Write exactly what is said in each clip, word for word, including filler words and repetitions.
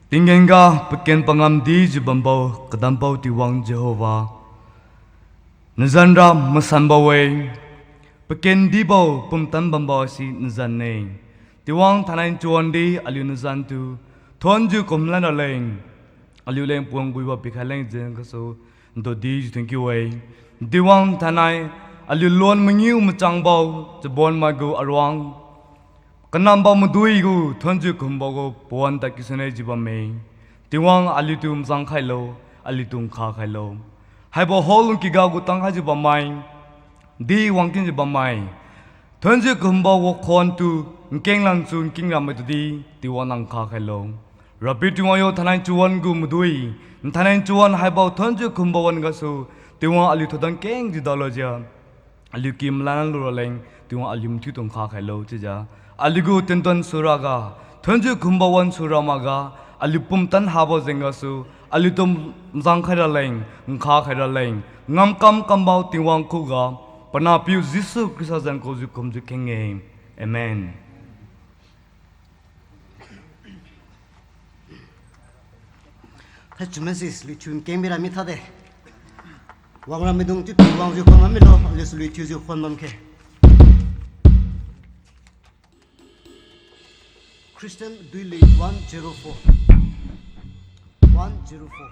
Tinggen ga paken pangamdi jiu bambo, kadampao Tingwang Jehova, nazan ra masanbo-e. Pakendibo pumtan bambo si nazan-e. Tingwang thainai chawan di aliu nazan tu thonjiu kumlan raleng, aliuleng puang guibo pikhai leng jeng gasu, ntudi jiu thonkiu-e. Tingwang thainai aliu lon mangiu machangbo, chabonmai gu aruang kanambo madui gu thonjiu kumbo gu pawan tadki sune jiu bamme. Tingwang aliutu mazang khailo, aliutu nkha khailo. Haibo hall lungkiga gu tangkhaijiu bammai, di wangkinjiu bammai, thonjiu kumbo gu khontu nkeng lansu nking ramaitudi, Tingwang nang nkha khailo. Rapiu Tingwang yo, thainai chawan gu madui, thainai chawan haibo thonjiu kumbo wan gasu, Tingwang aliu thodan kengjiu daolojiu aliu ki malan lu raleng, Tingwang aliu mathiutu nkha khailo chiujiu, aliu gu tinton suraga, thonjiu kumbo wan sura makga, aliu pumtan habo jeng gasu, aliutu mazang khai raleng, nkha khai raleng, ngamkam kambo Tingwang khuga, panahpiu Jesu Khrista zan kujiu kumjiu kheng-e. Amen. Thaichumai si luithiu nkeng bira mi thade. Wangra maidung chiu pi wangjiu khon bam milo, aliu si luithiujiu khon bam khe. Christian Duilui one zero four. One zero four.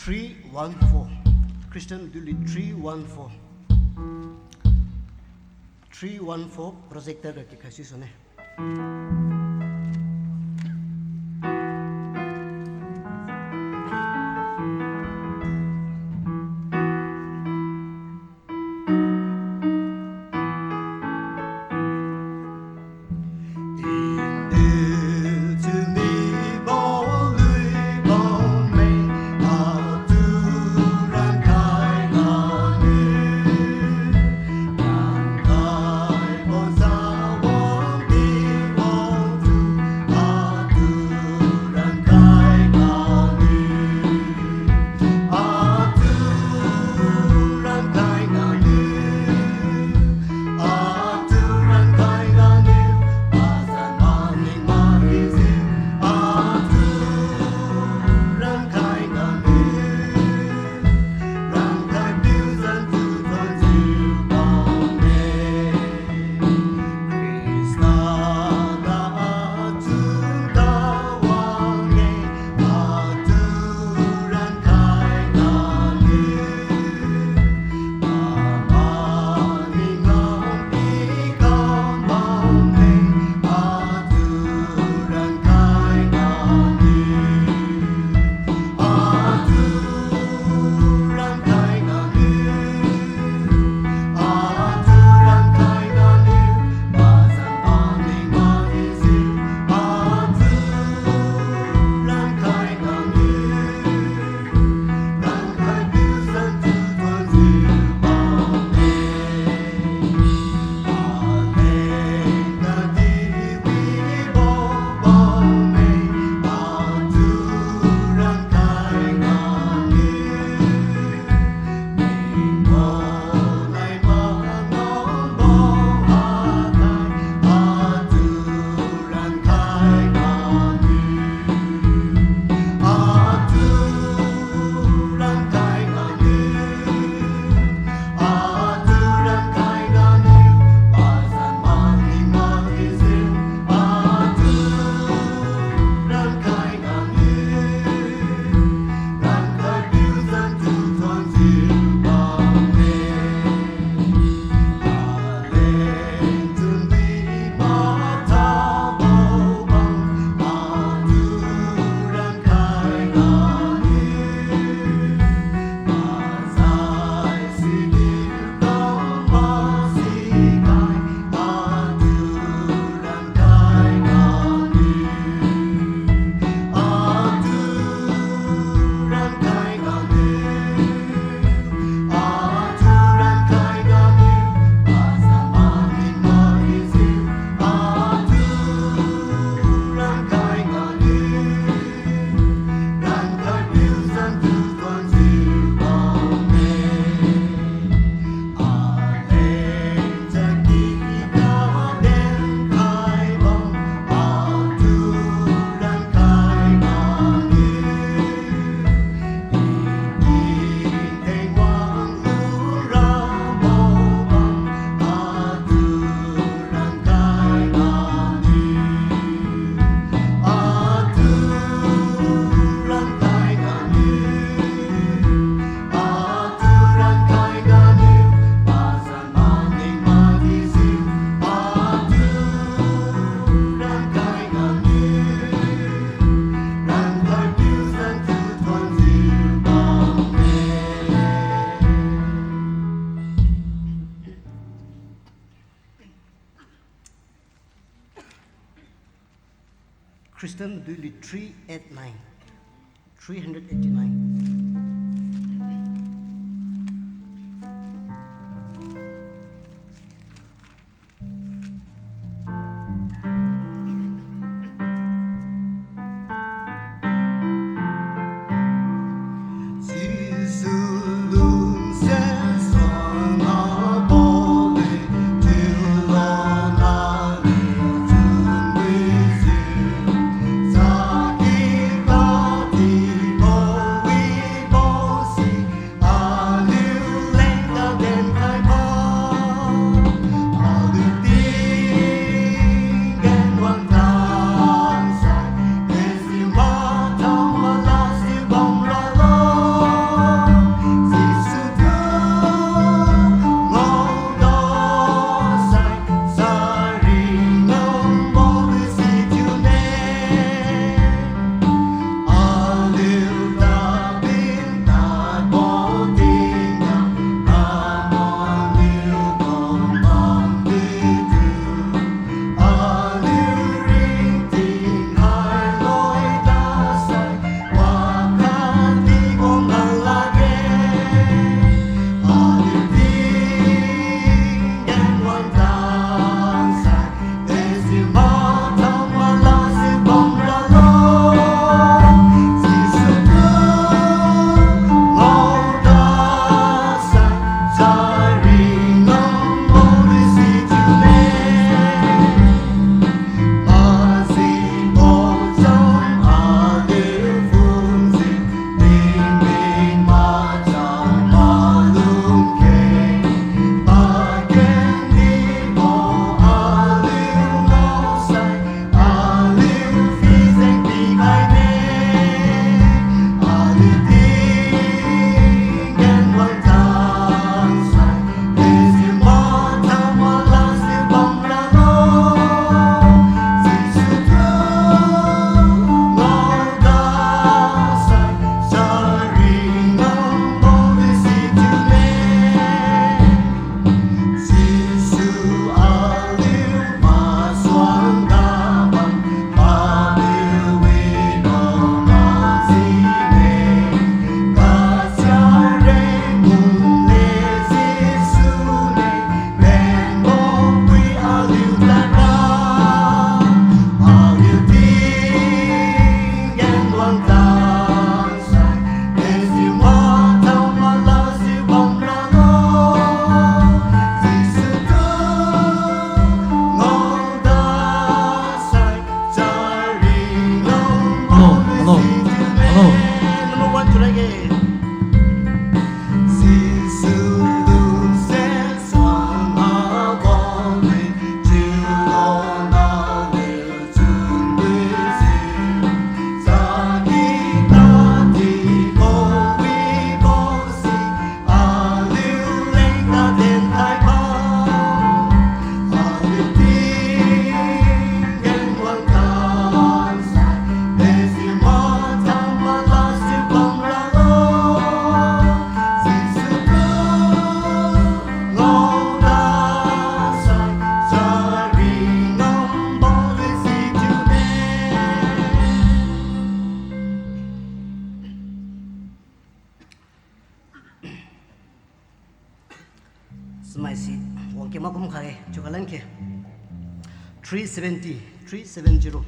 Three one four. Christian Duli three one four. Three one four projector ga kikhai si sune. Christian Duli three eight nine, three hundred eighty nine. Maise, wang kema kum khai, chiu kalan khe. Three seventy, three seven zero.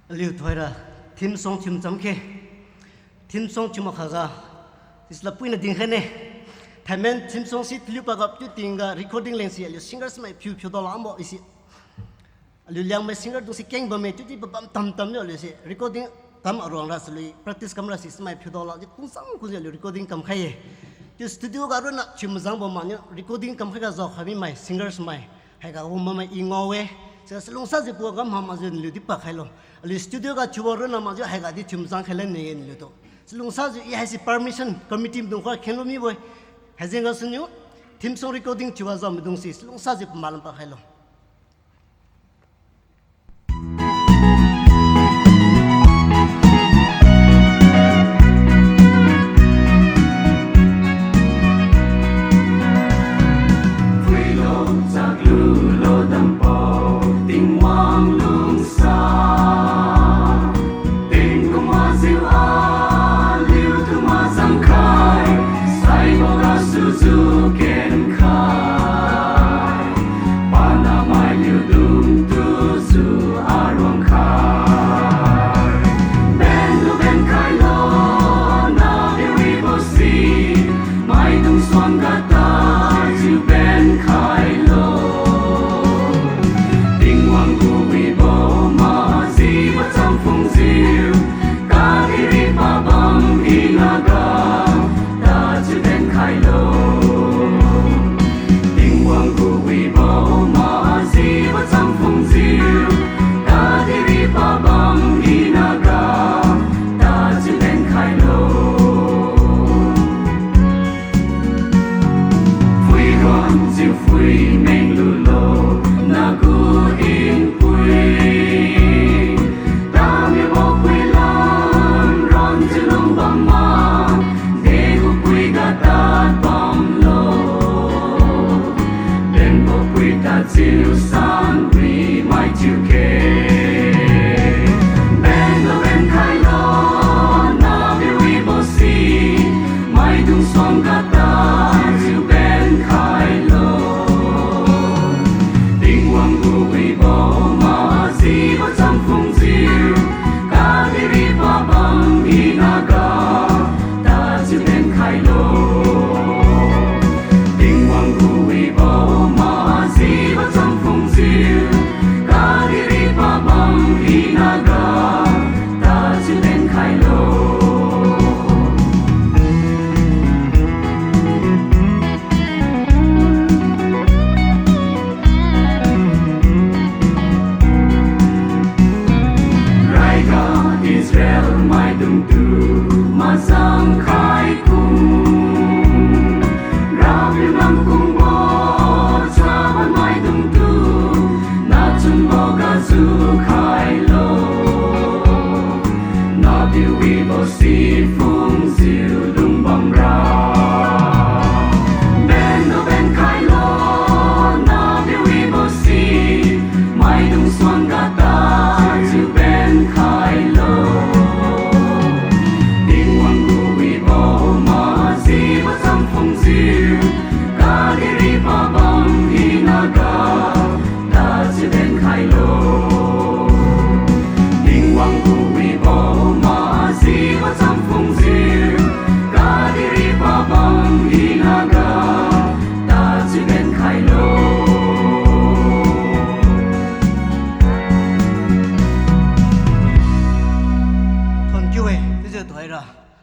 Aliu thoira theme song thiu cham khe. Theme song thiu makhaga, sisila puina dinkhai ne. Thainai theme song si taliu paga piu tingga recording lengsi aliu singers mai phiu phiu dao lambo isi. Aliu Liangmai singer dungsi keng bamme chiudi pabam tamtam niu aliu si recording kam aruang ra sului practice kamra si simai phiu dao ladi kungchang kungjiu aliu recording kamkhai ye. Chiu studio ga ronna thiu mazang bam maniu recording kamkhai ga zaokhai mimai singers mai haiga wang bammai i ngao-e. Siga chalungsajiu pua ga mamakjiu naliu di pakhailo. Aliu studio ga thiubo ronna makjiu haiga di thiu mazang khai lanne ye naliutu. Chalungsajiu i haisi permission committee maidung khuga khenlu mibo-e. Haijeng gasuniu theme song recording thiuga zao maidung si chalungsajiu pamalam pakhailo. Phuilo chaklulo dampao Tingwang lungsa. Tingkum majiu aliutu mazang khai, saibo gasujiu ken khai. Panahmai liudungtu su aruang khai. Benlu ben khailo, naliu wibo si, maidung suangga tajiu ben khailo. Tingwang gu wibo majibo champhungjiu, kadihpiri pabam hinaga, tajiu ben khailo. Tingwang gu wibo majibo champhungjiu, kadihpiri pabam hinaga, tajiu ben khailo. Phuiruan jiu phui menglulo, nagu hingpui. Tamibo phuilam ranjiu lungbam ma, degu phuiga tad bamlo. Lenbo phui tadjiu san wi mai thiuke. Wibo majibo champhungjiu, kadihpiri pabam hinaga, tadchiu ben khailo. Tingwang gu wibo majibo champhungjiu, kadihpiri pabam hinaga, tadchiu ben khailo. Raiga Israel maidungtu mazang khai kum, Rapiu nang kungbo chabon maidungtu, nachunbo gasu khailo. Nahpiu wibo si phungjiu lungbamra, benlu ben khailo. Nahpiu wibo si, maidung suangga tadchiu ben khailo. Tingwang gu wibo majibo champhungjiu, kadihpiri pabam hinaga, tadchiu ben khailo. Tingwang gu wibo majibo champhungjiu, kadihpiri pabam hinaga, tadchiu ben khailo. Thuonkiu-e, chiujiu thoira,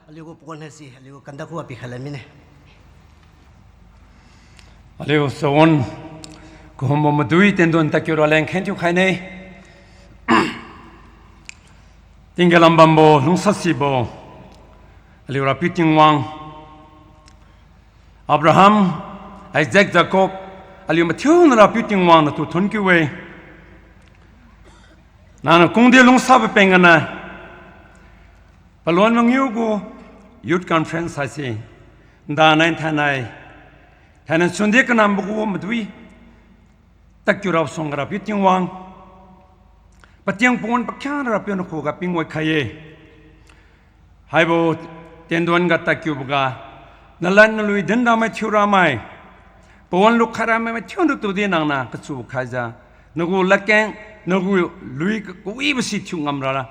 aliu gu pawan haise aliu gu kandakhu pikhai lan mine. Aliu sawan kahumbo madui tendon tadkiu raleng kheng thiukhaine. Tingga lambambo lungsasibo, aliu Rapiu Tingwang, Abraham, Isaac, Jacob, aliu mathiuna Rapiu Tingwang natu thuonkiu-e. Nangniu kungdi lungsabo peng gana, palon mangiu gu youth conference haise, ndanai thainai, thainai sundi kanambo gu madui tadkiu rasuangga Rapiu Tingwang, pating pawan pakhiangna Rapiu nakhuga pingwai khai-e. Haibo tendon ga tadkiuboga, nalan nalui dinramai thiuramai, pawan lukhai ramai mathiuna tudi nangniu kachu khaijiu, nagu ladkeng, nagu lui ka- kawibo si thiu ngamrala,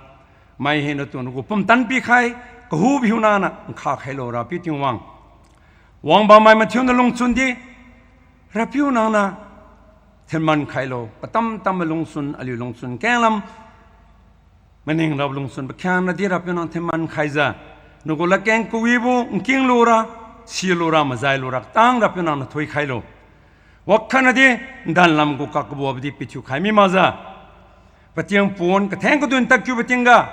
mai hinatu nagu pumtan pikhai, kahubo hiuna nangniu nkha khailo Rapiu Tingwang. Wangbammai mathiuna lungchun di, Rapiu nangniu thinman khailo, patamtambo lungchun, aliu lungchun kenglam, maning rabo lungchun pakhiangnadi Rapiu nang thinman khaijiu, nagu ladkeng kawibo nking lura, si lura, majai lura katang Rapiu nangniu thoikhailo. Wakhatnadi, ndanlam gu kakabodi pithiukhai mi makjiu, pating pawan katheng kadun tadkiubo tingga,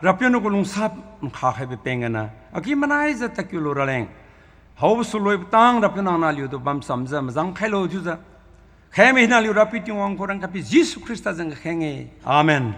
Rapiu nagu lungsa nkha khaibo peng gana, agi-manaijiu tadkiu luraleng, haobo suloi katang Rapiu nangniu aliutu bamchamjiu majang khailo chiujiu, kheng mi hina aliu Rapiu Tingwang khurang Kapiu Jesu Khrista zan kakheng-e. Amen.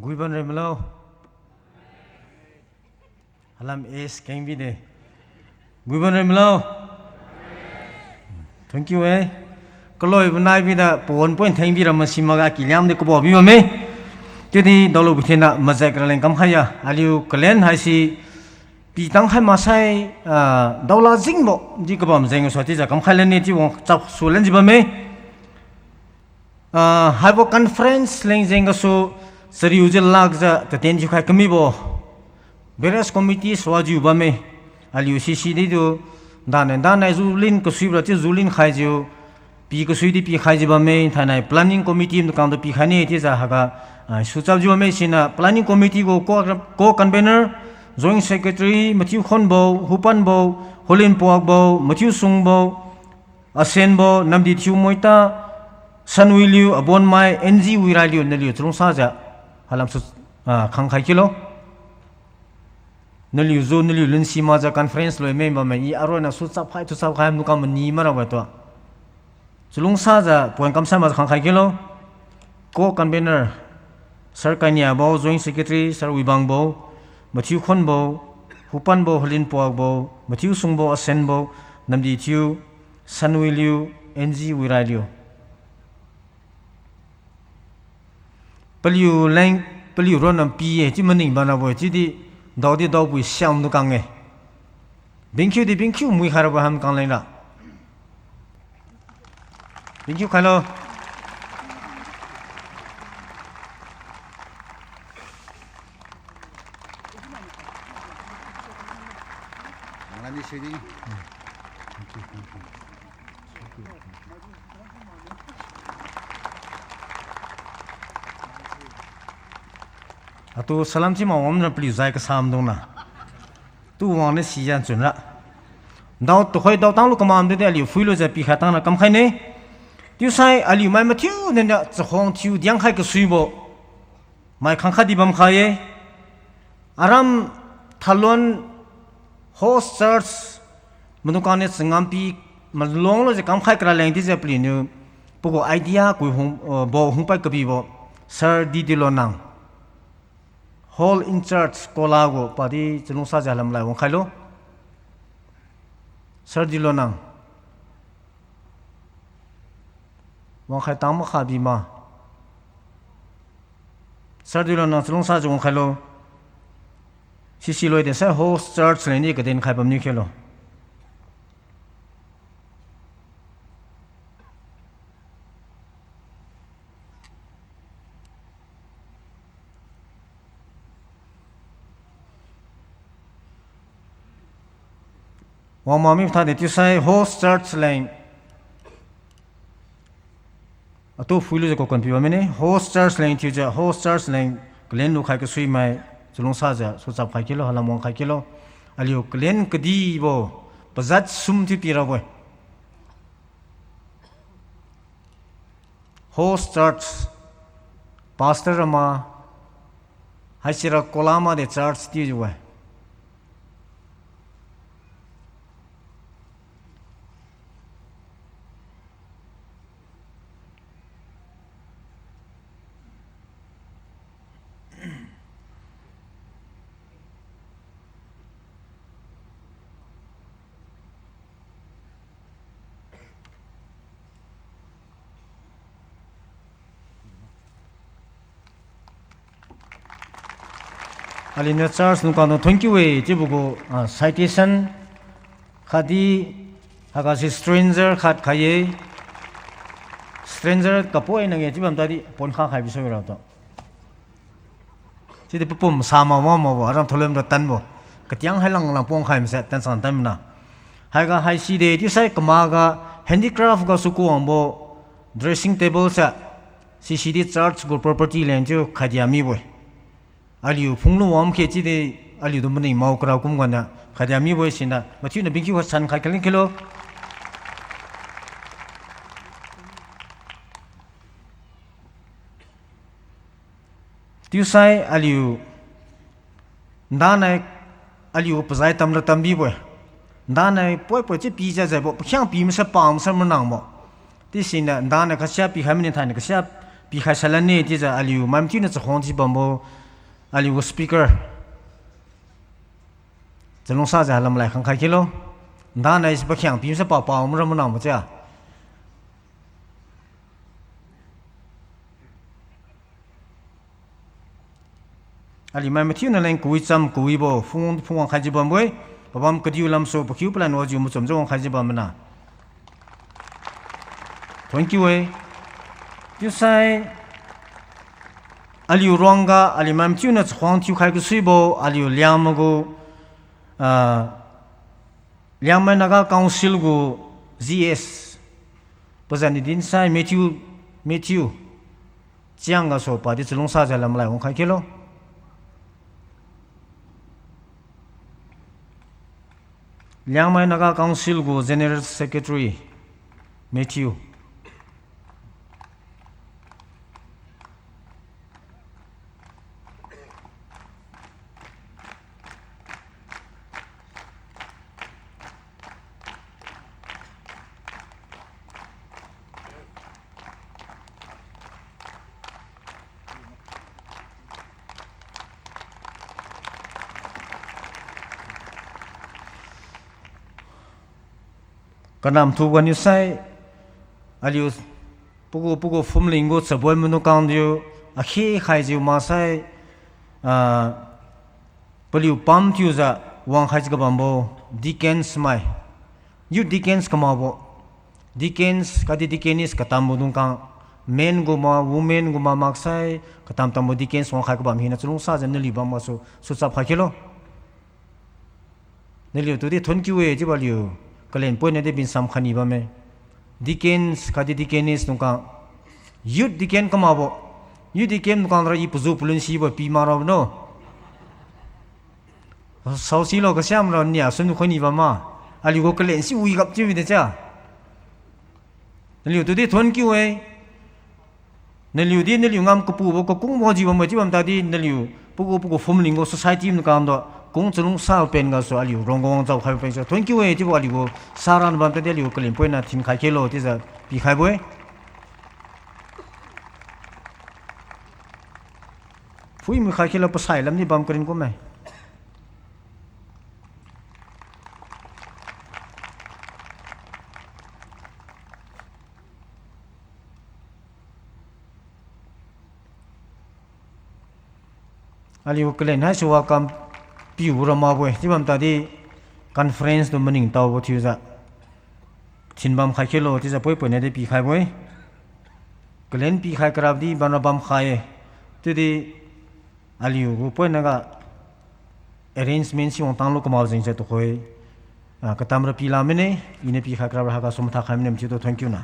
Guiban rimlo. Halam es kengbi de. Guiban rimlo. Thank you eh. Kaloibo nai bida pawan point thengbi ra masimaga kiliam di kabo bi bamme. Chiudi daolu bithina majek raleng kamkhai ya. Aliu kalen haisi pitang khai masai, ah, daola jingbo di kabam jeng gasu chiujiu kamkhai lane chiu wang chap su lenji bamme. Ah, haibo conference leng jeng gasu chariujiu lakjiu taten thiukhai kamibo various committee suajiu bamme. Aliu sisi didu, danai danai julin kasuibo ra chiu julin khaijiu, pi kasui di pikhaijiu bamme, thainai planning committee mdu kangtu pikhai ne chiujiu haiga, ah, suchapjiu bamme siniu planning committee gu co-, co-convener, joint secretary, mathiu khonbo, hupanbo, holin puakbo, mathiu sungbo, asenbo, namdi thiu moita, sanwiliu, abonmai, N G Wirailiu, naliu chalungsajiu halam su, ah, khangkhai kilo. Naliu ju, naliu lunsi makjiu conference loime bamme, i aronna suchap khai, suchap khai, mdu kang mani marabo tu. Chalungsajiu point kamsai makjiu khangkhai kilo. Co-convener, Sir Kainiabo, Joint Secretary, Sir Wibangbo, mathiu khonbo, hupanbo, holin puakbo, mathiu sungbo, asenbo, namdi thiu, sanwiliu, N G Wirailiu. Paliu leng, paliu ronna pi-e, chiu maning banabo-e, chiudi daodi daobui siam mdu kang-e. Bingkhiu di bingkhiu mui khairabo ham kang lengra. Bingkhiu khailo. Atu salam thiu ma wang na paliu zai kasam dungna. Tu wang ni sijiu chunra. Dao tuhoi dao tanglu kamam di aliu phuilujiu pikha tangna kamkhai ne. Chiusai aliu mai mathiu niu chakhuang thiu diang khai kasuibo mai khangkhat di bamkhai-e. Aram Thalon Host Church maidungkang niu changampi maluang lujiu kamkhai kara leng chiujiu paliuniu pagu idea kui hung, uh, bo hungpai kabibo Sir D D Lonang. Hall in charge Kola gu padi chalungsajiu lamlai wangkhailo. Sir D Lonang. Wangkhai tang makha bima. Sir D Lonang chalungsajiu wangkhailo. Sisi loi de sai Host Church leng di kaden khai bamniu khelo. Wangmami thade chiusai Host Church leng atu phuilujiu kakan pi bam mine, Host Church leng thiujiu, Host Church leng kalen lukhai kasuimai, chalungsajiu, suchap khai kilo, halam wang khai kilo. Aliu kalen kadibo, pajat sum thiu pirabo-e. Host Church, Pastor Rama, haisira Kola ma de church thiujiu-e. Aliuniu church lungkang tu thank you e chiubo gu, ah, citation khatdi haiga si stranger khat khai-e. Stranger kapoi nang-e chiu bam tadi pon kha khai bisui ratu. Chiudi papum sama wang makbo, aram tholem ra tanbo. Katiang hai langlang pon khai mase tan sang tanmana. Haiga haisi de chiusai kamaga handicraft gasu kuwangbo dressing table se. Sisi di church gu property leng chiu khadia mibo-e. Aliu phunglu wangkhe chiudi aliutu maning mao kara kum ganiu khadia mibo-e siniu mathiuniu bingkiu khasan khai kalin khelo. Chiusai aliu ndanai aliu pazai tamra tambibo-e. Ndanai poi poi chiu pi jajaibo, pakhiang pi masa pa masa manangbo. Chiusiniu ndanai kasia pikhai mani thainiu kasia pikhai salan ne chiujiu aliu mai mathiuniu chakhuang thiu bambo aliu gu speaker chalungsajiu halam lai khangkhai khelo. Ndanai si pakhiang piu sa papa um ra manang macha. Aliu mai mathiu naleng kawicham kawibo phung phungwang khaijiu bambo-e, pabam kadiu lamsu pakhiu palan wajiu machumjiu wang khaijiu bam mana. Thank you e. Chiusai aliu ruangga aliu mai mathiuniu chakhuang thiukhai kasuibo aliu Liangmai gu, ah, Liangmai Naga Council gu G S pazan di dinsai Matthew, Matthew Chiang gasu padi chalungsajiu lamlai wangkhai khelo. Liangmai Naga Council gu General Secretary Matthew. Kanam thubo niusai, aliu pagu pagu phumling gu chaboi maidung khangdiu akhe khaijiu maksai, ah, paliu pam thiujiu wangkhaijiu kabambo deacons mai, youth deacons kamakbo, deacons khatdi deaconess katambo dungkhang, men gu ma, women gu ma maksai katam tambo deacons wangkhai kabam hina chalungsajiu naliu bam gasu suchap khai khelo. Naliu tudi thank you e chiubo aliu kalen poina di pinsam khaini bamme. Deacons khatdi deaconess dungkhang, youth deacon kamakbo, youth deacon dungkhang ra i pazu palun sibo pi mak rabo no. Saosilo kasiam ra nia sunu khaini bam ma. Aliu gu kalen si wi gap chiu bide cha. Naliu tudi thank you e. Naliu di naliu ngam kapubo kakungbo jiu bambo chiu bam tadi naliu pagu pagu phumling gu society maidung khangtu kung chalungsa pen gasu aliu rongga wang jaokhai pen sa thank you e chiubo aliu gu saran bam tadi aliu kalen poina thinkhai khelo chiujiu pikhaibo-e. Phuimi khai khelo pasai lamdi bam karin kumme. Aliu kalen haise welcome piu ra makbo-e chiu bam tadi conference tu maningtaobo thiujiu thinbam khai khelo chiujiu poi poina di pikhaibo-e. Kalen pikhai karabdi bamra bamkhai-e. Chiudi aliu gu poinaga arrangement si wangtanglu kamak jengjiu tuhoi, ah, katam ra pila mine, iniu pikhai karab ra haiga sum thakhai mine chiutu thank you na.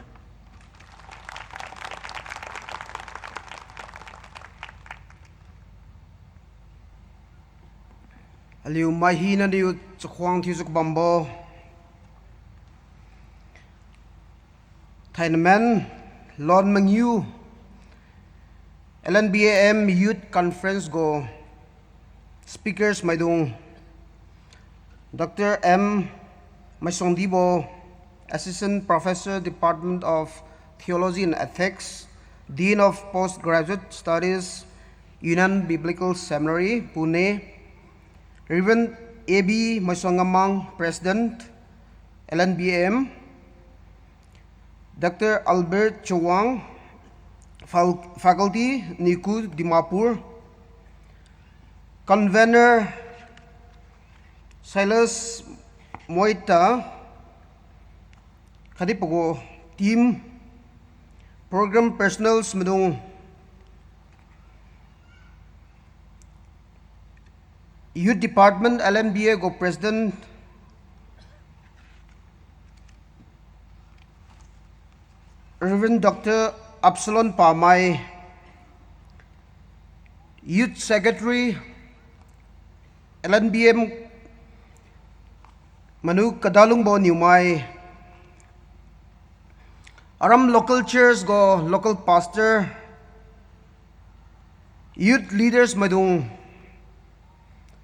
Aliu mai hinaniu chakhuang thiujiu kabambo thainamen Lon Mangiu, L N B A M Youth Conference gu speakers maidung, Doctor M Maisongdibo, Assistant Professor, Department of Theology and Ethics, Dean of Postgraduate Studies, Union Biblical Seminary, Pune, Reverend A B Maisongamang, President, L N B A M, Doctor Albert Chawang, Fal-, Faculty, NICU, Dimapur, Convener Silas Moita, khatdi pagu team, program personnels maidung, Youth Department L N B A gu President, Reverend Doctor Absalom Pamai, Youth Secretary, L N B M Manu Kadalungbo Niumai, aram local church gu local pastor, youth leaders maidung,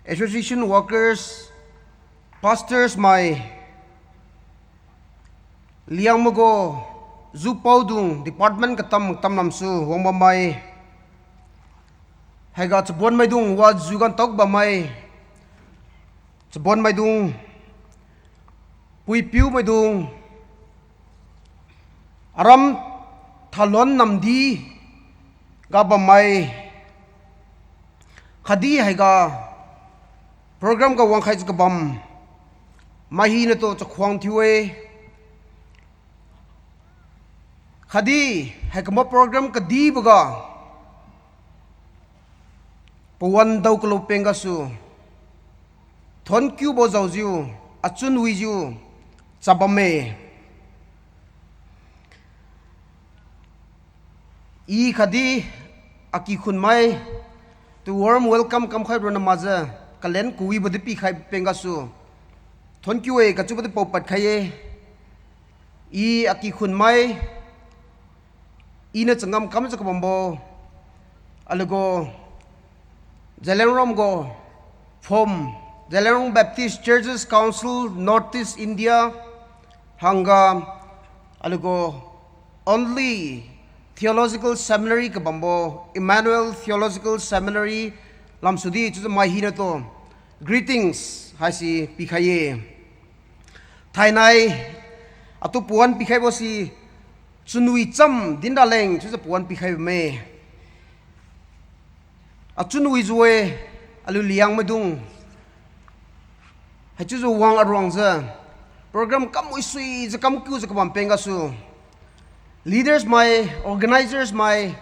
association workers, pastors mai, Liangmai gu Jupaodung department katam tamlamsu wangbammai, haiga chabuan maidung wa jugan taobammai, chabuan maidung, puipiu maidung, aram thalon namdi ga bammai, khatdi haiga program ga wangkhaijiu kabam mai hinatu chakhuang thiu-e. Khatdi haikumbo program kadiboga pawan daokalo peng gasu thonkiubo jaojiu, achun wijiu chabamme. I khatdi akikhun mai tu warm welcome kamkhai ronna makjiu kalen kawibo di pikhai peng gasu thonkiu-e kachiubo di paopad khai-e. I akikhun mai, iniu changam kamjiu kabambo, aliugu Zeliangrong gu phom, Zeliangrong Baptist Churches Council, North East India, hangga aliugu only theological seminary kabambo, Emmanuel Theological Seminary lamsudi chiujiu mai hinatu greetings haise pikhai-e. Thainai atu pawan pikhaibo si chunwi cham dinraleng chiujiu pawan pikhai bamme. Achun wijiu-e, aliu Liangmaidung haichiujiu wang aruangjiu program kam wisuijiu kamkiujiu kabam peng gasu leaders mai, organizers mai,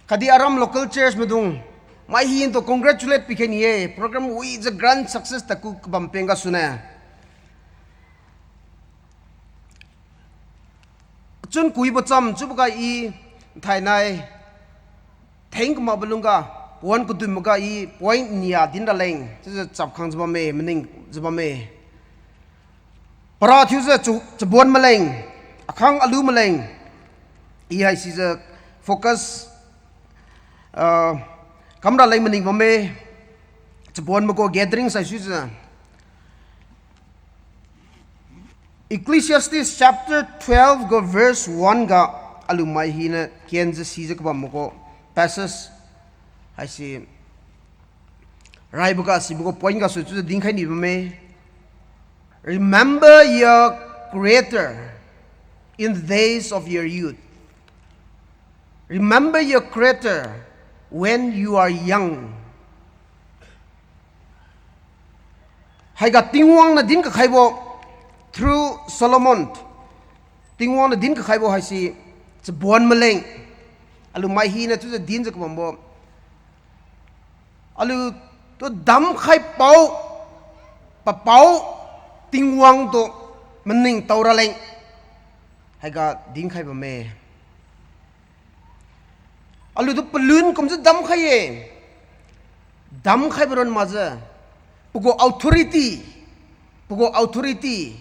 khatdi aram local church maidung mai hinatu congratulate pikhai ni-e, program wijiu grand success tadku kabam peng gasuniu. Achun kawibo cham chiuboga i thainai theng kamakbo lungga, pawan kadunboga i point nia dinraleng chiujiu chapkhangjiu bamme, maningjiu bamme. Para thiujiu cha- chabuan maleng, akhang alu maleng, i haisijiu focus, ah, kamraleng maning bamme, chabuan maigu gathering saisuijiu. Ecclesiastes chapter twelve gu verse one ga aliu mai hina kenjiu sijiu kabam maigu passage haise raiboga sibogu point gasu chiujiu dinkhai ni bamme. Remember your Creator in the days of your youth. Remember your Creator when you are young. Haiga Tingwang niu din kakhaibo, through Solomon, Tingwang niu din kakhaibo haise chabuan maleng, aliu mai hina chiujiu dinjiu kabambo, aliutu damkhai pao, papao Tingwang tu maningtao raleng haiga dinkhai bamme. Aliutu palun kumjiu damkhai-e. Damkhaibo ron makjiu, pagu authority, pagu authority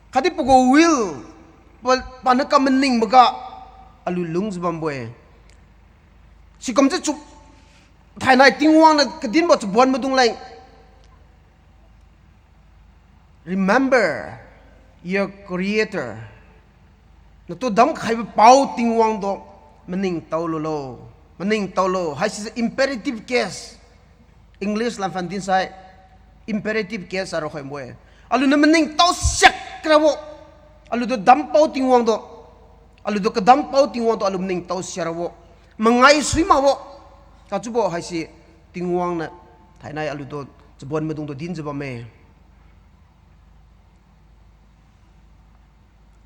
khatdi pagu will, pa- paniu kam maningboga aliu lungjiu bambo-e. Sikumjiu chu thainai Tingwang niu kadinbo chabuan maidung leng, remember your Creator. Natu damkhaibo pao Tingwang tu maningtao lulo, maningtao lo haisijiu imperative case, English lam phan dinsai imperative case aro khoibo-e. Aliuniu maningtao siak rabo, aliutu dampao Tingwang tu, aliutu kadampao Tingwang tu aliu maningtao siak rabo, mangai sui makbo, kachiubo haise Tingwang niu thainai aliutu chabuan maidungtu dinjiu bamme.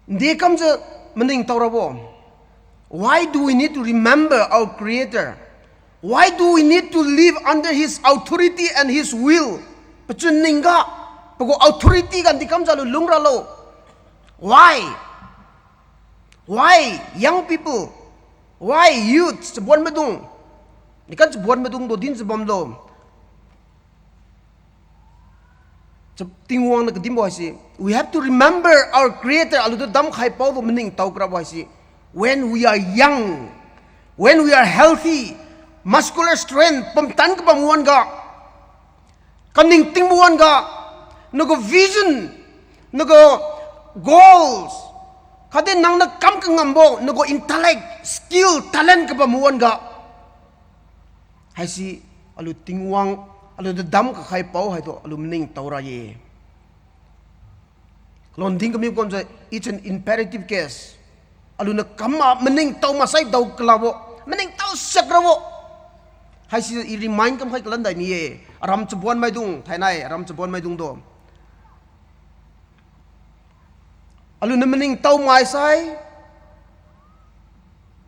Nde kamjiu maningtao rabo? Why do we need to remember our Creator? Why do we need to live under His authority and His will? Pachun ningga, pagu authority ga nde kamjiu aliu lung ralo? Why? Why, young people? Why, youths? Chabuan maidung, nikan chabuan maidungtu dinjiu bamlo? Cha- Tingwang niu kadinbo haise, we have to remember our Creator, aliutu damkhai paobo maningtao karabo haise, when we are young, when we are healthy, muscular strength, pumtan kabam wan-ga, kaningting wan-ga, nagu vision, nagu goals, Khatdi nangniu kam kangambo, nagu intellect, skill, talent kabam wan-ga, haise aliu Tingwang, aliu dadam kakhai pao haitu aliu maningtao ra ye. Kalon din kami kumjiu, it's an imperative case. Aliuniu kam ma maningtao maksai dao kalabo, maningtao siak rabo. Haise i remind kamkhai kalan dai mi ye. Aram chabon maidung, thainai, aram chabon maidung do. Aliuniu maningtao maksai,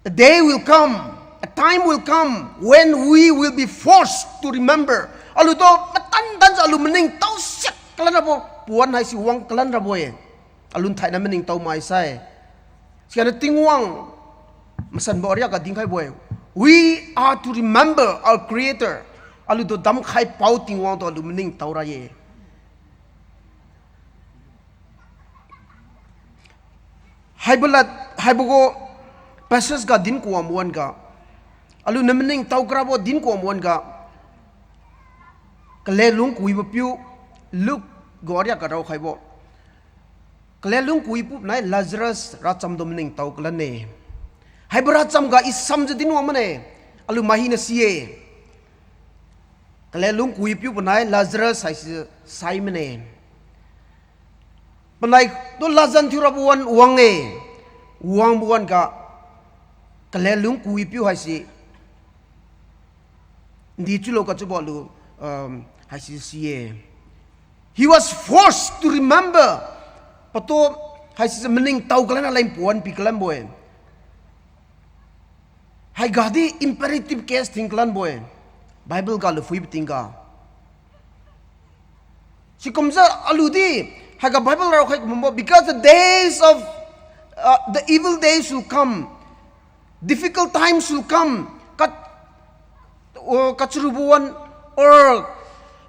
a day will come, a time will come when we will be forced to remember. Aliutu matan tanjiu aliu maningtao siak kalan rabo, pawan haise wang kalan rabo-e. Aliu thainai maningtao maksai. Siganiu Tingwang masanbo ariakga dinkhaibo-e. We are to remember our Creator. Aliutu damkhai pao Tingwang tu aliu maningtao ra ye. Haibo lad, haibo gu passage ga din kuwang wan-ga, aliuniu maningtao karabo din kuwang wan-ga, kalelung kawibo piu, Luke gu ariakga raokhaibo. Kalelung kawipiu nai Lazarus racham tu maningtao kalan-e. Haibo racham ga i samjiu din wang mane, aliu mai hina si-e. Kalelung kawipiu panai Lazarus haise sai mane. Panai tu lazan thiurabo wan wang-e. Wangbo wan-ga, kalelung kawipiu haise, ndi chiulo kachiubo aliu, um, haise si-e. He was forced to remember. Patu haise maningtao kalan raleng pawan pi kalanbo-e. Haiga di imperative case thing kalanbo-e. Bible ga aliu phuibo tingga. Sikumjiu aliu di, haiga Bible raokhai kumbo, because the days of, uh, the evil days will come, difficult times will come, kat, oh, kacharubo wan, or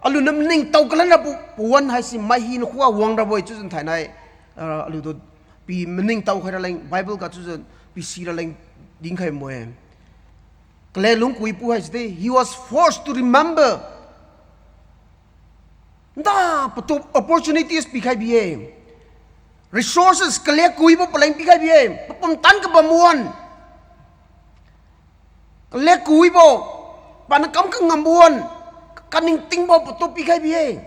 aliuniu maningtao kalan rabo pawan haise mai hina khuga wang rabo-e chiujiu thainai, uh, aliutu pi maningtao khai raleng, Bible ga chiujiu pisi raleng dinkhai mo-e. Kalelung kawipiu haise di, he was forced to remember. Nda patu opportunities pikhai bi-e. Resources, kale kawibo paleng pikhai bi-e. Papumtan kabambo wan. Kale kawibo, paniu kam kangambo wan, kaningtingbo patu pikhai bi-e.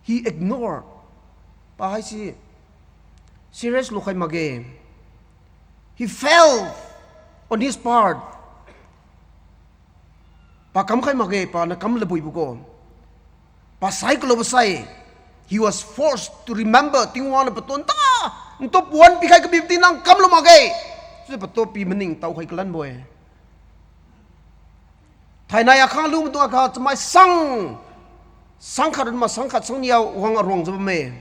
He ignored. Pa haise serious lukhai makge. He failed on his part. Pa kamkhai makge, paniu kam labuibo gu. Pa sai kalo ba sai, he was forced to remember, Tingwang niu patu nta, ntu pawan pikhai kabi tingga nang kamlu makge. Chiujiu patu pi maningtao khai kalanbo-e. Thainai akha lu maidung akha chamai sang, sang khat run ma sang khat sang nia wang aruangjiu bamme.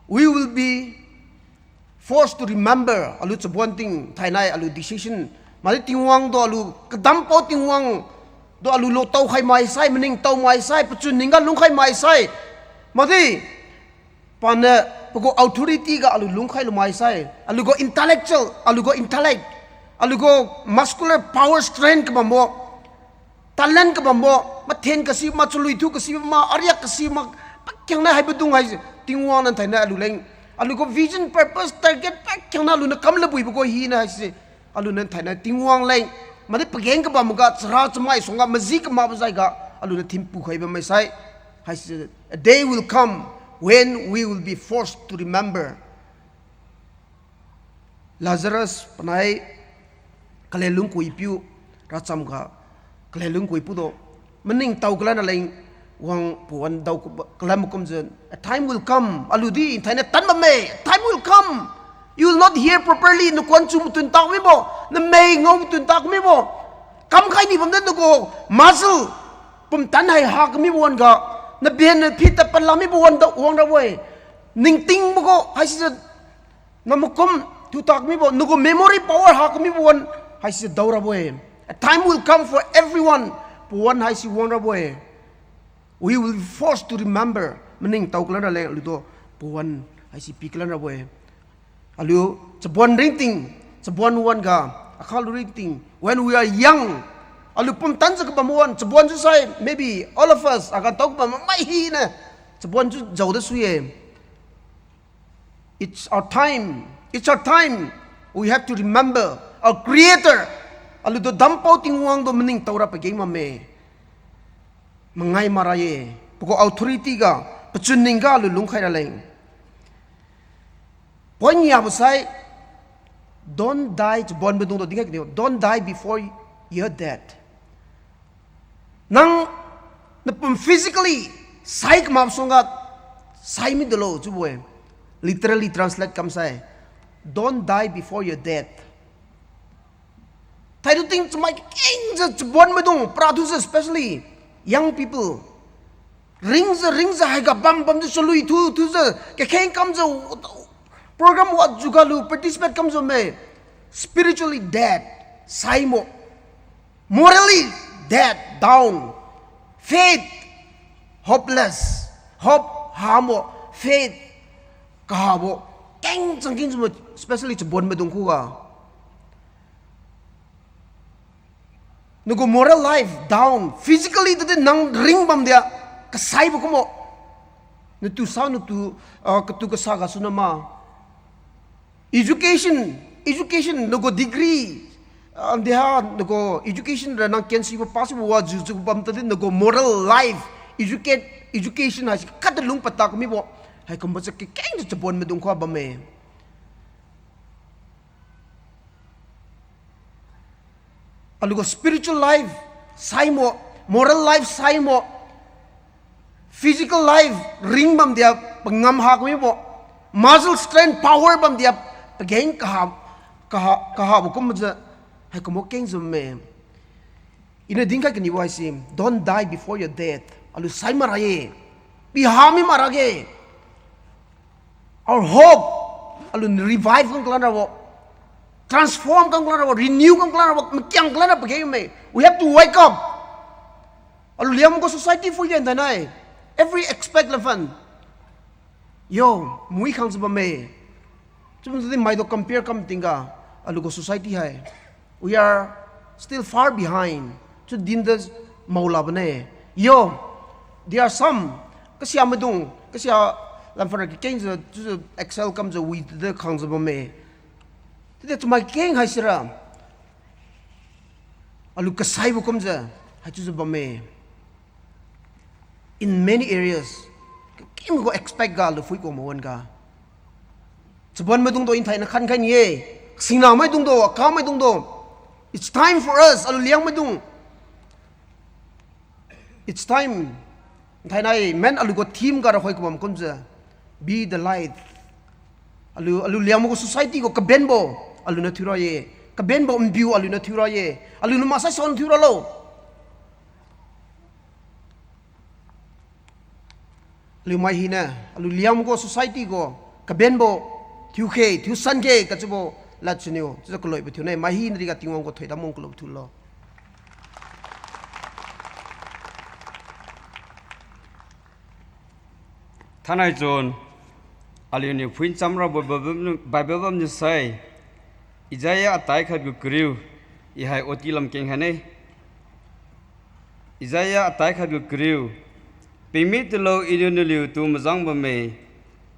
We will be forced to remember, aliu chabon ting, thainai aliu decision. Madi Tingwang tu aliu kadampao Tingwang tu aliu lotao khai maksai, maningtao maksai, pachun ningga lungkhai maksai. Madi, paniu pagu authority ga aliu lungkhai lu maksai, aliu gu intellectual, aliu gu intellect, aliu gu muscular power strength kabambo, talent kabambo, mathen kasi ma, chalui thu kasi ma, ariak kasi ma, pakhiangna haibo dung hai, Tingwang niu thainai aliu leng, aliu gu vision, purpose, target pakhiangna aliuniu kam labuibo gu hina haise, aliuniu thainai Tingwang leng, madi pageng kabamga, chara chamai suangga, maji kamakbo jaiga, aliuniu thinpu khai bamme sai, haise, a day will come when we will be forced to remember. Lazarus panai kalelung kawipiu, racham ga kalelung kawipiu tu maningtao kalan raleng wang pawan dao kalan makumjiu, a time will come, aliu di thainai tan bamme, a time will come, you will not hear properly, nakuan chu matun tak mibo, namei ngao matun tak mibo, kamkhai ni bamde nagu muscle pumtan hai ha kamibo wan-ga, naben naphi tad panla mibo wan dao wang rabo-e. Ningtingbo gu haisijiu namakum thutak mibo, nagu memory power ha kamibo wan haisijiu dao rabo-e. A time will come for everyone, pawan haisi wang rabo-e. We will be forced to remember, maningtao kalan raleng aliutu pawan haisi pi kalan rabo-e. Aliu chabon ringting, chabon wan-ga, akha lu ringting, when we are young, aliu pumtan jiu kabam wan, chabon jiu sai, maybe all of us, aga tao kabam mai hina, Chabon chu jaoda sui-e. It's our time. It's our time. We have to remember our Creator. Aliutu dampao Tingwang tu maningtao ra pageng bamme. Mangai makra ye. Pagu authority ga, pachun ning ga aliu lungkhai raleng. Point niabo sai, don't die, chabon maidung tu dinkhai kaniu, don't die before your death. Nang napum physically sai kamak suangga sai midulo chiubo-e. Literally translate kamsai, don't die before your death. Thaidu ting chamai kengjiu chabon maidung para thujiu, especially young people. Ringjiu, ringjiu haiga bam bamjiu chalui thu thujiu, kakheng kamjiu program wa jugalu participate kamjiu me. Spiritually dead, saimo. Morally dead, down. Faith, hopeless. Hope, hamo. Faith, kahabo. Keng changkeng jiu, especially chabon maidung khuga. Nagu moral life down, physically tadi nang ring bamdi-a, kasaibo kumbo. Natu sa natu, ah, katu kasa gasu nama. Education, education, nagu degree, ah, diha nagu education ra nang kensibo pass sibo wajiu jiu bam tadi nagu moral life, educate, education haise khat lung pata kamibo. Haikumbo cha kakeng jiu chabon maidung khuga bamme. Aliugu spiritual life saimo, moral life saimo, physical life ring bamdi-a pangam ha kamibo, muscle strength, power bamdi-a pageng kaha, kaha, kahabo kumjiu, haikumbo kengjiu me. Iniu dinkhai kanibo haise, don't die before your death. Aliu sai makra ye. Piha mi makra ge. Our hope, aliu revive kam kalan rabo, transform kam kalan rabo, renew kam kalan rabo, makiang kalan rabo pageng me. We have to wake up. Aliu Liangmai gu society phuiga thainai, every aspect la phan, yo, mui khangjiu bamme. Chiubo di maitu compare kam tingga, aliu gu society hai, we are still far behind. Chiu dinjiu maolabo ne. Yo, there are some, kasia maidung, kasia lamphara kakengjiu chiujiu excel kamjiu wi de khangjiu bamme. Chiudi chamai keng haisira, aliu kasaibo kumjiu haichiujiu bamme. In many areas, kakeng gu aspect ga aliu phui ku mawan ga, chabon maidung tu nthaina khankhai ni-e. Singna maidung tu, aka maidung tu, it's time for us, aliu Liangmaidung. It's time. Nthainai men aliu gu theme ga rakhoi kabam kumjiu, be the light. Aliu, aliu Liangmai gu society gu kabenbo aliuniu thiura ye. Kabenbo npiu aliuniu thiura ye. Aliuniu maksai saoniu thiura lo. Aliu mai hiniu, aliu Liangmai gu society gu kabenbo thiukhe, thiusan khe kachiubo lad siniu chiujiu kaloibo thiune. Mai hina riga Tingwang gu thoidam wang kalo thiulo. Thainai chun, aliuniu phuicham rabo Bible, Bible bamniu sai, Isaiah atai khat gu kariu, i hai oti lam keng khaine. Isaiah atai khat gu kariu, Pingmi tulo, Iniu naliutu majang bamme,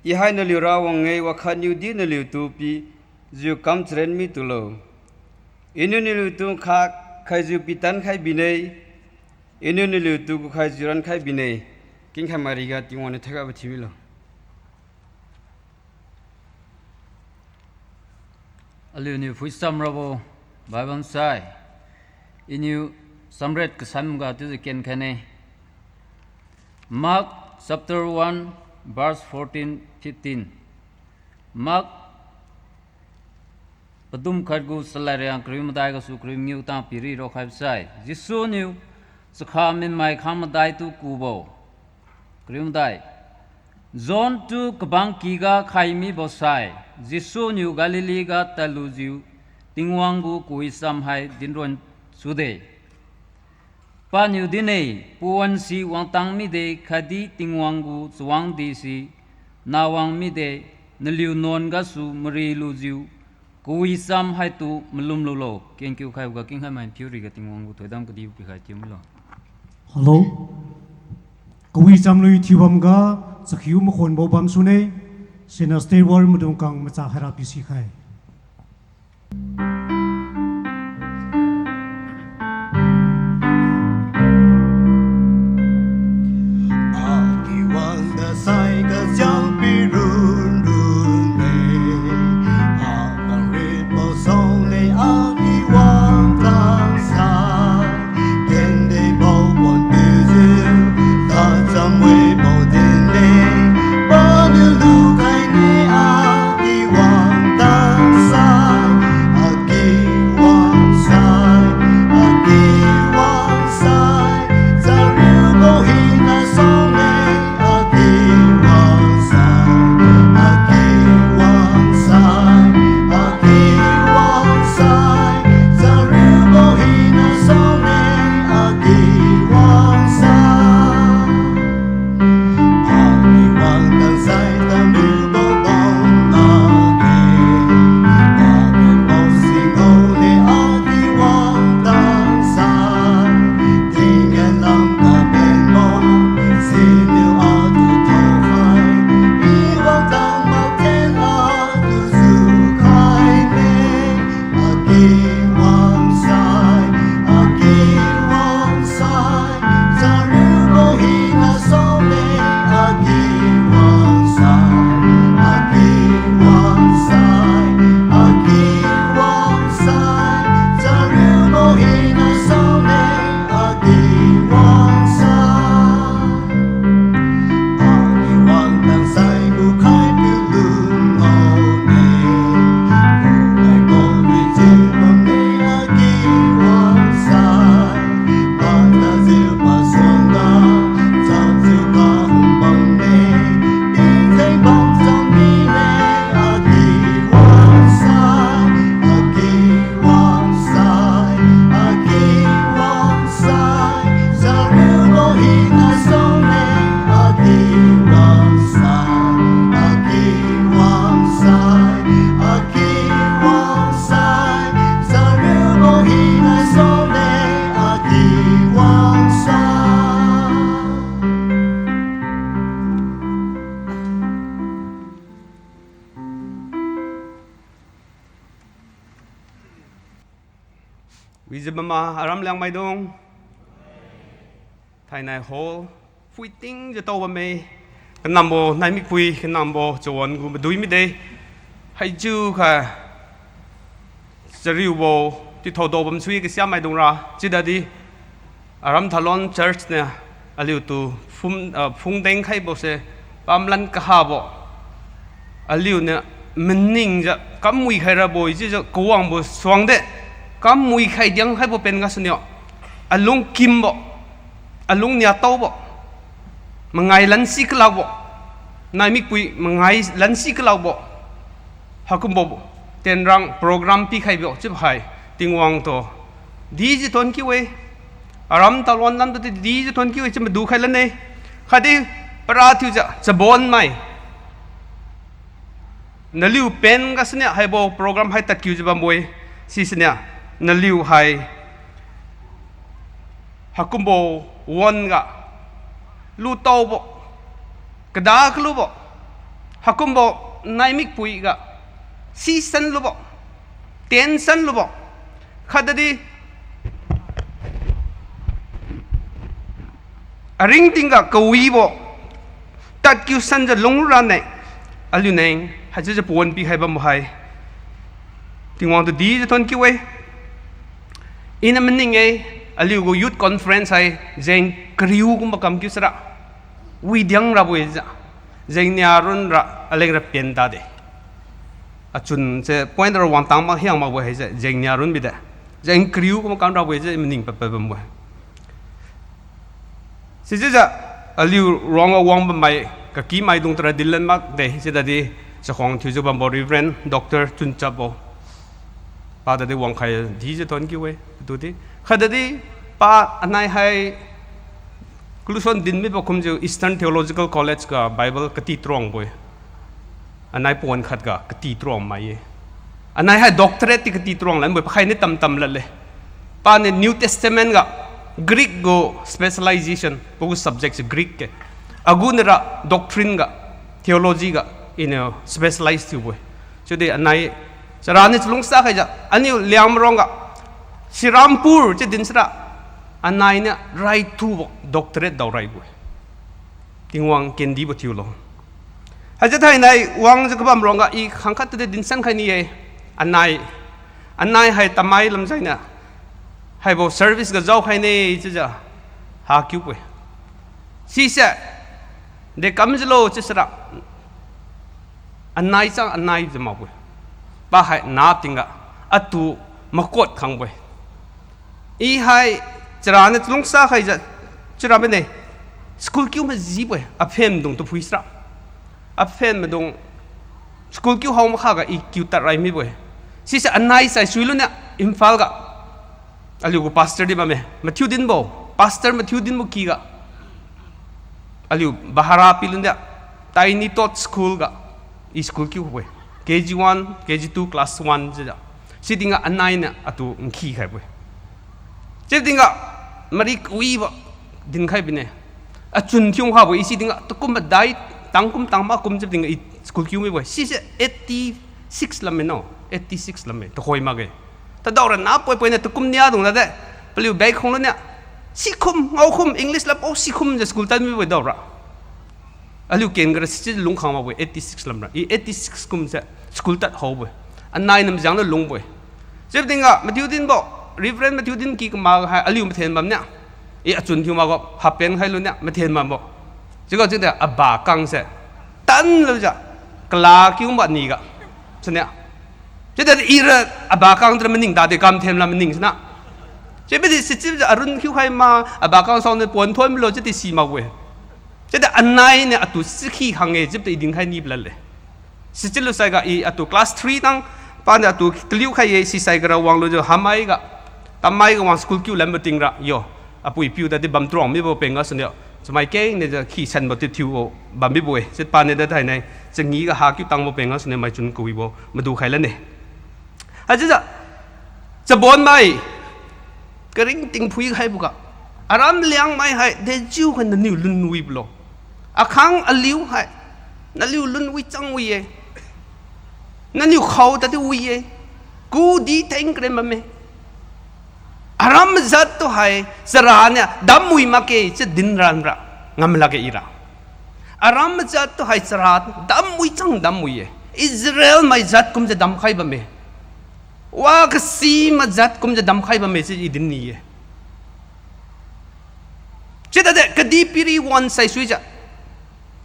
I hai naliu Rawang-e, wakhatniudi naliutu pijiu kam charen mi tulo. Iniu naliutu kha khaijiu pitan khai bine, Iniu naliutu gukhaijiu ran khai bine. Kengkhai mai riga Tingwang niu thagabo thiu milo. Aliuniu phuicham rabo Bible sai, Iniu samret kasamga chiujiu ken khaine. Mark chapter one, verse fourteen, fifteen. Mark padum khat gu chalad riang kariu madai gasu kariu mangiu tang piri raokhaibo sai, Jesu niu chakha minmai khang madaitu kubo. Kariu madai. John tu kabang kyga khai mibo sai, Jesu niu Galilee ga tadlujiu Tingwang gu kawicham hai dinron sude. Paniu dinne, pawan si wangtang mide khatdi Tingwang gu chawang di si nawang mide, naliu nuan gasu mari lujiu kawicham haitu malum lulo. Kengkiu khaiboga kengkhai mai phiu riga Tingwang gu thoidam kadibo pikhai thiu milo. Hello. Kawi chamlui thiubam ga chakhiu makhonbo bamsune, siniu state war maidung kang macha khaira pisikhai. Agi wangda sai kasiang pirun rune, agang ribo song le agi wang tang sai. Kende bau pon pijiu, tacham wibo din ne, paniu lukhai ne agi wang tang sai, agi wang sai, agi wang sai, chariubo hina song ne, agi wang sai, agi wang sai, agi wang sai, chariubo hina song ne, agi wang sai. Agi wang tang sai tamiubo bang lage. Agi wang singao ne agi wang tang sai. Tinggen lam kabenbo siniu atu thaokhai. I wang tang maten atu jukhai ne. Agi wang sai, agi wang sai, chariubo hina song ne, agi wang sai, agi wang sai, agi wang sai, chariubo hina song ne, agi wang sai. Agi wang tang sai lukhai piu lun ngao ne. Lukhai ngao ne chiu bam ne agi wang sai. Pata jiu pasuan ga, chap jiu kahum bam ne. Tingtheng bam cham mine agi wang sai. Agi wang sai, agi wang sai, chariubo hina song ne, agi wang sai, agi wang sai, agi wang sai, chariubo hina song ne, agi wang sai. Wijiu bamma aram Liangmaidung. Thainai hall phuiting jiu tao bamme. Kanambo naimikpui, kanambo chawan gu madui mide. Haichiu kha chariubo, ti thaodo bam sui kasiamaidung ra, chiudadi Aram Thalon Church niu aliutu phum, ah, phungdeng khaibose, pamlan kahabo. Aliuniu maningjiu kamui khai rabo-e chiujiu kawangbo suangde, kamui khai diang khaibo pen gasuniu, alung kimbo, alung niataobo, mangai lansi kalakbo, naimikpui mangai lansi kalakbo, haikumbo tenrang program pikhaibo chiubo hai, Tingwang tu dijiu thonkiu-e. Aram Thalon lamtu di dijiu thonkiu-e, chiu madu khai lanne. Khatdi para thiujiu chabonmai, naliu pen gasuniu haibo program hai tadkiujiu bambo-e. Sisiniu naliu hai haikumbo wan-ga lutaobo, kada kalubo, haikumbo naimikpui ga sisan lubo, tensan lubo, khatdi aringtingga kawibo tadkiu sanjiu lungrane, aliu neng haichiujiu pawan pikhai bambo hai, Tingwang tu dijiu thonkiu-e. Iniu maning-e, aliugu youth conference hai jeng kariu kumbo kam kiu sara, widiang rabo-e jiu, jengnia runra aleng ra pen tade. Achunse point ra wangtang mak hiang makbo haise jengnia run bide. Jeng kariu kumbo kam rabo-e jiu maning padpad bambo-e. Sichiujiu aliu ruangga wang bammai kakimaidung tura dinlan makde, chiudadi chakhuang thiujiu bambo Reverend Doctor Chunchapbo, pa tadi wangkhai dijiu thonkiu-e, atudi. Khatdi pa anai hai kaluson din mibo kumjiu Eastern Theological College ga Bible kati truangbo-e. Anai pawan khatga kati truang mai-e. Anai hai doctorate ti kati truang lanbo-e, pakhai ni tamtam ladle. Paniu New Testament ga Greek gu specialization, pagu subject se Greek ke. Agu nira doctrine ga, theology ga, iniu specialize thiubo-e. Chiudi anai, chara niu chalungsa khaijiu, aniu Liangmai rongga, Serampore chiu din sira, anai niu raithubo doctorate daoraibo-e. Tingwang kendibo thiulo. Haichiu thainai wangjiu kabam rongga i khangkhat tadi dinsan khai ni-e. Anai, anai hai tamai lamjai niu, haibo service ga jao khai ne chiujiu, hakiu-e. Sise, dekam jilo chiu sira, anai chang anai jiu makbo-e. Pa hai na tingga, atu makot khangbo-e. I hai, chara niu chalungsa khaijiu, chiura mane, school kiu majibo-e, aphen maidung tu phui sira. Aphen maidung, school kiu hao makhaga i kiu tad rai mibo-e. Sise anai sai suilu niu, Imphal ga. Aliu gu pastor di bamme, mathiu dinbo, pastor mathiu dinbo kyga. Aliu bahara pilu niu, Tiny Tot School ga, i school kiu khubo-e. K G one, K G two, class one jiujiu. Sitingga anai niu atu nkhi khaibo-e. Chiubo tingga, mari kawibo dinkhai bine. Achun thiu khabo-e, i sitingga, takum madai, tangkum tangma kum chiubo tingga, i school kiu mibo-e. Sise eighty six lamme no, eighty six lamme, tuhoi makge. Tadaora na poi-poiniu takum niadung dade, paliu bag khunglu niu, sikhum, ngaokhum, English lad pao sikhum jiu school tad mibo-e daora. Aliu ken gara sichiu lungkhang makbo-e, eighty six lamra. I eighty six kumse school tad haobo-e. Anai niu majang niu lungbo-e. Chiubo tingga, mathiu dinbo, Reverend mathiu din ky kamak hai, aliu mathen bamniu. I achun thiu makga, hapen khailu niu, mathen bambo. Chiuga chiudi aba kangse, tanlujiu, kala kiu mba niga. Siniu. Chiudi ira aba kang tara maning dadi kam them la maning siniu. Chiubidi sichiujiu arun khiu khai ma, aba kang saoniu pon thon milo chiudi si makbo-e. Chiudi anai niu atu chikhi khang-e chiubo i dinkhai ni palale. Sichiu lusaiga i atu class three tang, paniu atu taliu khai-e sisai gara wanglujiu hamai ga, tamai ga wang school kiu lanbo tingra yo. Apui piu dadi bam truang mibo peng gasuniu, chamai kengniu jiu khi sanbo ti thiubo bam mibo-e. Chiu paniu da thainai, changi ga hakiu tangbo peng gasuniu maichun kawibo madu khai lane. Haichiujiu, chabonmai, karingting phui khaiboga, aram Liangmai hai dejiukha naniu lun wibo lo. Akhang aliu hai, naliu lun wi chang wi-e. Naniu khao tadi wi-e. Kudi theng karen bamme. Aram majat tu hai, chara niu damwi makge chiu dinranra, ngam lakge ira. Aram majat tu hai chara damwi chang damwi-e. Israel mai jat kumjiu damkhai bamme. Wa kasi majat kumjiu damkhai bamme chiu i din ni-e. Chiudade kadihpiri wan saisuijiu,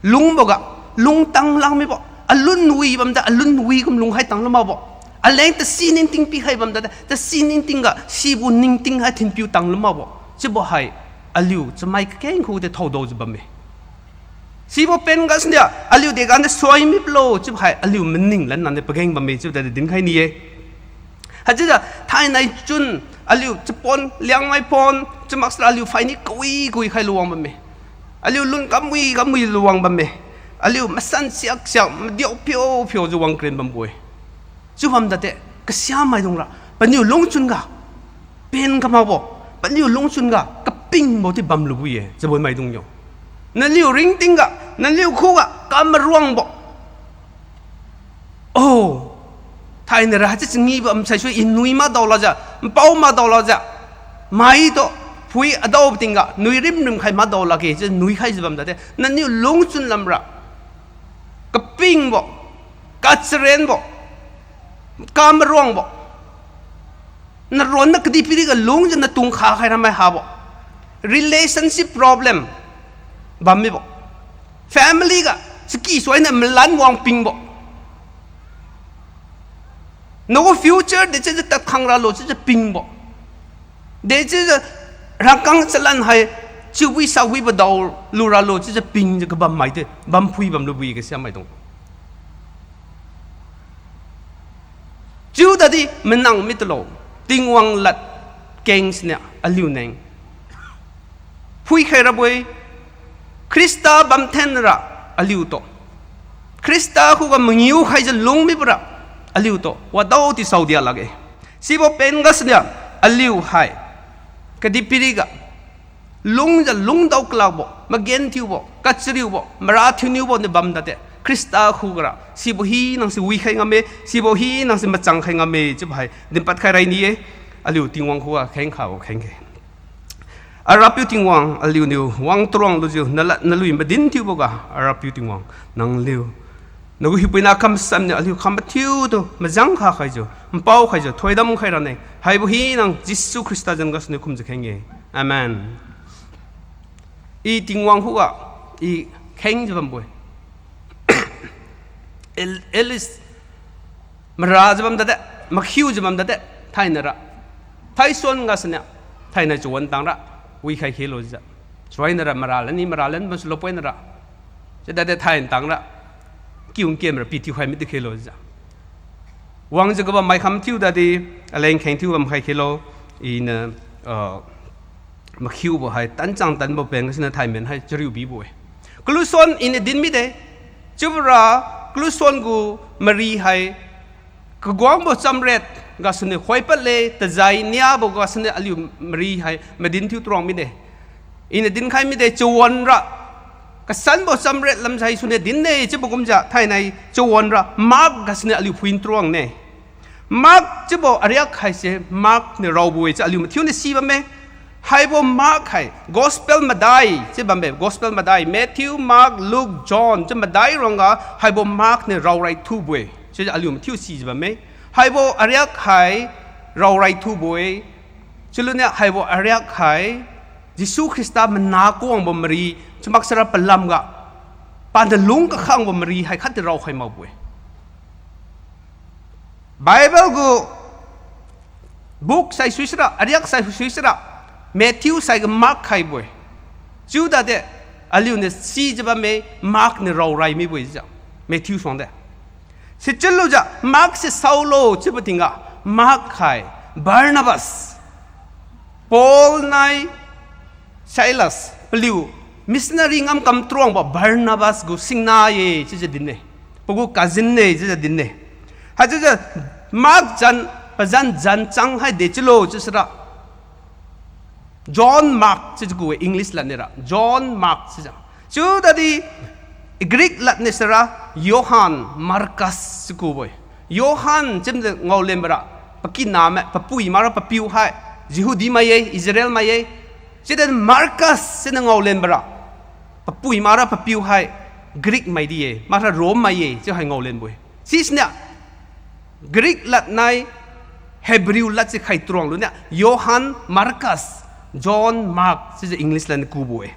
lungboga, lungtang lang mibo, alun wi bamda, alun wi kum lungkhai tanglu makbo. Aleng tasi ningting pikhai bamdade, tasi ningting ga, sibo ningting hai thinpiu tanglu makbo. Chiubo hai, aliu chamai kakeng khude thaodaojiu bamme. Sibo pen gasuniu, aliu dega niu soi miplo, chiubo hai, aliu maning lan naniu pageng bamme, chiubo tadi dinkhai ni-e. Haichiujiu, thainai chun, aliu chapon, Liangmai pon, chiu maksara aliu phaini kawi kawi khailu wang bamme. Aliu lun kamwi kamwi lu wang bamme. Aliu masan siak siak, madiu phiu phiujiu wang kren bambo-e. Chiu bamdade, kasiamaidungra, paniu lungchun ga, pen kamakbo, paniu lungchun ga kapingbo ti bamlubo-e, chabonmaidung yo. Naliu ringting ga, naliu khuga kamaruangbo. O, thainai ra chiu changi bam saisui i nui madao lakjiu, npao madao lakjiu, maitu phui adao tingga nui rimrim khai madao lakge chiu nuikhaijiu bamdade, naniu lungchun lamra kapingbo, kacharenbo, kamaruangbo, naronna kadihpiriga lungjiu natung kha khai ramai habo, relationship problem bam mibo, family ga chaki suainiu malan wang pingbo, nagu future dechiujiu tadkhang ralo chiujiu pingbo, dechiujiu rangkang chalan hai chiuwi sawibo dao lu ralo chiujiu pingjiu kabam maidi bamphui bamlubo-e kasiamaidung. Chiudadi manang mitulo, Tingwang lad keng siniu aliu neng phuikhai rabo-e. Khrista bamthenra aliutu, Khrista khuga mangiu khaijiu lung mibora aliutu wadaodi saodia lakge. Sibo pen gasuniu aliu hai kadihpiriga lungjiu lungdao kalakbo, Magenthiubo, kachariubo, marathiuniubo niu bam tade. Khrista khuga ra sibo hina si wikhai ngamme, sibo hina si machang khai ngamme chiubo hai dinpad khai rai ni-e. Aliu Tingwang khuga kheng khabo kheng khe. Arapiu Tingwang, aliuniu wang taruang lujiu nalad nalui madin thiuboga, Arapiu Tingwang, nangliu nagu hiupuina kamsamniu aliu kham mathiutu majang kha khaijiu, npao khaijiu, thoidam khai rane. Haibo hina Jesu Khrista zan gasuniu khumjiu kheng-e. Amen. I Tingwang khuga, i khengjiu bambo-e. At least, marajiu bam tade, makhiujiu bam tade, thainai ra. Thaisuan gasuniu, thainai chawan tang ra, wikhai khelo jiu. Suainai ra maralan ni maralan bamsu lopoina ra. Chiu tade thainai tang ra, kiung kem ra pithiu khai mitu khelo jiu. Wangjiu kabam mai kham thiu tadi, aleng kheng thiu bam khai khelo, iniu, ah, makhiubo hai, tanchang tanbo peng gasuniu thaimen hai chariu bibo-e. Kalusuan iniu din mide, chiubora kalusuan gu mari hai, kaguangbo chamret gasuniu khoipadle, tajai niabo gasuniu aliu mari hai madin thiu taruang mide. Iniu dinkhai mide chawan ra, kasanbo chamret lamjai suniu din-e chiubo kumjiu thainai chawan ra Mark gasuniu aliu phui taruang ne. Mark chiubo ariak haise Mark niu raobo-e chiu aliu mathiuniu si bamme. Haibo Mark hai Gospel madai chiu bamme, Gospel madai, Matthew, Mark, Luke, John chiu madai ruangga haibo Mark niu raorai thubo-e chiujiu aliu mathiu sijiu bamme. Haibo ariak hai raorai thubo-e. Chiuluniu haibo ariak hai Jesu Khrista mana kawangbo mari, chamaksara palamga, paniu lung kakhangbo mari hai khatdi raokhai makbo-e. Bible gu book sai sui sira, ariak sai sui sira, Matthew saiga Mark khaibo-e. Chiudade, aliuniu sijiu bamme, Mark niu raorai mibo-e jiu, Matthew suangde. Sichiulujiu Mark se saolo chiubo tingga, Mark hai Barnabas, Paul nai Silas paliu missionary ngamkam taruangbo Barnabas gu singna-e chiujiu din-e. Pagu cousin-e chiujiu din-e. Haichiujiu Mark zan, pazan zan chang hai de chiulo chiusira, John Mark chiujiu ku-e, English lad niura John Mark chiujiu. Chiudadi Greek lad nisira Johan Markus chiu kubo-e. Johan chiujiu ngaolenbora, pakiname, papui makra papiu hai, Jehudi mai-e, Israel mai-e. Chiudi Markus chiuniu ngaolenbora, papui makra papiu hai, Greek mai di-e, makra Rome mai-e chiu hai ngaolenbo-e. Sisiniu Greek lad nai Hebrew lad si khai taruang luniu Johan Markus, John Mark chiujiu English lad ni kubo-e.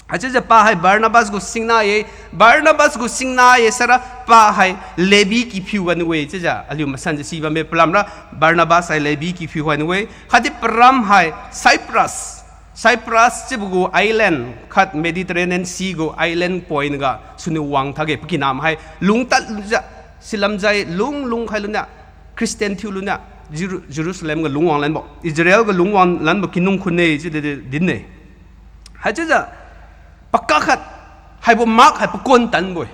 Haichiujiu pa hai Barnabas gu singna-e, Barnabas gu singna-e saira pa hai Levi kiphiu ganiu-e chiujiu aliu masanjiu si bamme. Palamra Barnabas hai Levi kiphiu ganiu-e. Khatdi param hai Cyprus, Cyprus chiubo gu island khat Mediterranean Sea gu island point ga suniu wang thage, pakinam hai lungtad lujiu, silamjai lung lungkhai luniu, Christian thiu luniu, Jeru-, Jerusalem ga lungwang lanbo, Israel ga lungwang lanbo kinung khun-e chiudi din-e. Haichiujiu pakak khat haibo Mark hai pakuan tanbo-e.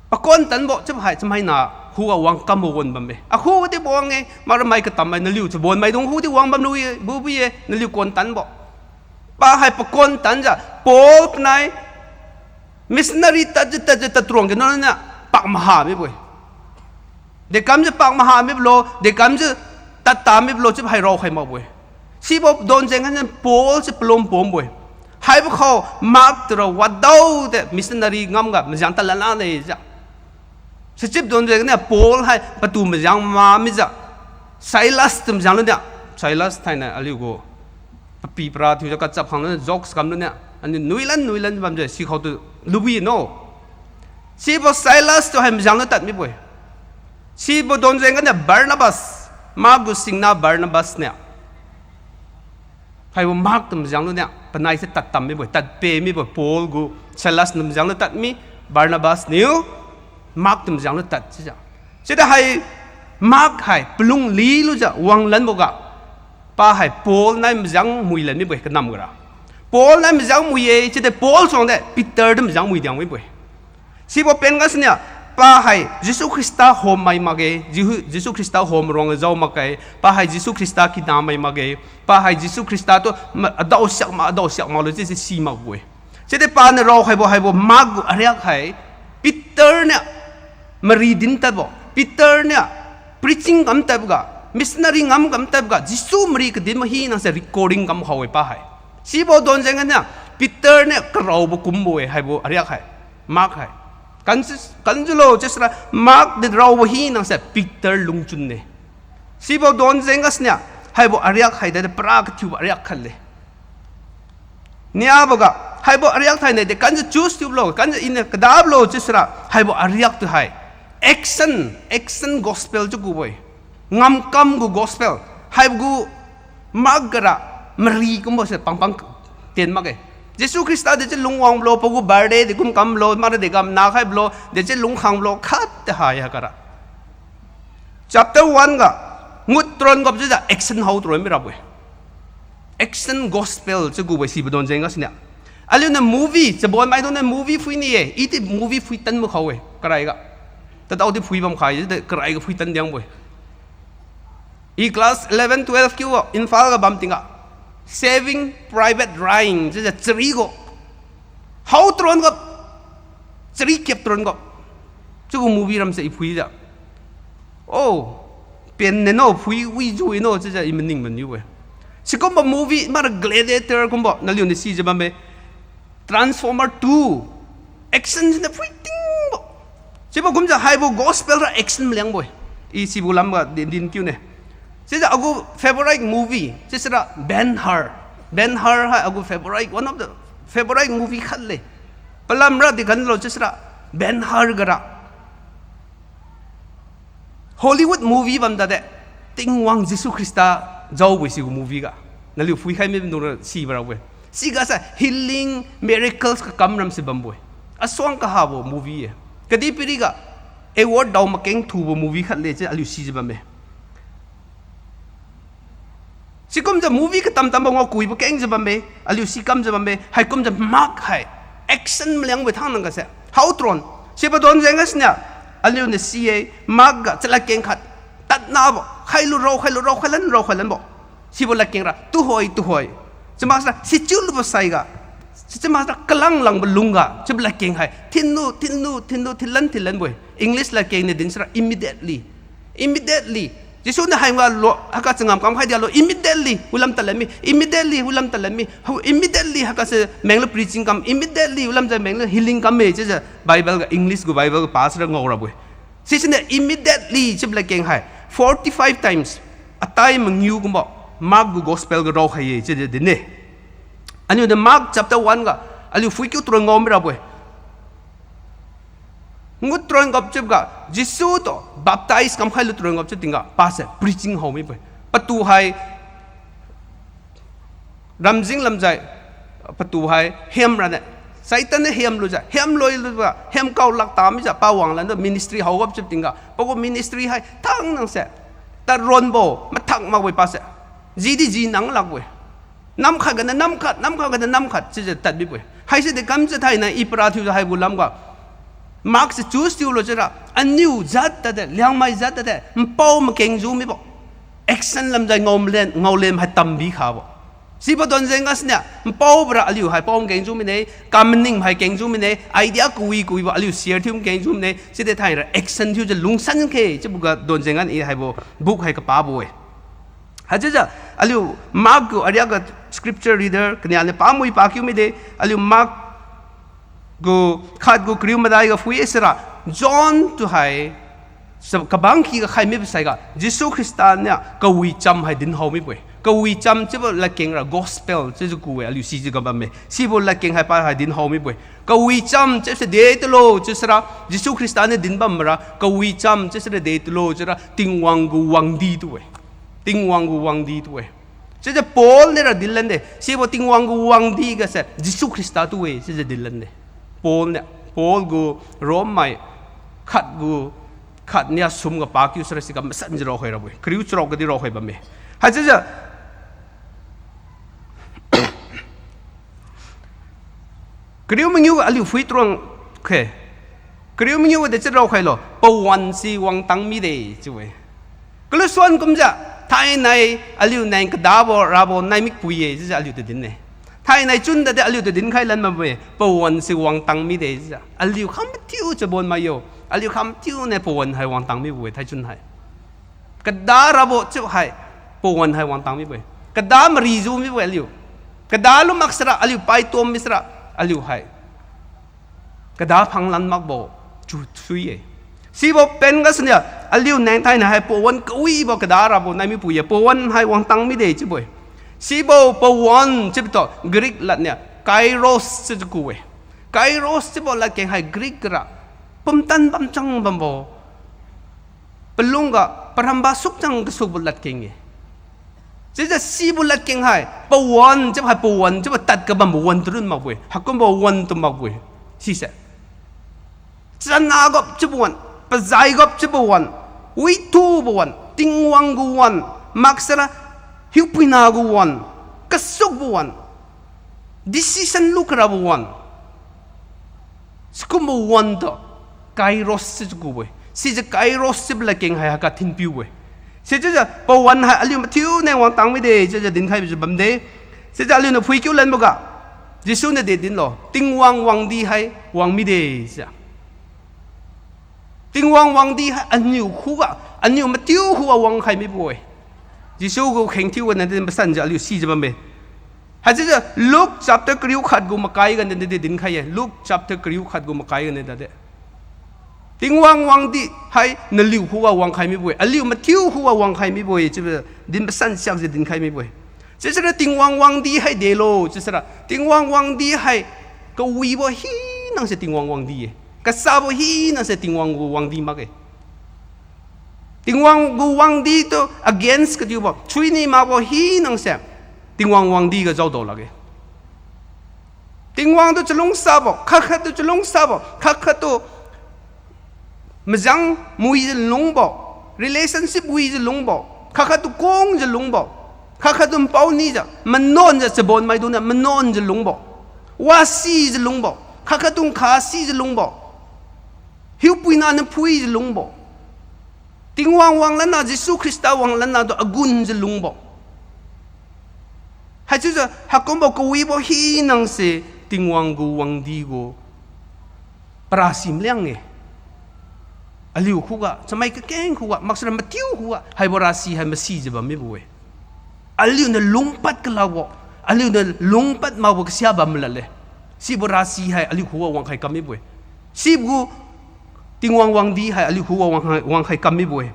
Pakuan tanbo chiubo hai chamaina khuga wang kambo wan bamme. Akhugadi bo wang-e, makra mai katam mai naliu chabon maidung khuga di wang bamlu-e, bubu-e, naliu kuan tanbo. Pa hai pakuan tanjiu, Paul panai missionary tadjiu tadjiu tadruang kina niu pak maha mibo-e. Dekamjiu pak maha mibo lo, dekamjiu tadta mibo lo chiubo hai raokhai makbo-e. Sibo donjeng ganiu Paul si palum pumbo-e. Haibo khao Mark tura wadaode missionary ngamga majang tadlan lane jiu. Sichiu donjeng ganiu Paul hai patu majang ma mijiu, Silas tu majang luniu, Silas thainai aliu gu papi para thiujiu kachap khang luniu, jokes kam luniu, aniu nuilan nuilan bamjiu sikhao tu lubi no. Sibo Silas tu hai majang lu tad mibo-e. Sibo donjeng ganiu Barnabas, Mark gu singna Barnabas niu haibo Mark tu majang luniu, panai se tadtam mibo-e, tadpe mibo-e, Paul gu, Silas niu majang lu tad mi, Barnabas niu Mark tu majang lu tad chiujiu. Chiudi hai Mark hai palung lilujiu wang lanboga, pa hai Paul nai majang mui lan mibo-e kanam gara. Paul nai majang mui-e chiudi Paul suangde Peter tu majang mui diang mibo-e. Sibo pen gasuniu, pa hai Jesu Khrista hommai makge, Jesu, Jesu Khrista hom ruang jao makge, pa hai Jesu Khrista kinamai makge, pa hai Jesu Khrista tu ma-, adao siak mak, adao siak maklo chiusi si makbo-e. Chiudi paniu raokhaibo haibo Mark gu ariak hai, Peter niu mari din tadbo, Peter niu preaching kam tadboga, missionary ngam kam tadboga, Jesu mari kadin ma hina se recording kam khao-e pa hai. Sibo donjeng ganiu, Peter niu karaobo kumbo-e haibo ariak hai, Mark hai. Kan, kanjiulo chiusira Mark di raobo hina se Peter lungchun-e. Sibo donjeng gasuniu, haibo ariak hai dadi para kathiubo ariak khat le. Niaboga, haibo ariak thainai de kanjiu choose thiulo, kanjiu iniu kadablo chiusira, haibo ariak tu hai. Action, action gospel chiu kubo-e. Ngamkam gu gospel. Haibo gu Mark gara mari kumbo se pangpang tien makge. Jesu Khrista dechiu lungwangbo lo, pagu birthday dekum kamlo, mara de gam nakhaibo lo, dechiu lungkhangbo lo, khat de hai haiga ra. Chapter one ga, ngut tron gap chiujiu action hao tron mirabo-e. Action gospel chiu kubo-e sibo donjeng gasuniu. Aliuniu movie, chabon maidungniu movie phui ni-e, i di movie phui tan makhao-e, karaiga. Tadaodi phui bam khai, de karaiga phui tan diangbo-e. I class eleven, twelve kiu Imphal ga bam tingga, Saving Private Ryan chiujiu chari gu, hao tron gap, chari kap tron gap, chiugu movie ramse i phuijiu, oh, pen ne no, phui wijiu i no chiujiu i maning maniu-e. Sikumbo movie mara Gladiator kumbo naliuniu sijiu bamme. Transformer two, action siniu phui tingbo. Sibo kumjiu haibo gospel ra action maliangbo-e. I sibo lamga din, din kiu ne. Chiujiu agu favorite movie chiusira Ben-Hur. Ben-Hur hai agu favorite, one of the favorite movie khat le. Palamra di kanlo chiusira Ben-Hur gara Hollywood movie bam tade, Tingwang Jesu Khrista jaobo-e sigu movie ga. Naliu phuikhai mi dung ra sibo rabo-e. Siga sai healing, miracles kakam ramse bambo-e. Asuang kahabo movie-e. Kadihpiriga award dao makeng thubo movie khat le chiu aliu sijiu bamme. Sikumjiu movie katam tambo ngaokuibo kengjiu bamme, aliu sikamjiu bamme, haikumjiu Mark hai action maliangbo thang nang gase. Hao tron, sibo donjeng gasiniu, aliuniu si-e, Mark ga chaladkeng khat, tadnabo, khailu rao, khailu rao, khailan rao, khailanbo. Sibo ladkeng ra tuhoi, tuhoi. Chamaksara sichiulubo saiga, chamaksara kalanglangbo lungga chiubo ladkeng hai thinlu, thinlu, thinlu, thinlan, thinlanbo-e. English ladkeng niu dinsira immediately. Immediately. Jesu niu haimga lo, haiga changam kamkhai dialo, immediately wilam tadlan mi, immediately wilam tadlan mi, hu, immediately haigase menglu preaching kam, immediately wilamjiu menglu healing kamme chiujiu Bible ga, English gu Bible ga pasara ngao rabo-e. Sisiniu immediately chiubo ladkeng hai forty five times, atai mangiu kumbo, Mark gu gospel ga raokhai-e chiujiu din-e. Aniu de Mark chapter one ga, aliu phuikiu tron ngao mirabo-e. Ngut tron gap chiubo ga, Jesu tu baptize kamkhailu tron gap chiu tingga, pase preaching hao mibo-e. Patu hai, ramjing lamjai, patu hai hiamrane. Satan niu hiamlujiu, hiamloilujiu, hiamkao lakta mijiu, pawang lantu ministry hao gap chiu tingga, pagu ministry hai thang nang se, tadronbo mathak makbo-e pase. Jidi ji nang lakbo-e. Namkhat ganiu namkhat, namkhat ganiu namkhat chiujiu tadmibo-e. Haise de kamjiu thainai i para thiujiu haibo lamga, Mark se choose thiulo chiura, aniu jat tade, Liangmai jat tade, npao makengjiu mibo, action lamjai ngaolen, ngaolem hai tambi khabo. Sibo donjeng gasiniu, npaobo ra aliu hai pao makengjiu mine, kamaning hai kengjiu mine, idea kawi kawibo aliu share thiu makengjiu mine, side thaira action thiujiu lungsan khe chiubo ga donjeng ganiu i haibo book hai kapabo-e. Haichiujiu, aliu Mark gu ariak ga scripture reader kania niu pamui pakiu mide, aliu Mark gu khat gu kariu madai ga phui-e sira, John tu hai, sa, kabang khi ga khai mibo saiga, Jesu Khrista niu kawicham hai dinhao mibo-e. Kawicham chiubo ladkeng ra gospel chiujiu ku-e, aliu sijiu ga bamme. Sibo ladkeng hai pa hai dinhao mibo-e. Kawicham chiuse de tulo chiusira, Jesu Khrista niu dinbam ra, kawicham chiusira de tulo chiura, Tingwang gu wangdi tu-e. Tingwang gu wangdi tu-e. Chiujiu Paul niura dinlande, sibo Tingwang gu wangdi gase Jesu Khrista tu-e chiujiu dinlande. Paul niu, Paul gu Rome mai khat gu, khat nia sum ga pakiu sira siga masanjiu raokhai rabo-e. Kariu charao gadi raokhai bamme. Haichiujiu kariu mangiu aliu phui truang khe. Kariu mangiu de chiu raokhailo, pawan si wangtang mide chiu-e. Kalusuan kumjiu, thainai aliu neng kadabo rabo naimik pui-e chiujiu aliu tu din-e. Thainai chun tadi aliutu dinkhai lan bambo-e, pawan si wangtang mide jiu. Aliu khang mathiu chabon mai yo. Aliu khang mathiu niu pawan hai wangtang mibo-e thaichun hai. Kada rabo chiu hai, pawan hai wangtang mibo-e. Kada marijiu mibo-e aliu. Kada lu maksara, aliu paitom misara, aliu hai. Kada phanglan makbo chiu sui-e. Sibo pen gasuniu, aliu nengthai niu hai pawan kawibo kada rabo nai mipui-e, pawan hai wangtang mide chiubo-e. Sibo pawan chiubo tu Greek lad niu, kairos chiujiu ku-e. Kairos chiubo ladkeng hai Greek gara, pumtan bamchang bambo palung ga paramba sukchang kasukbo ladkeng-e. Chiujiu sibo ladkeng hai, pawan chiubo hai pawan chiubo tad kabambo wan tu run makbo-e, haikumbo wan tu makbo-e. Sise chana gap chiubo wan, pazai gap chiubo wan, withubo wan, Tingwang gu wan, maksara hiupuina gu wan, kasukbo wan, decision lu karabo wan. Sikumbo wan tu kairos chiujiu kubo-e. Sijiu kairos chiubo ladkeng hai haiga thinpiubo-e. Sichiujiu pawan hai aliu mathiu niu wangtang mide chiujiu dinkhaibojiu bamde. Sijiu aliuniu phuikiu lanboga, Jesu niu de dinlo, Tingwang wangdi hai wang mide jiu. Tingwang wangdi hai aniu khuga, aniu mathiu khuga wangkhai mibo-e. Jesu gu khengthiu ganiu din masanjiu aliu sijiu bamme. Haichiujiu Luke chapter kariu khat gu makai ganiu di dinkhai-e. Luke chapter kariu khat gu makai ganiu tadi, Tingwang wangdi hai naliu khuga wangkhai mibo-e, aliu mathiu khuga wangkhai mibo-e chiubo din masan siakjiu dinkhai mibo-e. Chiusira Tingwang wangdi hai delo chiusira, Tingwang wangdi hai kawibo hinangsai Tingwang wangdi-e. Kasabo hinangsai Tingwang gu wangdi makge. Tingwang gu wangdi tu against kadiubo, chuini makbo hinangsai Tingwang wangdi ga jaodao lakge. Tingwang tu chalungsabo, khat khat tu chalungsabo, khat khat tu majang muijiu lungbo, relationship wijiu lungbo, khat khat tu kungjiu lungbo, khat khat tu npao nijiu manuanjiu chabonmaidungniu manuanjiu lungbo, wasijiu lungbo, khat khat tu nkhasijiu lungbo, hiupuina niu phuijiu lungbo, Tingwang wanglanna, Jesu Khrista wanglanna tu agunjiu lungbo. Haichiujiu haikumbo kawibo hinangsai Tingwang gu wangdi gu parasi maliang-e. Aliu khuga, chamai kakeng khuga, maksara mathiu khuga haibo rasi hai masijiu bam mibo-e. Aliuniu lungpad kalakbo, aliuniu lungpad makbo kasia bam malale. Sibo rasi hai aliu khuga wangkhai kam mibo-e. Sibo Tingwang wangdi hai aliu khuga wangkhai, wangkhai kam mibo-e.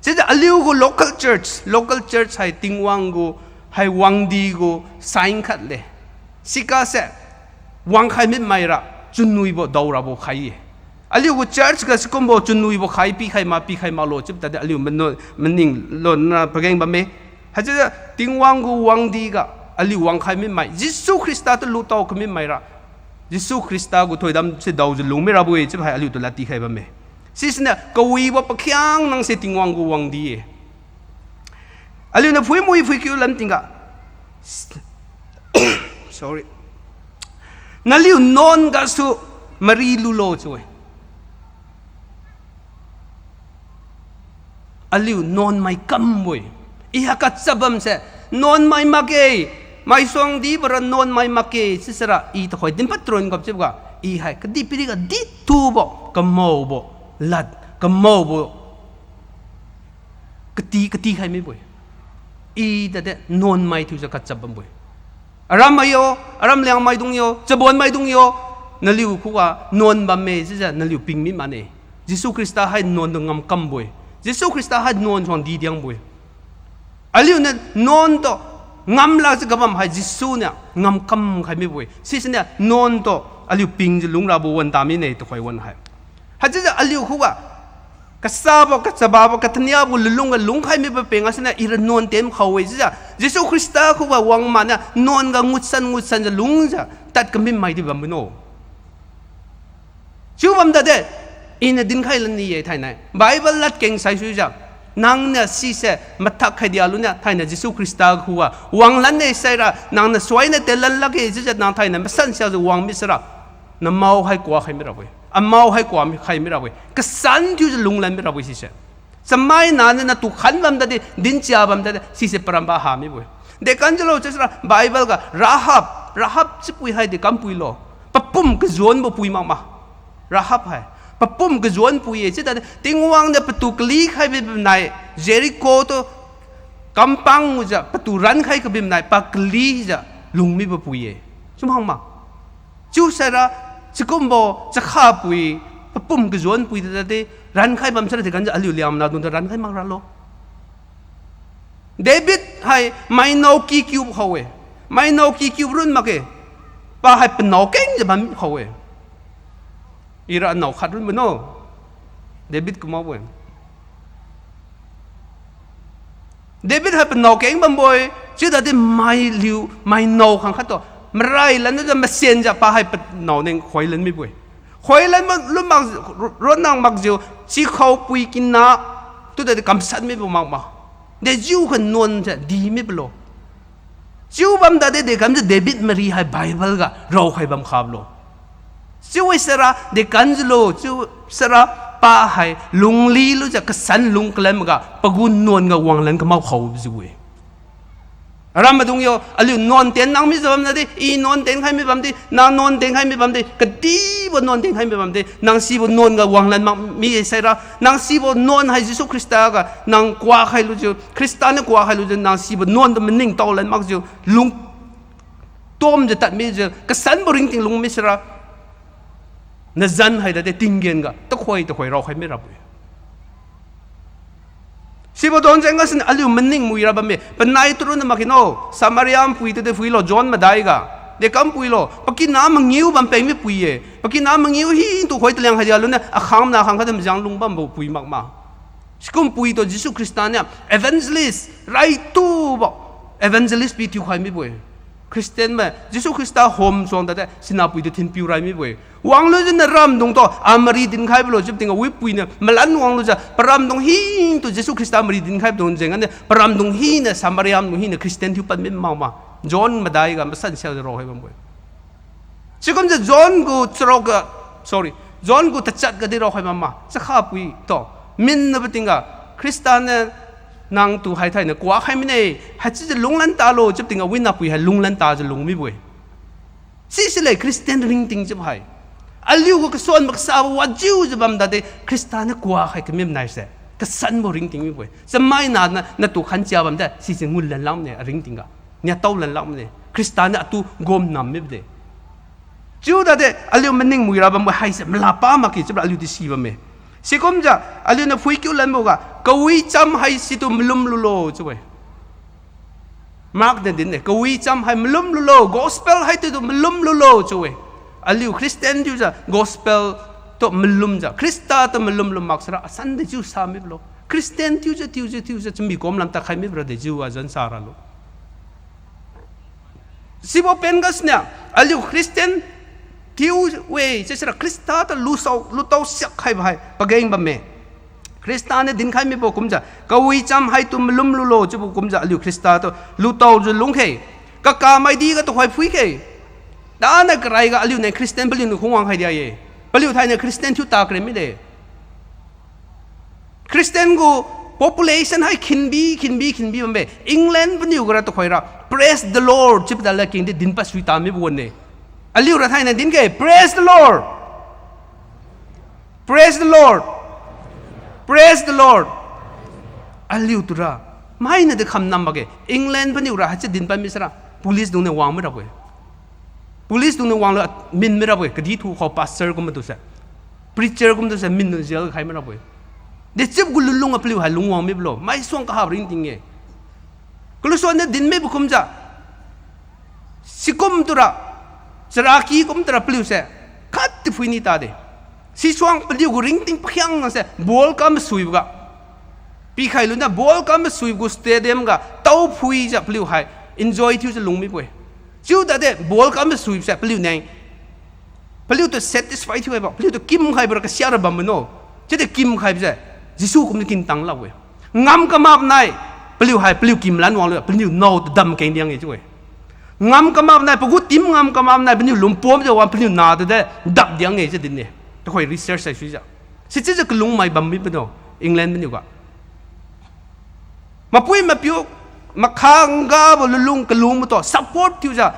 Chiujiu aliu gu local church, local church hai Tingwang gu hai wangdi gu sign khat le. Sikase wangkhai mimaira chunwibo daorabo khai-e. Aliu gu church ga sikumbo chunwibo khai pikhai ma, pikhai maklo chiubo tadi aliu manu, maning lonna pageng bamme. Haichiujiu Tingwang gu wangdi ga aliu wangkhai mimai, Jesu Khrista tu lutao kamimaira, Jesu Khrista gu thoidam si daojiu lung mirabo-e chiubo hai aliutu ladtikhai bamme. Sisiniu kawibo pakhiangnangsai Tingwang gu wangdi-e. Aliuniu phuimui phuikiu lan tingga, sorry, naliu nuan gasu mari lulo chiu-e. Aliu nuanmai kambo-e. I haiga chabamse nuanmai makge, maisuang dibora nuanmai makge chiusira i tuhoi dinpad tron gap chiuboga, i hai kadihpiriga dithubo, kamaobo lad, kamaobo kati, katikhai mibo-e. I tadi nuanmai thiujiu kachap bambo-e. Aram mai yo, aram Liangmaidung yo, chabonmaidung yo, naliu khuga nuan bamme chiujiu naliu ping mi mane. Jesu Khrista hai nuan tu ngamkambo-e. Jesu Khrista hai nuan suang didiangbo-e. Aliuniu nuan tu ngamlakjiu kabam hai Jesu niu ngamkam khai mibo-e. Sisiniu nuan tu aliu pingjiu lungrabo wan ta mine tuhoi wan hai. Haichiujiu aliu khuga kasabo, kachababo, kathaniabo lulungga lungkhai mibo peng gasuniu ira nuan tem khao-e chiujiu Jesu Khrista khuga wang maniu nuan ga ngutsan ngutsanjiu lungjiu tad kamimai di bambo no. Chiu bam tadi, iniu dinkhai lani-e thainai. Bible ladkeng saisuijiu, nangniu sise mathak khaidia luniu thainai Jesu Khrista khuga wanglan-e saira, nangniu suainiu tenlan lakge chiujiu nang thainai masan siakjiu wang misira, namao hai kua khai mirabo-e. Amao hai kua mi, khai mirabo-e. Kasan thiujiu lunglan mirabo-e sise. Chamai naniu natu khan bam tadi, dinchia bam tadi, sise paramba ha mibo-e. Dekamjiulo chiusira Bible ga Rahab, Rahab chipui hai dekampuilo. Papum kajuanbo pui makma. Rahab hai papum kajuan pui-e, chiu tadi Tingwang niu patu kali khaibi nai, Jericho tu kampang jiu patu rankhai kabi nai, pa kalijiu lungmibo pui-e. Chiu hangma. Chiu saira, sikumbo chakha pui, papum kajuan pui tadi rankhai bam saira, dekamjiu aliu Liangmai nahdungtu rankhai mak ralo. David hai mainao kikiu khao-e. Mainao kikiu run makge. Pa hai panao kengjiu bam khao-e. Ira nao khat runbo no. David kumakbo-e. David hai panao keng bambo-e, chiu tadi mailiu, mainao khang khattu, marai lanjiu masenjiu pa hai panao ning khoilan mibo-e. Khoilan ma lumak, ronang makjiu, sikhao pui kina, tu tadi kamsan mibo makma. Dejiukha nuan jiu di mibo lo. Chiu bam tadi dekamjiu David mari hai Bible ga raokhai bam khabo lo. Chiu-e saira, dekamjiulo, chiu saira pa hai lunglilujiu kasan lung kalan ga, pagu nuan ga wanglan kamao khaojiu-e. Aram maidung yo, aliu nuan tien nang mijiu bam tadi, i nuan tien khai mi bamdi, nang nuan tien khai mi bamdi, kadibo nuan tien khai mi bamdi, nang sibo nuan ga wanglan mak mi saira, nang sibo nuan hai Jesu Khrista ga nang kuak khailujiu, Khrista niu kuak khailujiu, nang sibo nuan tu maningtao lan makjiu, lung tomjiu tad mijiu, kasanbo ringting lung mi saira, nazan hai tadi tinggen ga tuhoi tuhoi raokhai mi rabo-e. Sibo donjeng gasiniu aliu maning mui ra bamme, panai turun na makge no, Samaria pui tu di phuilo, John madai ga. Dekampuilo, pakina mangiu bam peng mipui-e. Pakina mangiu hi tuhoi taliang hai dialuniu, akhang mana khang khatdi majang lung bambo pui makma. Sikum pui tu Jesu Khrista niu evangelist, raitubo evangelist pi thiukhai mibo-e. Christian ma Jesu Khrista hom suang tadi sinapui tu thinpiu rai mibo-e. Wanglujiu naramdung tu amari dinkhaibo lo chiubo tingga wipui niu malan wanglujiu paramdung hi tu Jesu Khrista mari dinkhaibo dung jengniu paramdung hiniu Samaria dung hiniu Christian thiu pad mi makma. John madai ga masan siajiu raokhai bambo-e. Sikumjiu John gu charuk ga, sorry, John gu tachat ga di raokhai bamma. Chakha pui tu, minabo tingga, Khrista niu nangtu haithainiu kuak khai mine, haichiujiu lunglan talo chiubo tingga winapui hai lunglan tajiu lung mibo-e. Sisile Christian ringting chiubo hai. Aliu gu kasuan makasabo wajiujiu bam tadi Khrista niu kuak khai kami manaise kasanbo ringting mibo-e. Chamai na, na, natu khanchia bam tadi sise ngun lan lakmane aringting ga. Niatao lan lakmane. Khrista niu atu gom nam mibo de. Chiu tadi aliu maning mui ra bambo haise malapa makge chiubo aliu di si bamme. Sikumjiu aliuniu phuikiu lanbo ga kawicham haisitu malum lulo chiu-e. Mark niu din-e, kawicham hai malum lulo, gospel haitu tu malum lulo chiu-e. Aliu Christian thiujiu gospel tu malumjiu, Khrista tu malum lu mak sara asan dejiu sa mibo lo. Christian thiujiu, thiujiu, thiujiu chami kom lam takhai mibo ra dejiu azan sa ralo. Sibo pen gasiniu, aliu Christian thiu-e chiusira Khrista tu lusao, lutao siak khaibo hai pageng bamme. Khrista niu dinkhai mibo kumjiu, kawicham haitu malum lulo chiubo kumjiu aliu Khrista tu lutaojiu lungkhe. Kakamaidi ga tuhoi phuikhe. Tana karai ga aliu niu Christian paliuniu khungwang khai dia ye. Paliu thainiu Christian thiu ta kare mide. Christian gu population hai khinbi, khinbi, khinbi bambe. England paniu gara tuhoira, Praise the Lord chiubo tadla kengdi dinpad sui ta mibo wan-e. Aliura thainiu dinkhe, Praise the Lord. Praise the Lord. Praise the Lord. Aliu tura mainiu di kham nam makge. England paniura haichiu dinpad misara police dungniu wang mirabo-e. Police dungniu wanglu min mirabo-e, kadih thu khao pastor kum matuse, preacher kumtuse minniu jail khai mirabo-e. Dechiubo gu lunlung ga paliu hai lungwang mibo lo, maisuang kahabo ringting-e. Kalusuan niu din mibo kumjiu, sikum tura, charaki kum tura paliuse khatdi phui ni tade. Sisuang paliu gu ringting pakhiangnase ball kam masuiboga pikhai luniu ball kam masuibo gu stadium ga tao phuijiu paliu hai enjoy thiujiu lung mibo-e. Chiu tade ball kam masuibose paliu neng, paliutu satisfy thiu haibo, paliutu kimkhaibo ra kasiara bambo no. Chiudi kimkhaibo se Jesu kumjiu kintang lakbo-e. Ngam kamak nai, paliu hai paliu kimlan wanglu paliu nao tu dam keng diang-e chiu-e. Ngam kamak nai, pagu team ngam kamak nai paliu lumpomjiu wang paliu na tade dap diang-e chiu din-e. Tuhoi research hai suijiu. Sichiujiu kalungmai bam mibo no, England paniu ga. Mapui mapiu, makha ngabo lunlung kalung mato support thiujiu,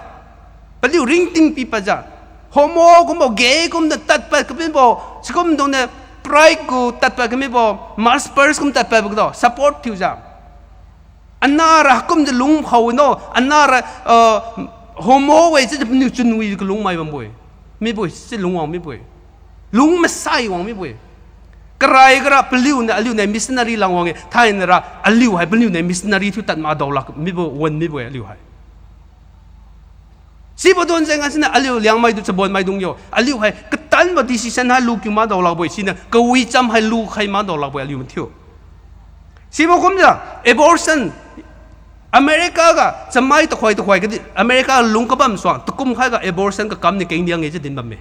Paliu ringting pipadjiu, homo kumbo, gay kumbo tadpad kamibo, sikumdung niu pride gu tadpad kamibo, masturbation kum tadpadbo kado support thiujiu, anara kumjiu lung khao no, anara, uh, homo-e chiujiu paniu chunwi kalungmai bambo-e. Mibo-e, si lungwang mibo-e. Lung masai wang mibo-e. Karai gara paliuniu aliuniu missionary langwang-e, thainara aliu hai paliuniu missionary thiu tadma daolak mibo, wan mibo-e aliu hai. Sibo don jeng gasiniu aliu Liangmai dung, Chabonmai dung yo, aliu hai katanbo decision hai lukiu ma daolakbo-e, siniu kawicham hai lukhai ma daolakbo-e aliu mathiu. Sibo kumjiu, abortion, America ga chamai tuhoi tuhoi kadi, America lung kabam suang, takum khaiga abortion kakam niu kengdiang-e chiu din bamme.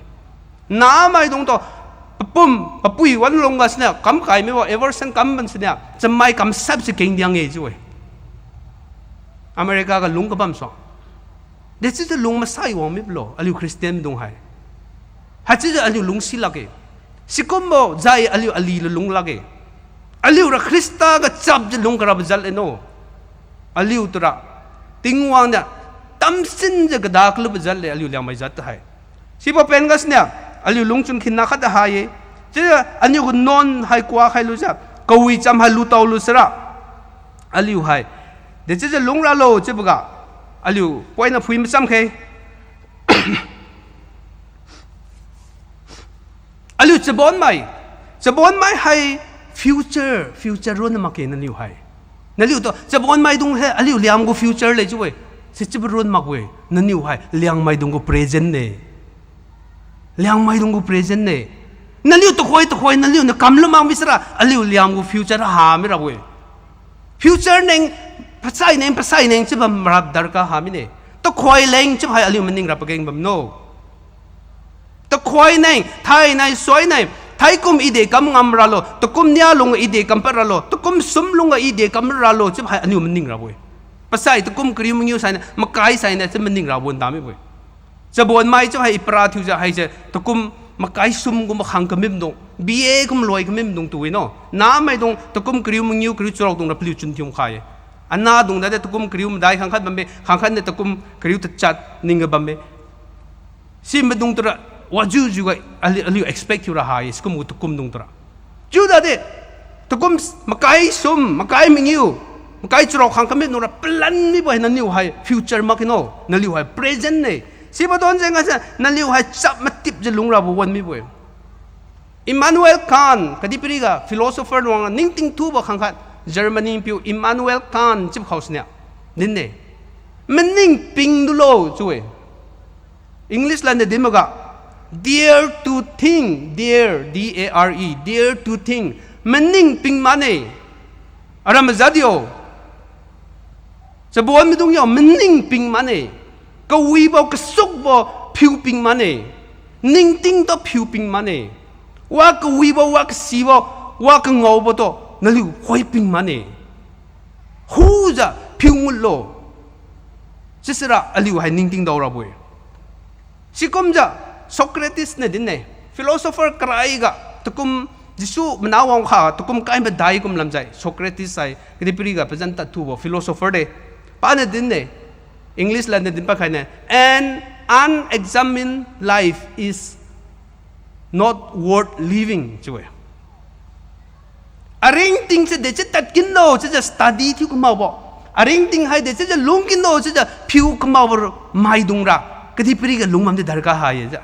Namaidung tu, papum, papui wan lung gasiniu, kamkai mibo abortion kam ban siniu, chamai kamsap si kengdiang-e chiu-e. America ga lung kabam suang. Dechiujiu lung masai wang mibo lo, aliu Christian dung hai. Haichiujiu aliu lungsi lakge. Sikumbo jai aliu ali lu lung lakge. Aliura Khrista ga chapjiu lung karabo jat le no. Aliu tura Tingwang niu tamsinjiu kada kalubo jat le aliu Liangmai jat hai. Sibo pen gasiniu, aliu lungchun khinna khat ha-e. Chiujiu aliu gu nuan hai kua khailujiu, kawicham hai lutao lu sira, aliu hai, dechiujiu lung ralo chiuboga, aliu poina phui macham khe. Aliu chabonmai, chabonmai hai future, future ronna makge naliu hai. Naliu tu chabonmaidung hai aliu Liangmai gu future le chiu-e. Sichiubo ron makbo-e, naliu hai Liangmaidung gu present ne. Liangmaidung gu present ne. Naliu tuhoi tuhoi naliuniu kamlu mak misira aliu Liangmai gu future ha mirabo-e. Future neng, pasai neng, pasai neng chiu bam rap darkar ha mine. Tuhoi leng chiu hai aliu maning ra pageng bamno. Tuhoi neng, thainai, soinai, thaikum i de kam ngam ralo, takum nia lungga i de kam pad ralo, takum sum lungga i de kam ralo chiu hai aliu maning rabo-e. Pasai takum kariu mangiu sainiu, makai sainiu chiu maning rabo nda mibo-e. Chabonmai chiu hai i para thiujiu haise takum makai sum gu makhang kamim dung, B A kum loi kamim dung tu-e no. Namaidung takum kariu mangiu kariu charuk dung ra paliu chun thium khai-e. Anah dung dade takum kariu madai khangkhat bamme, khangkhat niu takum kariu tachat ningga bamme. Simaidung tura wajiujiu ga aliu, aliu expect thiura ha-e, sikum gu takum dung tura. Chiu dade, takum s-, makai sum, makai mangiu, makai charuk khang kamit nura plan mibo hai naliu hai future makge no, naliu hai present ne. Sibo don jeng gase naliu hai chap matipjiu lung rabo wan mibo-e. Immanuel Kant, kadihpiriga philosopher wang ningting thubo khangkhat, Germany piu Immanuel Kant chiu khao siniu din-e. Maning ping dulo chiu-e. English lamniu din maga, dare to think, dare, D A R E, dare to think. Maning ping mane. Aram maza dio. Chabon maidung yo maning ping mane. Kawibo kasukbo phiu ping mane. Ningting tu phiu ping mane. Wa kawibo, wa kasibo, wa kangaobo tu naliu khoi ping mane. Khujiu phiu ngutlo. Sisira aliu hai ningting dao rabo-e. Sikumjiu Socrates niu din-e, philosopher karaiga, takum Jesu mana wangkha, takum kai madai kum lamjai, Socrates hai, kadihpiriga pazan tad thubo philosopher de. Paniu din-e, English lamniu din pakhai ne, an unexamined life is not worth living, chiu-e. Aringting se dechiu tadkinlo chiujiu study thiu kamaobo. Aringting hai dechiujiu lungkinlo chiujiu phiu kamaobo maidungra. Kadihpiriga lungbam di darkar ha-e jiu.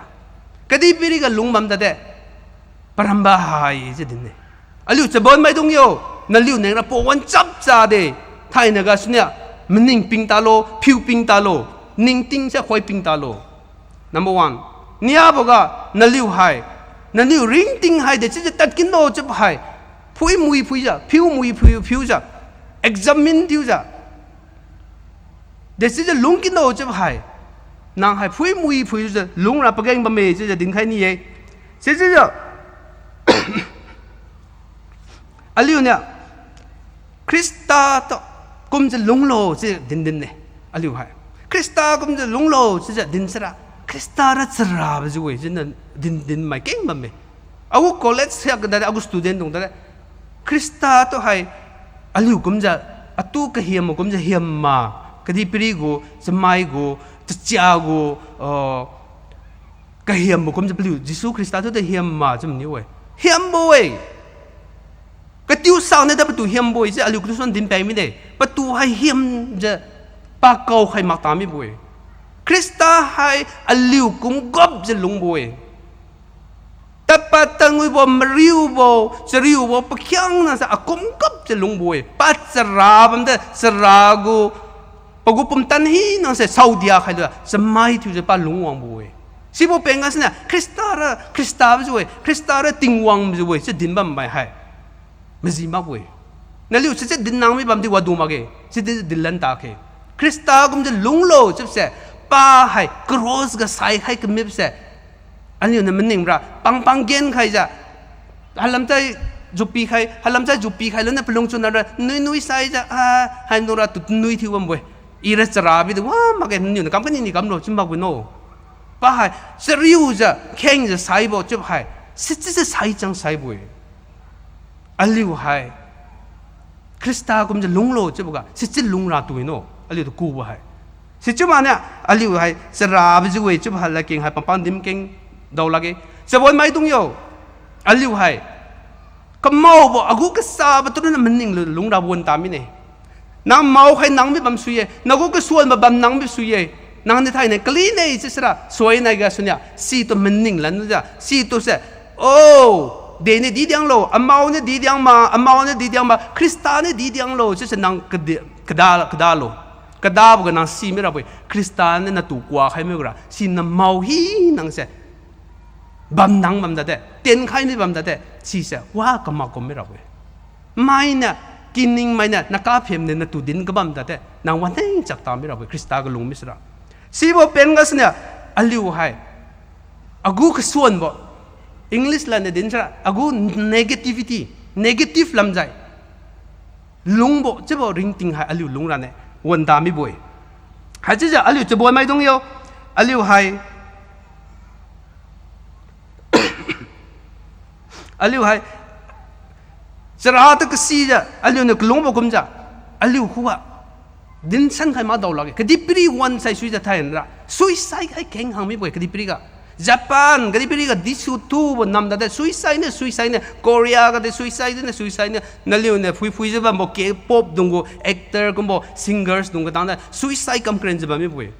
Kadihpiriga lungbam tade. Paramba ha-e jiu din-e. Aliu chabon maidung yo, naliu nengra pawan chapcha de. Thainai gasuniu, maning ping talo, phiu ping talo, ningting se khoi ping talo. Number one, niaboga naliu hai, naliu ringting hai dechiujiu tadkinlo chiubo hai, phui mui phuijiu, phiu mui phui phiujiu, examine thiujiu, dechiujiu lungkinlo chiubo hai, nang hai phui mui phuijiu lungra pageng bamme chiujiu dinkhai ni-e. Sichiujiu aliuniu Khrista tu kumjiu lunglo chiu din din-e. Aliu hai Khrista kumjiu lunglo chiujiu din sira, Khrista ra charabo jiu-e chiuniu din din mai keng bamme. Agu college siak kada agu student dung tade, Khrista tu hai aliu kumjiu, atu kahiam kumjiu hiam ma, kadihpiri gu, chamai gu, Tachia gu, uh, kahiambo kumjiu paliu Jesu Khrista tu tahiam ma chiu maniu-e. Hiambo-e. Katiu sang niu ta patu hiambo-e chiu aliu katusuan dinpeng mide. Patu hai hiamjiu pakao khai makta mibo-e. Khrista hai aliu kumgapjiu lungbo-e. Tadpad tadnguibo, mariubo, chariubo pakhiangnase akumgapjiu lungbo-e. Pa chara bamde, chara gu, pagu pumtan hinase saodia khailu, chamai thiujiu pa lungwangbo-e. Sibo peng gasuniu Khrista ra Khrista bijiu-e, Khrista ra Tingwang bijiu-e chiu dinbam mai hai maji makbo-e. Naliu sichiu dinnang mibamdi wadu makge, sidi dinlan takhe. Khrista kumjiu lunglo chiubose, pa hai cross ga saikhai kamibose, aliuniu maningbora pangpang genkhaijiu, halamtai jupikhai, halamtai jupikhai luniu palungchun nara nui nui saijiu, ah, haidungra tu nui thiubambo-e. Ira chara bidi wa makge, naniuniu kam kanini kamlo chiu makbo no. Pa hai chariujiu khengjiu saibo chiubo hai, sichiujiu saichang saibo-e. Aliu hai Khrista kumjiu lunglo chiuboga sichiu lungra tu-e no, aliutu kubo hai. Sichiu maniu aliu hai chara bijiu-e chiubo hai ladkeng hai pampang dimkeng dao lakge. Chabon maidung yo, aliu hai kamaobo agu kasabo tu ronna maning lu lungra won ta mine. Nang mao khai nang mibam sui-e, nagu kasuanbo bam nang mi sui-e. Nang di thaine kaline chiusira suinai gasuniu situ maning lanjiu, situse, o, deniu didianglo, amao niu didiang ma, amao niu didiang ma, Khrista niu didianglo chiuse nang kadi-, kada, kadalo. Kadaboga nang si mirabo-e, Khrista niu natu kuakhai mibora si namao hinase bam nang bam tade, tienkhai mi bam tade, sise wa kamak kum mirabo-e. Mainiu, kining mainiu nakaphem niu natu din kabam tade nang waneng chakta mirabo-e, Khrista ga lung misira. Sibo pen gasuniu aliu hai agu kasuanbo, English ladniu dinsira agu negativity, negative lamjai lungbo chiubo ringting hai aliu lungrane wonda mibo-e. Haichiujiu aliu chabon maidung yo, aliu hai aliu hai chara tu kasijiu aliuniu kalungbo kumjiu, aliu khuga dinsan khai makdao lakge. Kadihpiri wan sai suijiu thainra suicide khai keng hang mibo-e kadihpiri ga. Japan kadihpiri ga disu tubo nam tade suicide niu, suicide niu, Korea ga de suicide niu, suicide niu, naliuniu phuiphuijiu bambo K-pop dung gu actor kumbo singers dung katangniu suicide kam krenjiu bam mibo-e.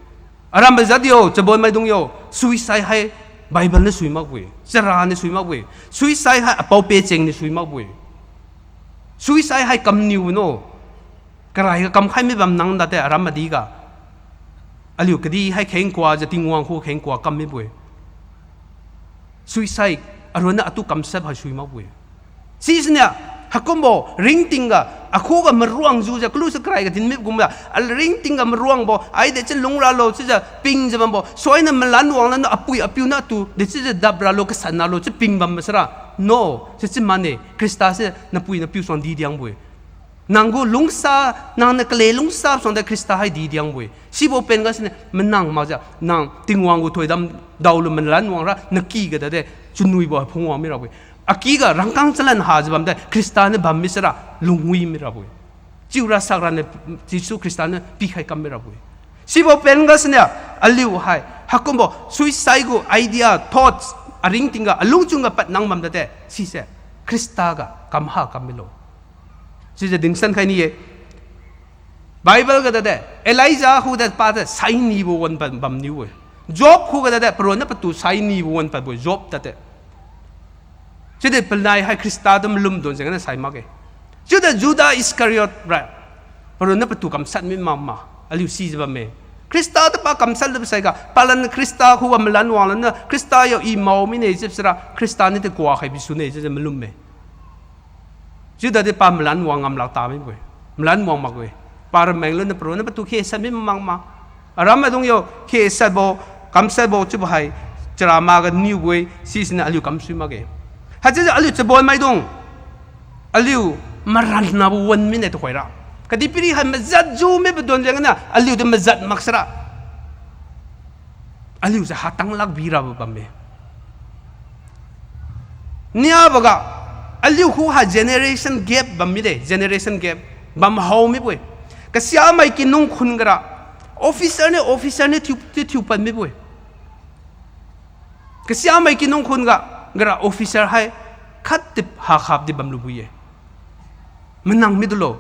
Aram majat yo, chabon maidung yo, suicide hai Bible niu sui makbo-e, chara niu sui makbo-e, suicide hai apao pecheng niu sui makbo-e. Suicide hai kamniu no, karai ga kamkhai mi bam nang tade aram madi ga. Aliu kadih hai kheng kuajiu Tingwang khu kheng kua kam mibo-e. Suicide, aronna atu kamshat hai sui makbo-e. Sisiniu, haikumbo ringting ga, akhuga maruang jujiu, kalusa karai ga din mi kumjiu, a ringting ga maruangbo, ai dechiu lungralo chiujiu pingjiu bambo, suainiu malan wanglan apui apiu niu atu dechiujiu dap ralo, kasan ralo chiu ping bam masara. No, sichiu mane, Khrista se napui napiu suang didiangbo-e. Nang gu lungsa, nangniu kale lungsa suangde Khrista hai didiangbo-e. Sibo pen gasiniu manang makjiu, nang Tingwang gu thoidam daolu malan wangra, naky ga tade, chunwibo hai phungwang mirabo-e. Aky ga rangkang chalan hajiu bamde, Khrista niu bam misara, lungwi mirabo-e. Chiura sakraniu, Jesu Khrista niu pikhai kam mirabo-e. Sibo pen gasiniu, aliu hai, haikumbo, suicide gu idea, thoughts, aringting ga, alungchun ga pad nang bam tade, sise, Khrista ga kamha kam milo. Sise dinsan khai ni-e. Bible ga tade, Elijah khu de pa de sainibo wan pad bamniu-e. Job khu ga tade, paronna patu sainibo wan padbo-e, Job tade. Chiudi panai hai Khrista tu malum don jengniu sai makge. Chiudi Judah Iscariot ra, paronna patu kamshat mi makma, aliu sijiu bamme. Khrista tu pa kamshat lubsai ga, palan Khrista khuga malan wanglanniu, Khrista yo i mao mine chiusira, Khrista niu de kuakhai bisune chiujiu malumme. Chiudadi pa malan wang ngam lak ta mibo-e. Malan wang makbo-e. Pa rameng luniu paronna patu khesat mi makma. Aram maidung yo khesatbo, kamshatbo chiubo hai, chara ma ga niubo-e, sisiniu aliu kamsui makge. Haichiujiu aliu chabon maidung, aliu maran nabo wan mine tuhoira. Kadihpiri hai majat ju mibo don jengniu, aliu di majat maksara. Aliu se hatang lak birabo bamme. Niaboga, aliu khuha generation gap bam mide, generation gap bam hao mibo-e. Kasiamai kinung khun gara, Officer niu, officer niu thiu, thiu, thiu pad mibo-e. Kasiamai kinung khun ga, gara officer hai khat tip ha khap di bamlu bo-e. Manang midulo,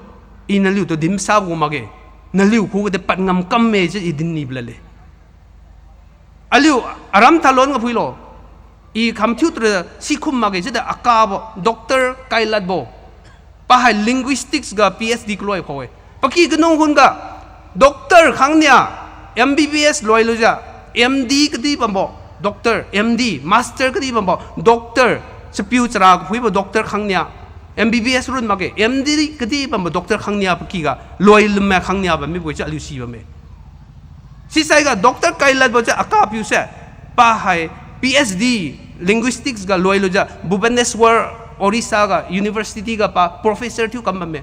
i naliutu dimsabo gu makge, naliu khuga de pad ngam kamme chiu i din nibo lale. Aliu aram thalon ga phuilo. I kham thiu tura sikhum makge chiuda akabo, Doctor Kailatbo. Pa hai linguistics ga P H D kaloi kha-e. Paky kanung khun ga, doctor khangnia, M B B S loilujiu, M D kadi bambo, doctor, M D, master kadi bambo, doctor, chapiu chara kaphuibo doctor khangnia, M B B S run makge, M D kadi bambo doctor khangnia paky ga, loi lumme khangnia bam mibo chiu aliu si bamme. Sisai ga Doctor Kailatbo chiu akapiu se, pa hai P H D linguistics ga loilujiu Bhubaneswar, Orissa ga university ga pa professor thiu kam bamme.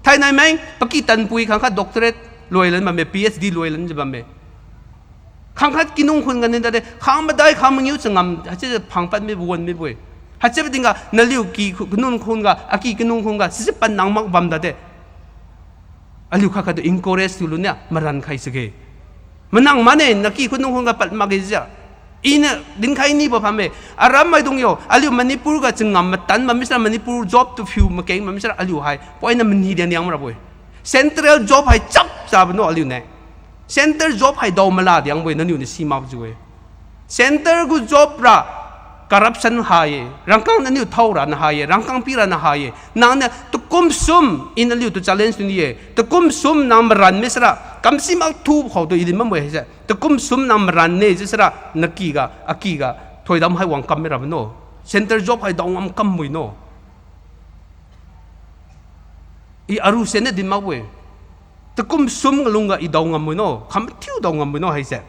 Thainai meng paky tanpui khangkhat doctorate loilan bamme, P H D loilanjiu bamme. Khangkhat kinung khun ga ni tade, khang madai khang mangiu changam, haichiujiu phang pad mibo wan mibo-e. Haichiubo tingga naliu ky kanung khun ga, aky kanung khun ga, sijiu pan nang mak bam tade. Aliu khat khat tu encourage thiu lunia, maran khai sage. Manang mane, naky kanung khun ga pad makge jiu. Iniu dinkhai nibo phame. Aram maidung yo, aliu Manipur ga changam matan bam misra, Manipur job tu phiu makeng bam misra, aliu hai poina mani diang diang marabo-e. Central job hai chap chabo no aliu ne. Centre job hai dao mala diangbo-e, naniu niu si makjiu-e. Centre gu job ra corruption ha-e, rangkang naniu thao ra na ha-e, rangkang pi ra na ha-e. Nang niu takum sum, i naliutu challenge tu ni-e. Takum sum nang maran misra, kamsi mak thubo khao tu i din bambo-e haise. Takum sum nang maran ne chiusira, naky ga, aky ga, thoidam hai wang kam mirabo no. Centre job hai dao ngam kambo-e no. I aru senne din makbo-e. Takum sum ga lungga i dao ngambo-e no, kham thiu dao ngambo-e no haise.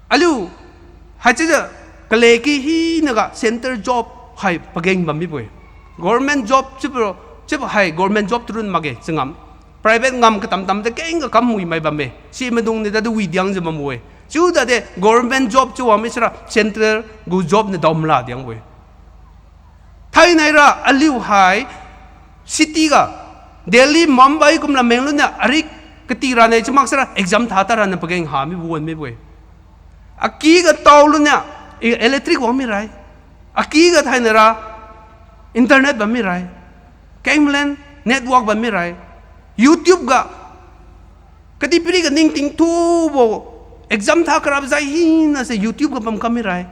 Aliu, haichiujiu, kale ky hinaga centre job hai pageng bam mibo-e. Government job chiubo, chiubo hai government job tu run makge changam. Private ngam katam tam de kengga kam wi mai bamme. Si maidung ni tadi wi diangjiu bambo-e. Chiu tade government job chiu wang misira centre gu job niu dao mala diangbo-e. Thainai ra aliu hai city ga, Delhi, Mumbai kumlam meng luniu arik kati ra ne chiu maksira exam tha ta ra niu pageng ha mibo wan mibo-e. Aky ga tao luniu, e, electric wang mirai. Aky ga thainai ra internet bam mirai. Keng malen network bam mirai. YouTube ga kadihpiri ga ningting thubo exam tha karabo jai hinase YouTube ga bam kam mirai.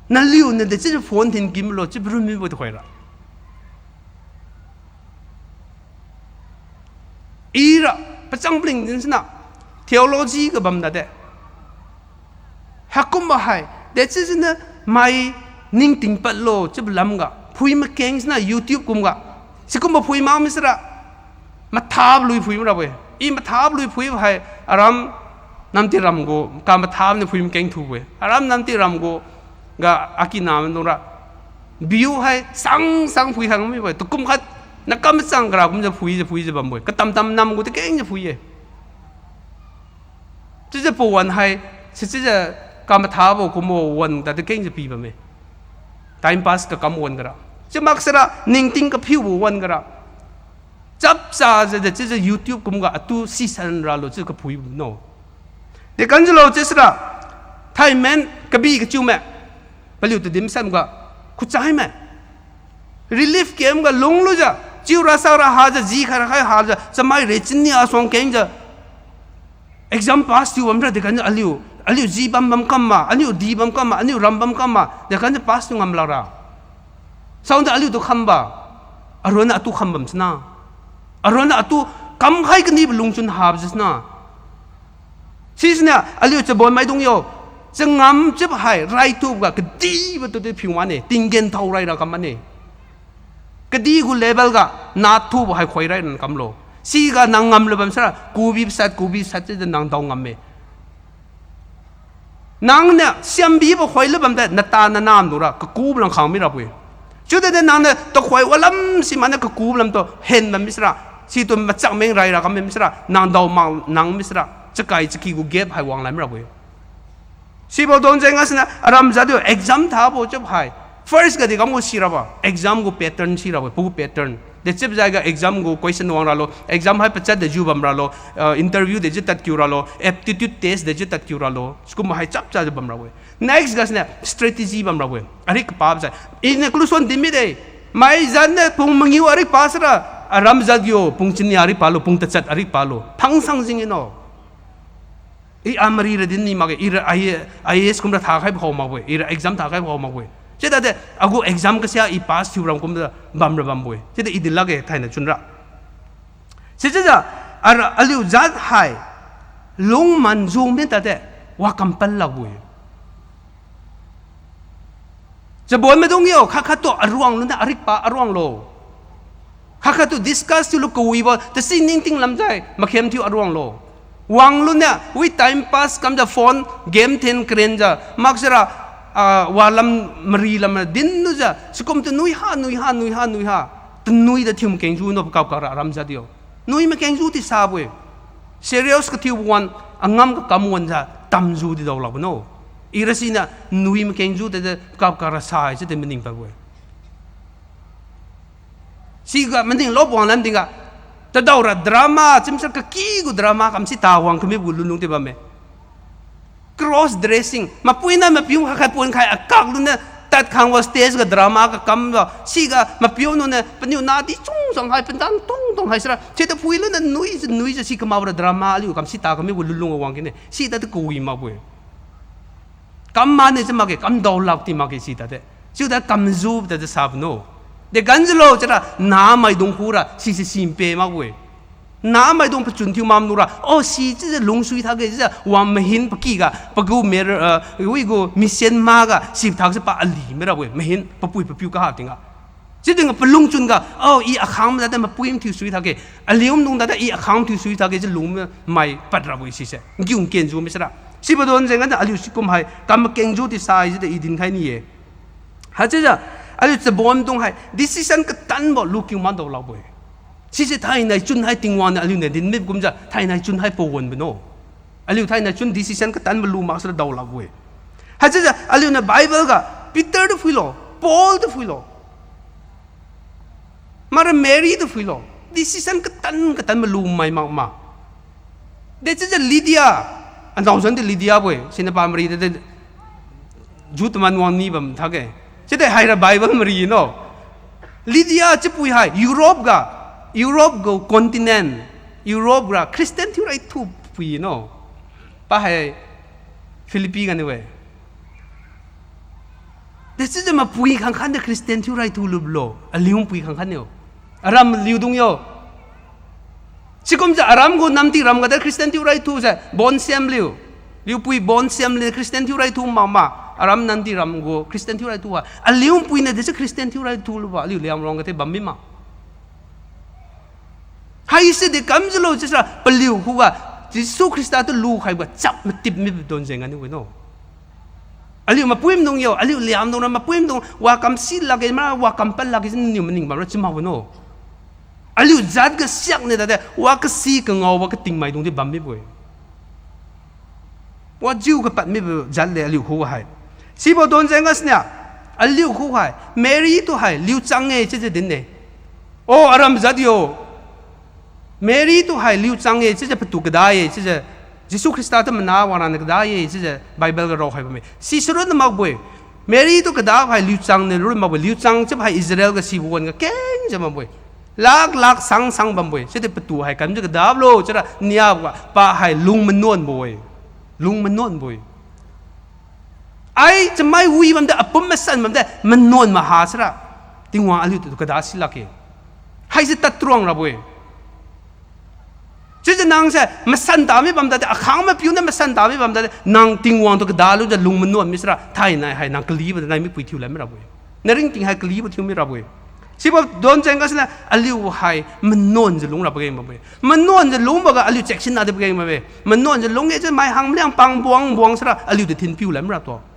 Naliuniu de chiujiu phone thin kim lo chiu run mibo tuhoira. Ira pachang pling din sina theology ga bam dade. Haikumbo hai, de chiujiu niu mai ningting padlo chiubo lamga phui makeng sina YouTube kumga. Sikumbo phui mak misira mathabo lui phui marabo-e. I mathabo lui phuibo hai aram namti ram gu ka mathabo niu phui makeng thubo-e. Aram namti ram gu ga akina maidung ra view hai sang sang phui khang mibo-e. Takum khat nakam machang kara kumjiu phuijiu phuijiu bambo-e. Katam tam nam gu takengjiu phui-e. Chiujiu pawan hai, sichiujiu kamathabo kumbo wan tadi kengjiu pi bamme. Time pass kakam wan gara. Chiu maksara ningting kaphiubo wan gara. Chapchajiu de chiujiu YouTube kumga atu sisan ralo chiu kaphui no. Dekamjiulo chiusira, thaimen kabi kachiume, paliutu dimsanga, khuchaime. Relief camp ga lunglujiu, chiu rasak ra hajiu, ji khai ra khai hajiu, chamai re chini asuang kengjiu, exam pass thiu bamra dekamjiu aliu, aliu ji bam bam kamma, aliu di bam kamma, aliu ram bam kamma, dekamjiu pass thiu ngam lakra. Saoniu aliutu khamba, aronna atu kham bam sina. Aronna atu kamkhai kanibo lungchun habo sina. Sisiniu aliu chabonmaidung yo, changam chiubo hai raithuboga kadibo tudi phiu mane, tinggen thao raira kam mane. Kadi gu level ga nathubo hai khoi raira kamlo. Siga nang ngamlu bam sara, kubi sat, kubi sat chiujiu nang dao ngamme. Nangniu siambibo khoilu bamde, nata nanamdura kakubo lam khang mirabo-e. Chiudede nangniu tukhoi walam simaniu kakubo lamtu hen bam misra, situ machakmeng raira kam bam misra, nang dao mak nang misra, chakai chaky gu gap hai wang lan mirabo-e. Sibo donjeng gasiniu aram jatdi exam thabo chiubo hai. First gadi kamgu sirabo, exam gu pattern sirabo, pagu pattern. Dechiubo jaiga exam gu question wang ralo, exam hai pachat dejiu bam ralo, ah, interview dejiu tadkiu ralo, aptitude test dejiu tadkiu ralo, sikum hai chapchajiu bam rabo-e. Next gasiniu strategy bam rabo-e. Arik kapabo sai, iniu kalusuan din mide. Mai jatniu pung mangiu arik pa sara, aram jat yo pung chinia arik palo, pung tachat arik palo, phangsang jing ino. I amari ra din ni makge, ira I A S kumra thakhaibo hao makbo-e, ira exam thakhaibo hao makbo-e. Chiu tade, agu exam kasia i pass thiu ram kumjiu bamra bambo-e. Chiudi i din lakge thainai chunra. Sichiujiu, ara aliu jat hai, lungmanjiu mi tade, wa kam pan lakbo-e. Chabon maidung yo, khat khattu aruang luniu arik pa aruang lo. Khat khattu discuss thiulu kawibo, tasi ningting lamjai, makhem thiu aruang lo. Wang luniu, wi time pass kamjiu phone, game then krenjiu, maksara, ah, walam mari lam dinlujiu, sikum tu nui ha, nui ha, nui ha, nui ha. Tanui da thiu makengjiu no pakap kara aram jat yo. Nui makengjiu di sabo-e. Serious kathiubo wan, angam kakam wanjiu, tamjiu di daolakbo no. Ira siniu, nui makengjiu tade pakap kara sai chiudi maning padbo-e. Siga maning lo wang lan tingga. Tadaora drama, chimsa kaky gu drama kam si ta wang kami gu lunlung di bamme. Cross dressing, mapuina mapiu khat khat pon khai akak luniu tad khangbo stage ga drama ga kambo. Siga mapiu nuniu paniu nadi chung jang hai, pandan tong tong hai sara. Chiuta phui luniu nui, nuijiu si kamakbo ra drama aliu kam si ta kami gu lunlung wang kine. Sita tu kawi makbo-e. Kam mane chiu makge, kam daolak ti makge sita de. Chiuta kamjiu tade sabo no. De ganjiulo chiura, namaidung khura, sise simpe makbo-e. Namaidung pachun thiu mamnura, o si chiujiu lungsui thakge chiujiu, wang mahin paky ga, pagu mer, ah, wi gu mission ma ga, sip thak se pa ali mirabo-e, mahin, papui papiu kaha tingga. Chiu tingga palungchun ga, o, i akhang ma tade mapui mathiu sui thakge, aliu mdung tade i akhang thiu sui thakge, chiu lung mai pad rabo-e sise. Nkiu nkenjiu mi sara. Sibo don jeng ganiu aliu sikum hai, kam makengjiu di sai chiude i din khai ni-e. Haichiujiu, aliu chabondung hai, decision katanbo lukiu man daolakbo-e. Sise thainai chun hai Tingwang niu aliuniu din mi kumjiu, thainai chun hai pawanbo no. Aliu thainai chun decision katanbo lu maksara daolakbo-e. Haichiujiu, aliuniu Bible ga, Peter tu phuilo, Paul tu phuilo. Mara Mary tu phuilo. Decision katan katan malu mai mak ma. Dechiujiu Lydia. Anao jan di Lydia bo-e. Siniu pamari de, de, ju taman wang ni bam thakge. Chiude haira Bible mari no. Lydia chiupui hai Europe ga, Europe ga continent, Europe ga Christian thiu raithu pui no. Pa hai Philippi ganiu-e. Dechiujiu mapui khangkhat niu Christian thiu raithu lulo, aliu pui khangkhat niu. Aram liudung yo. Sikumjiu aram gu namdi ram ga de Christian thiu raithu se, bonsiam liu. Liupui bonsiam liu Christian thiu raithu mak ma, aram namdi ram gu Christian thiu raithu ha. Aliu pui niu dechiu Christian thiu raithu lubo, aliu Liangrong ga de bam mi ma. Haise de kamjiulo chiusira paliu khuga, Jesu Khrista tu lukhaibo chap matip mibo don jeng aniu no. Aliu mapui maidung yo, aliu Liangdung ra mapui maidung, wa kam si lakge ma, wa kam pan lakge, siniu maning bamra chiu mak bo no. Aliu jat ga siak ne tade, wa kasi kangaobo kating maidung di bam mibo-e. Wajiu kapad mibo jat le aliu khuga hai. Sibo don jeng gasiniu, aliu khuga hai, Mary tu hai liuchang-e chiujiu din-e. O aram jat yo. Mary tu hai liuchang-e chiujiu patu kada-e chiujiu, Jesu Khrista tu mana wangraniu kada-e chiujiu Bible ga raokhai bamme. Si surun makbo-e. Mary tu kada hai liuchang niu run makbo-e. Liuchang chiubo hai Israel ga sibo wan ga kengjiu makbo-e. Lak lak sang sang bambo-e. Chiudi patu hai kamjiu kadablo chiura niabo ga pa hai lung manuanbo-e. Lung manuanbo-e. Ai chamai wi bamde, apum masan bamde, manuan maha sira Tingwang aliutu kada si lakge. Haise tadtruang rabo-e. Chiujiu nangse masan tami bam tade, akhang mapiu niu masan tami bam tade, nang Tingwang tu kadalujiu lung manuan mi sira thainai hai nang kalibo nai mipui thiu lan mirabo-e. Naringting hai kalibo thiu mirabo-e. Sibo don jeng gasiniu aliu hai manuanjiu lung rabo geng bamme. Manuanjiu lungboga aliu cheksin nadi pageng bamme. Manuanjiu lung-e chiu mai hang maliang pang buang buang sira aliutu thinpiu lan mirabo-e.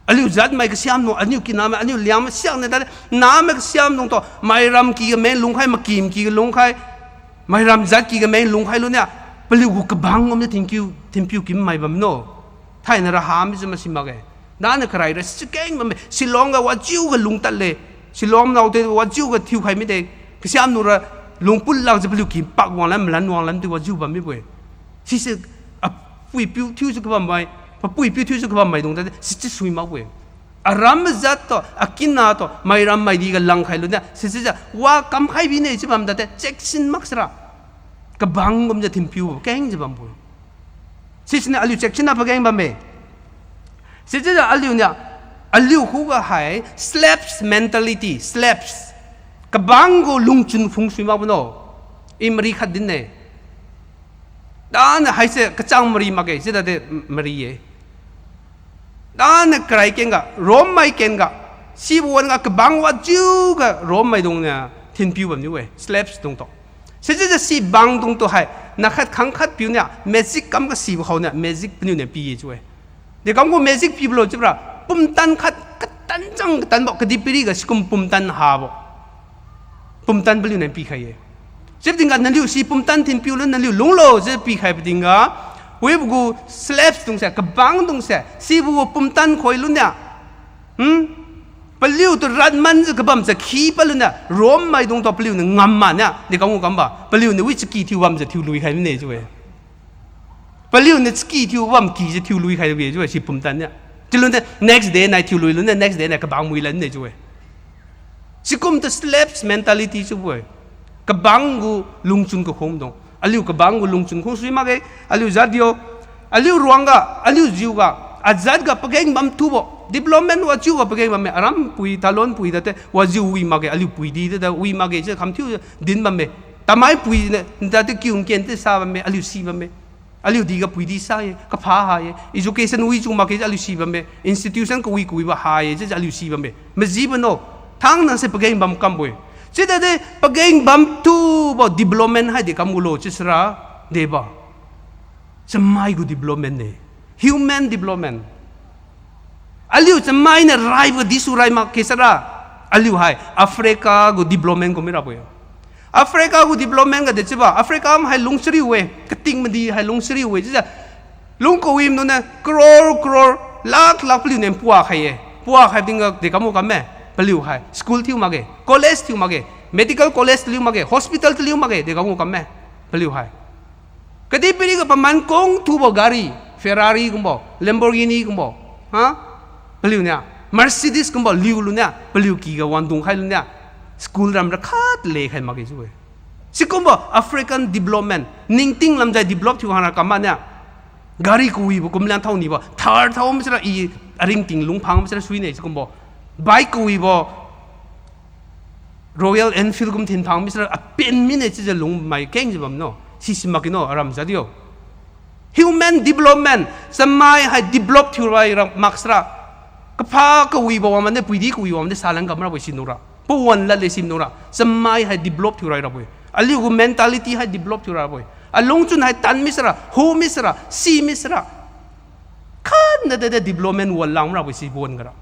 Aliu jatmai kasiam nung, aniu kinamai, aniu Liangmai siak ne tade, namai kasiam nungtu, mairam kyga meng lungkhai, makim kyga lungkhai, mairam jat kyga meng lungkhai luniu, paliu gu kabang gumjiu thinpiu, thinpiu kim mai bam no. Thainai ra hamijiu masi makge. Naniu karai ra sikeng bamme, Shillong ga wajiu ga lungtad le. Shillong naote wajiu ga thiukhai mide. Kasiam nura lungput lakjiu paliu ki pak wanglan, malan wanglan tu wajiu bam mibo-e. Sise apui piu thiujiu kabammai, papui piu thiujiu kabammaidung tadi sichiu sui makbo-e. Aram majat tu, akina tu, mairam maidi ga langkhai luniu, sichiujiu wa kamkhai bine chiu bam tadi, check sin maksara. Kabang kumjiu thinpiu kengjiu bambo-e. Sisiniu aliu check sin na pageng bamme. Sichiujiu aliuniu, aliu khuga hai, slaves mentality, slaves. Kabang gu lungchun phung sui makbo no. I mari khat din-e. Daniu haise kachang mari makge, chiu tadi mari-e. Daniu karai kenga, Rome mai kenga, sibo wan-ga kabang wajiu ga Rome maidung niu thinpiu bamniu-e, slaves dung tu. Sichiujiu si bangdung tu hai, nakhat khangkhat piu niu, magic kam kasibo khao niu, magic paniu niu pi-e chiu-e. Dekamgu magic pibo lo chiubora, pumtan khat, katan chang katanbo, kadihpiri ga sikum pumtan habo. Pumtan paliu niu pikhai-e. Chiubo tingga naliu si pumtan thinpiu lu naliu lunglo chiu pikhaibo tingga, wibo gu slaves dungse, kabang dungse, sibo gu pumtan khoi luniu, hmm? Paliu tu radmanjiu kabamjiu khi paliuniu, Rome maidung tu paliuniu ngam maniu, dekamgu kamba, paliuniu wi chaky thiu bamjiu thiu lui khai mine chiu-e. Paliuniu chaky thiu bam kyjiu thiu lui khai-e chiu-e, si pumtan niu. Chiulu niu next day nai thiu lui luniu, next day nai kabang mui lan ne chiu-e. Sikum tu slaves mentality chiubo-e. Kabang gu lungchun kakhumdung. Aliu kabang gu lungchun khung sui makge, aliu jat yo. Aliu ruangga, aliu jiuga, ajat ga pageng bam thubo. Development wajiu ga pageng bamme, aram pui, talon pui date, wajiu wi makge, aliu pui di date, wi makge, chiu khamthiu din bamme. Tamai pui ne, date kiu nken te sa bamme, aliu si bamme. Aliu diga pui di sa-e, kapha ha-e, education wi chu makge aliu si bamme, institution kawi kawibo ha-e, chiujiu aliu si bamme. Majibo no, thangnase pageng bam kambo-e. Chiudade pageng bam thubo development hai dekam gulo chiusara, deba. Chamai gu development ne. Human development. Aliu chamai niu raibo disu rai makge sara. Aliu hai Africa gu development gu mirabo-e. Africa gu development ga dechiuba, Africa ma hai lungchariu-e, kating madi hai lungchariu-e, chiujiu lung kawi maidung niu crore crore, lakh lakh paliu niu pua khai-e. Pua khai tingga dekam gu kamme, paliu hai school thiu makge, college thiu makge, medical college taliu makge, hospital taliu makge, dekam gu kamme, paliu hai. Kadihpiri ga paman kung thubo gari, Ferrari kumbo, Lamborghini kumbo, ha? Paliuniu, Mercedes kumbo liu luniu, paliu kyga wangdung khai luniu, school ram ra khat lekhai makge chiu-e. Sikumbo African development, ningting lamjai develop thiu khangna kam maniu, gari kawibo kumlan thao nibo, Thar thao masara i aringting lungphang masara suine sikumbo, bike kawibo, Royal Enfield kum thinphang misra apen mine chiujiu lungmai kengjiu bam no. Sisi makge no, aram jat yo. Human development, chamai hai develop thiu rai ra maksara. Kapha kawibo wang mane, puidi kawibo wang mane, salan kam rabo-e si nura. Pawan lad le sim nura. Chamai hai develop thiu rai rabo-e. Aliu gu mentality hai develop thiu rabo-e. Alungchun hai tan misra, hu misra, si misra. Khatna dede development wang lang rabo-e si pawan gara.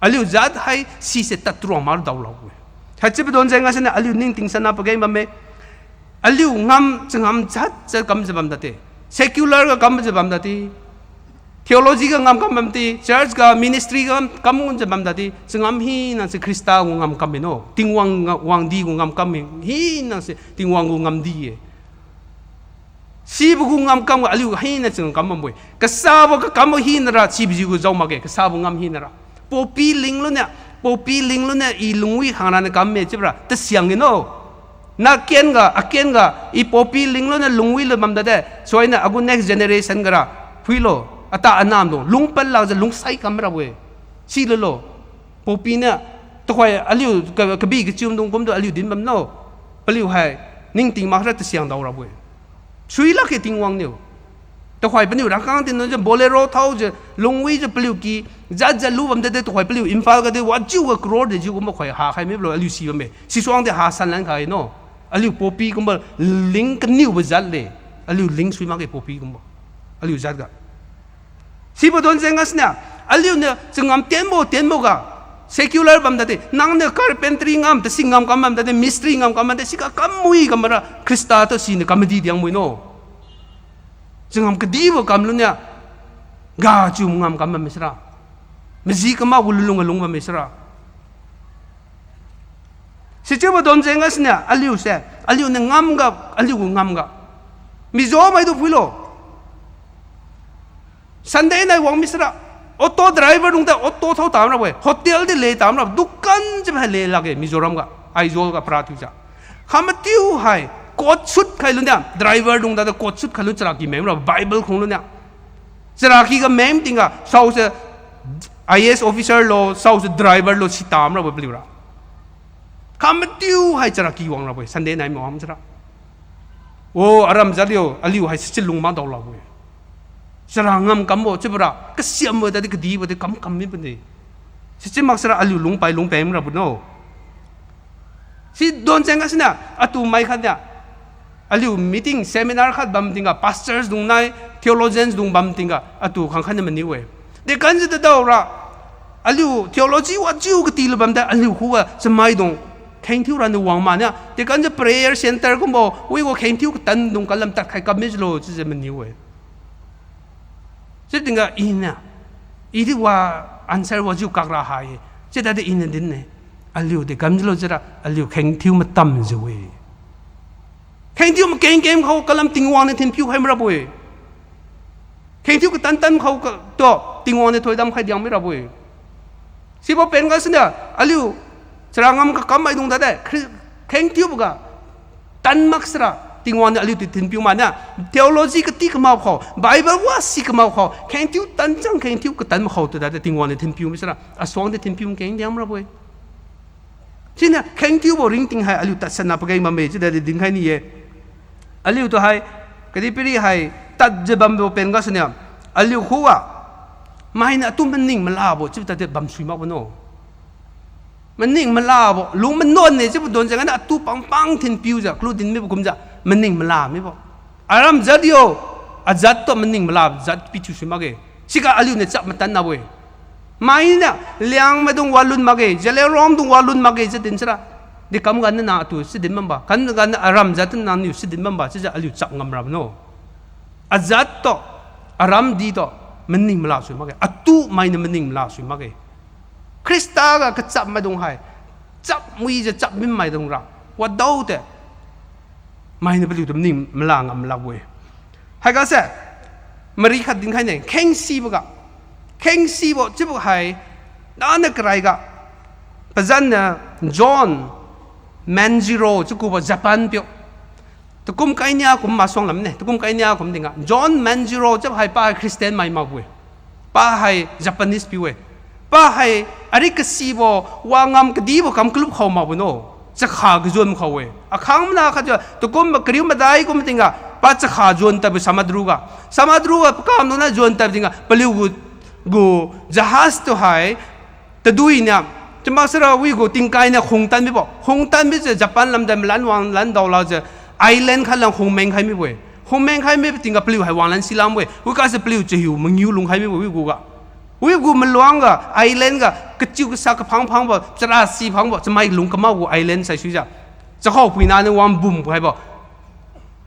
Aliu jat hai sise tadruang mar daolakbo-e. Haichiubo don jeng gasiniu aliu ningting sana pageng bamme. Aliu ngam changam jat jat kamjiu bam date. Secular ga kamjiu bam date. Theology ga ngam kam bam date. Church ga ministry ga kam ngunjiu bam date. Changam hinase Khrista gu ngam kam mino. Tingwang nga-, wangdi gu ngam kam mi. Hinase Tingwang gu ngamdi-e. Sibo gu ngam kam ga aliu hina changam kam bambo-e. Kasabo kakambo hinara sibojiu gu jao makge, kasabo ngam hinara. Poppy ling luniu, poppy ling luniu i lungwi khangraniu kamme chiubora tasiang gino. Naken ga, aken ga, i poppy ling luniu lungwi lu bam dade, suainiu agu next generation gara, phuilo, ata anamdung, lungpad lakjiu lungsai kam rabo-e. Silulo, poppy niu, tuhoi aliu ka-, kabi kachiumdung kumtu aliu din bam no, paliu hai, ningting makra tasiang dao rabo-e. Sui lakge Tingwang niu. Tuhoi paliu rangkang tin njiu Bolero thaojiu, lungwijiu paliu ki, jat jat lu bam dede tuhoi paliu Imphal gade wajiu ga crore dejiu kumbo khoi hakhai mibo lo aliu si bamme. Sisuangde ha sanlan khai no. Aliu poppy kumbo ling kaniubo jat le. Aliu ling sui makge poppy kumbo. Aliu jat ga. Sibo don jeng gasiniu, aliuniu changam tienbo tienbo ga, secular bam dade, nangniu carpentry ngam, tasi ngam kam bam dade, mistri ngam kam bam dade, siga kam mui kamra, Khrista tu siniu kam madi diang mui no. Changam kadibo kam luniu, ga chiu ngam kam bam misra. Maji kama gu lulung alung bam misra. Sichiubo donjeng gasuniu aliuse, aliuniu ngamga, aliu gu ngamga, Mizo maidung phuilo. Sunday nai wang misra, auto driver dungta auto thao tamrabo-e, hotel di le tamrabo, dukan chiubo hai le lakge Mizoram ga, Aizawl ga para thiujiu. Kha mathiu hai coat suit khai luniu, driver dungta coat suit khai lu charaky meng rabo, Bible khung luniu. Charaky ga meng tingga saose I A S officer lo, saose driver lo, si tamrabo paliura. Kha mathiu hai charaky wang rabo-e, Sunday nai mawang sira. O, aram jat yo, aliu hai sichi lung madao lakbo-e. Chara ngam kambo chiubora, kasiambo tadi kadibo di kam kam mibo-e. Sichiu maksara aliu lungpai lungpeng rabo no. Si donjeng gasuniu, atu mai khatniu, aliu meeting, seminar khat bam tingga, pastors dung nai, theologians dung bam tingga, atu khang khatniu maniu-e. Dekamjiu tadaora, aliu theology wajiu katilu bamda, aliu khuga chamaidung khengthiu raniu wang maniu, dekamjiu prayer centre kumbo, wibo khengthiu katan dung kalam tadkhai kam milo chiujiu maniu-e. Chiu tingga iniu, i di wa answer wajiu kakra ha-e. Chiu tadi iniu din-e. Aliu dekamjiulo chiura, aliu khengthiu matamjiu-e. Khengthiu makeng keng khao kalam Tingwang niu thinpiu khai mirabo-e. Khengthiu katan tan khao ka, tu, Tingwang niu thoidam khai diang mirabo-e. Sibo pen gasuniu, aliu, chara ngam kakam maidung tadi, khri-, khengthiuboga, tan maksara, Tingwang niu aliutu thinpiu maniu, theology kati kamak khao, Bible wasi kamak khao, khengthiu tanchang khengthiu katan makhao tu tadi Tingwang niu thinpiu misara, asuang di thinpiu makeng diang mirabo-e. Siniu khengthiubo ringting hai aliu tadsanna pageng bamme chiu tadi dinkhai ni-e. Aliutu hai, kadihpiri hai, tadjiu bambo pen gasuniu, aliu khuga, mainiu atu maning malabo chiu tadi bamsui makbo no. Maning malabo, lung manuan-e chiubo donjeng ganiu atu pangpang thinpiujiu, kalu din mibo kumjiu, maning mala mibo. Aram jat yo, ajat tu maning mala jat pithiu sui makge. Siga aliuniu chap matan nabo-e. Mainiu, Liangmai dung walun makge, Zeliangrong dung walun makge chiu din sira. Dekam ganiu nang atu sidin bamba, kam ganiu aram jat tu nangniu sidin bamba chiujiu aliu chap ngam rabo no. Ajat tu, aram di tu, maning mala sui makge. Atu mainiu maning mala sui makge. Khrista ga kachap maidung hai, chap muijiu chap min maidung ra, wadaode, mainiu paliutu maning mala ngam lakbo-e. Haigase, mari khat dinkhaine, khengsiboga. Khengsibo chiubo hai, daniu karaiga, pazanniu John Manjiro chiu kubo Japan piu. Takum kainia kum masuang lamne, takum kainia kum tingga. John Manjiro chiu hai pa Christian mai makbo-e. Pa hai Japanese piu-e. Pa hai ari kasibo, wangam kadibo kam kalup khao makbo no. Chakha kajuan khao-e. Akhang mana khatjiu, takum kariu madai kum tingga, pa chakha juan tadbo Samadru ga. Samadru ga pakam dungna juan tadbo tingga, paliu gu, gu jahaz tu hai, tadui niu, chiu maksara wigu tingkai niu khungtan mibo. Khungtan mijiu Japan lamdai malan wanglan daolajiu, island khat lam khungmeng khai mibo-e. Khungmeng khai mibo tingga paliu hai wanglan silambo-e. Wikase paliu chahiu mangiu lungkhai mibo wigu ga. Wigu maluang ga, island ga, kachiu kasa kaphang phangbo, chara si phangbo, chamai lung kamakbo island saisuijiu. Chakhaopuina niu wang bum khaibo.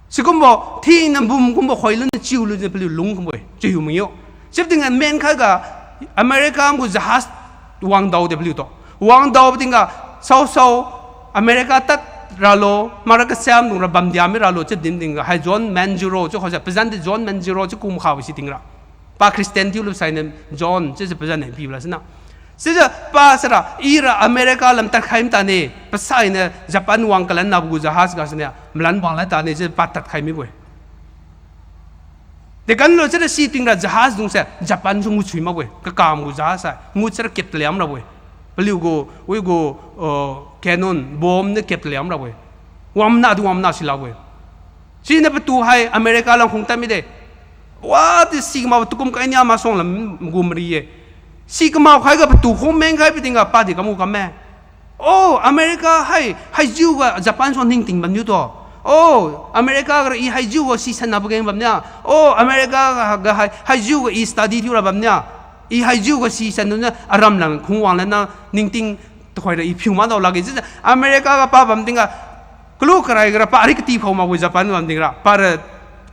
Sikumbo, thiniu bum kumbo khoiluniu chiulujiu paliu lung kumbo-e, chahiu mangiu. Chiu tingga menkhaiga, America gu jahaz wangdaode paliutu. Wangdaobo tingga, saosao, America tad ralo, mara kasiam dungra bamdia mi ralo, chiu din tingga, hai John Manjiro chiu khaojiu, pazan di John Manjiro chiu kum khabo si tingra. Pa Christian thiulu sainiu John chiujiu pazan niu pibo la sina. Sijiu pa sara, ira America lam tadkhai matane, pasainiu Japan wang kalan nabo gu jahaz gasuniu malan wanglan tane chiu pa tadkhai mibo-e. Dekamlo chiura si tingra jahaz dungse Japan su ngutsui makbo-e, kakam gu jahaz sai ngut chiura kep taliam rabo-e. Paliu gu, wigu, uh, cannon, bomb niu kep taliam rabo-e. Wangmana di wangmana silabo-e. Siniu patu hai America lam khungtan mide. Wadi si kamakbo takum kainia masuang lam gu mari-e. Si kamak khaiga patu khungmeng khai pi tingga padi kam gu kamme. O, America hai, haijiu ga Japan suang ningting bamniu tu. O, America ga i haijiu ga sisanna pageng bamnia. O, America ga, ga hai, haijiu ga i study thiura bamnia. I haijiu ga sisan duniu aram lang khung wanglan na ningting tuhoira i phiu madao lakge chiujiu America ga pa bam tingga, kalu karai gara pa ari kati phao makbo Japan bam tingra, para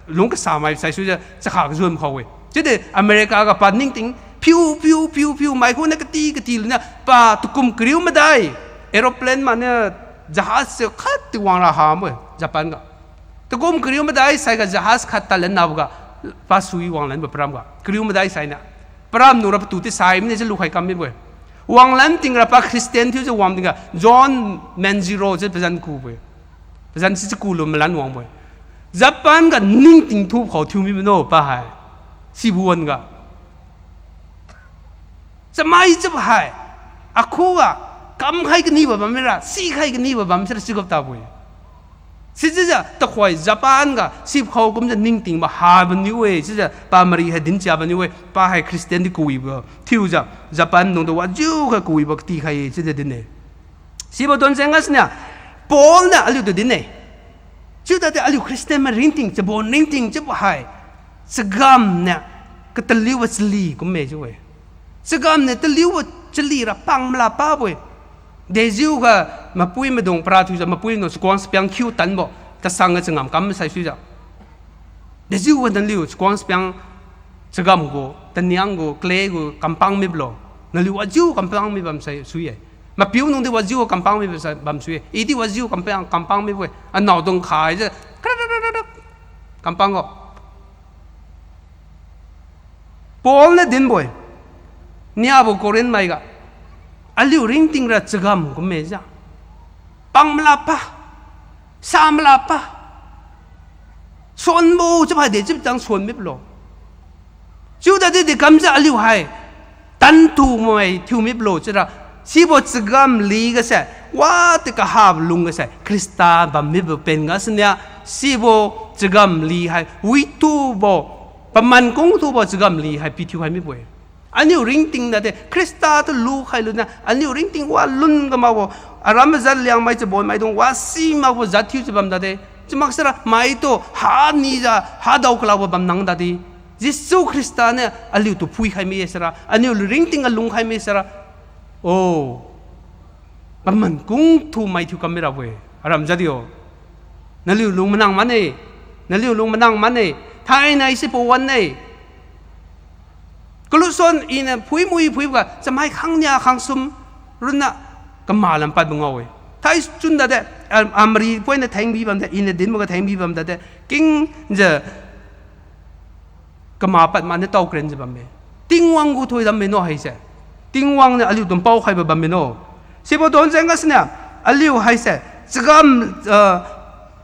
lung kasamai saisuijiu chakha kajuan khao-e. Chiudi America ga pa ningting phiu, phiu, phiu, phiu, mai khuniu kati, kati luniu pa takum kariu madai, aeroplane maniu Jahaz se khat ti wangra habo-e Japan ga. Takum kariu madai saiga jahaz khat tadlan naboga, pasui wanglanbo param ga. Kariu madai sainiu. Param nura patu ti sai mine chiu lukhai kam mibo-e. Wanglan tingra pa Christian thiujiu wang tingga John Manjiro chiu pazan kubo-e. Pazan si chiu kulu malan wangbo-e. Japan ga ningting thubo khao thiu mibo no pa hai. Sibo wan-ga. Chamai chiubo hai, akhuga, kamkhai kanibo bam mira, sikhai kanibo bam sira chiu gap tabo-e. Sichiujiu tuhoi Japan ga sikhao kumjiu ningtingbo habo niu-e, chiujiu pa mari hai dinchia bam niu-e, pa hai Christian di kawibo thiujiu, Japan dungtu wajiukha kawibo katikhai-e, chiujiu din-e. Sibo don jeng gasuniu, Paul niu aliutu din-e. Chiu tadi aliu Christian mai ringting, chabon ringting chiubo hai. Chagam niu, kataliubo chali kumme chiu-e. Chagam niu taliubo chali ra pang mala pabo-e. Dejiukha mapui maidung para thiujiu mapui maidung chakuang chapiang khiu tanbo, tasangga changam kam sai suijiu. Dejiukha naliu chakuang chapiang chagam gu, taniang gu, clay gu kampang miblo. Naliu wajiu kampang mi bam sai sui-e. Mapiu nungdi wajiu kampang mi bam sai bam sui-e. Idi wajiu kampang, kampang mibo-e. Anaodung khaijiu, kampang ga. Paul niu dinbo-e, niabo Corinth maiga, aliu ringting ra chagam kumme jiu. Pang mala pa, sa mala pa. Suanbo chiubo hai de chiubo tang suan miblo. Chiu tadi dekamjiu aliu hai tanthu mai thiu miblo chiura, sibo chagam li gase, wadi kahabo lung gase, Khrista bam mibo pen gasuniu, sibo chagam li hai, witubo, paman kungthubo chagam li hai pithiu hai mibo-e. Aniu ringting nade, Khrista tu lukhai luniu, aniu ringting walun ga makbo, aram majat Liangmai chabon maidung wasi makbo jat thiujiu bam dade. Chiumak sira maitu hanijiu hadao kalakbo bam nang dadi. Jesu Khrista niu aliutu phuikhai mi-e sira, aniu ringting ga lungkhai mi sira. O, paman kungthu mai thiu kam mirabo-e. Aram jat dio. Naliu lung manang mane. Naliu lung manang mane. Thainai si pawan-e. Kaluson iniu phuimui phuiboga chamai khangnia khangsum ronna kamalam padbo ngao-e. Thaichun dade, a, amari poiniu thengbi bamde, iniu dinboga thengbi bam dade, kingjiu kama pad mani tao krenjiu bamme. Tingwang gu thoidam mino haise. Tingwang niu aliutu npao khaibo bam mino. Sibo don jeng gasuniu, aliu haise, chagam, ah,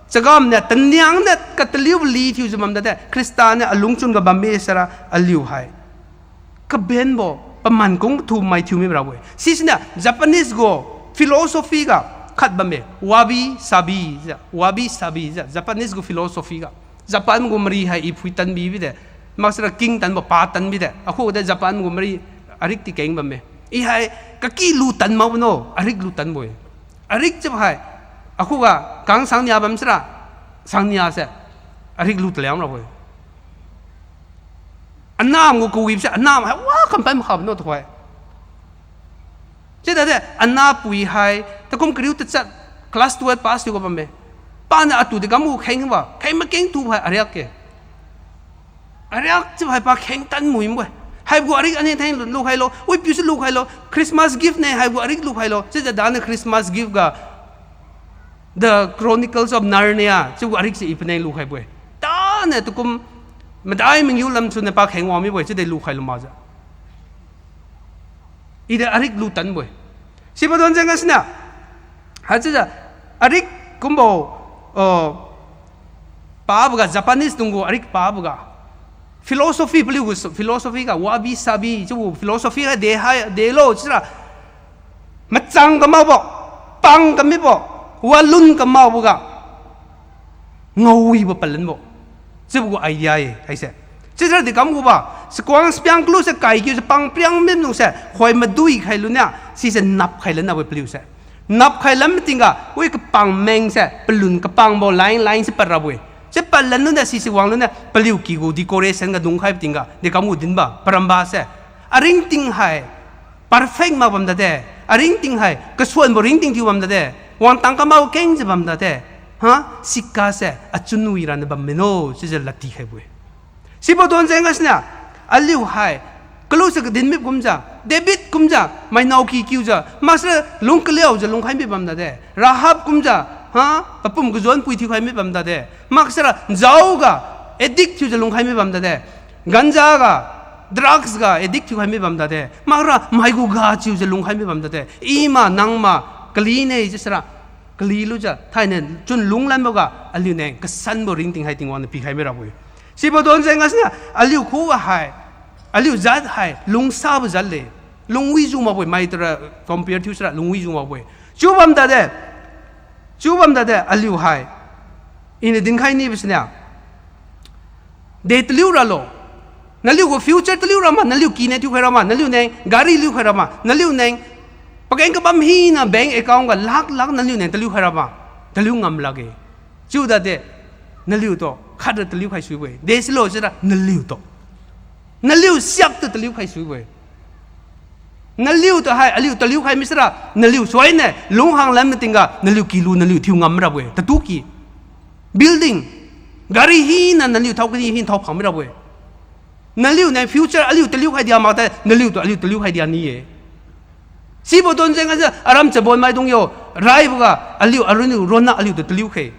chagam niu taniang niu kataliubo li thiujiu bam dade, Khrista niu alungchun ga bam mi sira aliu hai kabenbo, paman kungthu mai thiu mirabo-e. Sisiniu Japanese gu philosophy ga khat bamme, wabi sabi jiu, wabi sabi jiu, Japanese gu philosophy ga. Japan gu mari hai i phui tanbi bide, maksara king tanbo pa tanbi de, akhuga de Japan gu mari arik ti keng bamme. I hai kaki lu tan makbo no, arik lu tanbo-e. Arik chiubo hai, akhuga kang sangnia bam sira, sangnia se, arik lu taliang rabo-e. Anam gu kawibo se, anam hai wa kampam khabo no tuhoi. Chiu dade, anapui hai, takum kariu tachat, class twelve pass thiuga bamme. Paniu atu dekam gu khengba, kheng makeng tu hai ariak-e. Ariak chiubo hai pa kheng tan muibo-e. Haibo gu arik ane theng lu, lukhailo, wi piu si lukhailo, Christmas gift ne haibo gu arik lukhailo, chiujiu daniu Christmas gift ga The Chronicles of Narnia chiubo gu arik se i paneng lukhaibo-e. Taniu takum madai mengyu lamsu niu pa kheng wang mibo-e, chiude lukhai lu makjiu. I de arik lu tanbo-e. Sibo don jeng gasuniu, haichiujiu arik kumbo, o, paboga Japanese dung gu arik paboga philosophy paliu gu philosophy ga wabi sabi chiubo philosophy ga de hai delo chiura machang kamakbo, pang kamibo, walun kamakboga ngaowibo palanbo. Chiubo gu idea-e haise. Chiujiu dekam guba, chakuang chapiang kalu se kaikiu se pang priang minung se, khoi madui khai luniu, sise nap khai lanbo paliu se. Nap khai lam tingga, wi kapang meng se, palun kapangbo line line se pad rabo-e. Chiu pad lan luniu sise wang luniu, paliu ky gu decoration ga dungkhaibo tingga, dekam gu dinba, paramba se. Aringting hai perfect mak bam dade, aringting hai kasuanbo ringting thiu bam dade, wangtang kamao kengjiu bam dade, ha, sika se achun wi raniu bam mino chiujiu ladti khaibo-e. Sibo don jeng gasuniu, aliu hai, kalu se kadin mibo kumjiu, David kumjiu, mainao kikiujiu, maksara lung kaliujiu lungkhai mi bam tade. Rahab kumjiu, ha, papum kajuan pui thiukhai mi bam tade. Maksara njaoga, addict thiujiu lungkhai mi bam tade. Ganja ga, drugs ga, addict thiukhai mi bam tade. Maksara maigu ga chiujiu lungkhai mi bam tade. Ima, nangma, kaline chiusara, kalilujiu, thainai chun lunglanboga, aliu neng kasanbo ringting hai Tingwang niu pikhai mirabo-e. Sibo don jeng gasiniu, aliu khuga hai, aliu jat hai, lungsabo jat le. Lungwijiu makbo-e, mai tara compare thiusara lungwijiu makbo-e. Chiu bam tade, chiu bam tade, aliu hai. Iniu dinkhai nibo siniu. De taliu ralo. Naliu gu future taliu rama, naliu kine thiukhai rama, naliu neng gari liukhai rama, naliu neng pageng kabam hina bank account ga lakh lakh naliu neng taliukhai rama, taliu ngam lakge. Chiu tade, naliutu khat ra taliukhai suibo-e. Desilo sira naliutu. Naliu siaktu taliukhai suibo-e. Naliutu hai, aliu taliukhai misira, naliu suaine, lunghang lan matingga, naliu kilu, naliu thiu ngam mirabo-e. Tatu ki. Building, gari hina naliu thao kani hin thao phang mirabo-e. Naliu neng future aliu taliukhai dia makta, naliutu aliu taliukhai dia ni-e. Sibo don jeng gajiu, aram chabon maidung yo, raiboga, aliu aruniu ronna aliutu taliukhe.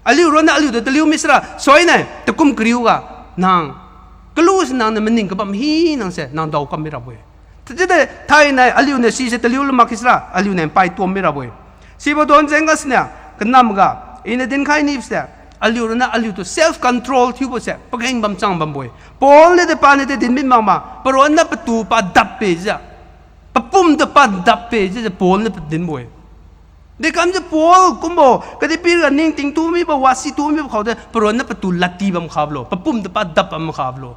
Aliu ronna aliutu taliu misira, suaine, takum kariuga, nang. Kalu se nang niu maning kabam hi nang se, nang dao kam mirabo-e. Tachide thainai aliuniu sise taliu lu mak kisira, aliu neng pai tuam mirabo-e. Sibo don jeng gasiniu, kanamga, iniu dinkhai nibose, aliu ronna aliutu self control thiubose, pageng bamchang bambo-e. Paul niu de paniu de din min makma, paronna patu padapbe jiu. Papum tu padapbe jiu, Paul niu padinbo-e. Dekamjiu Paul kumbo, kadihpiriga ningting tu mibo, wasi tu mibo khaode, paronna patu ladti bam khabo lo, papum tu padap bam khabo lo.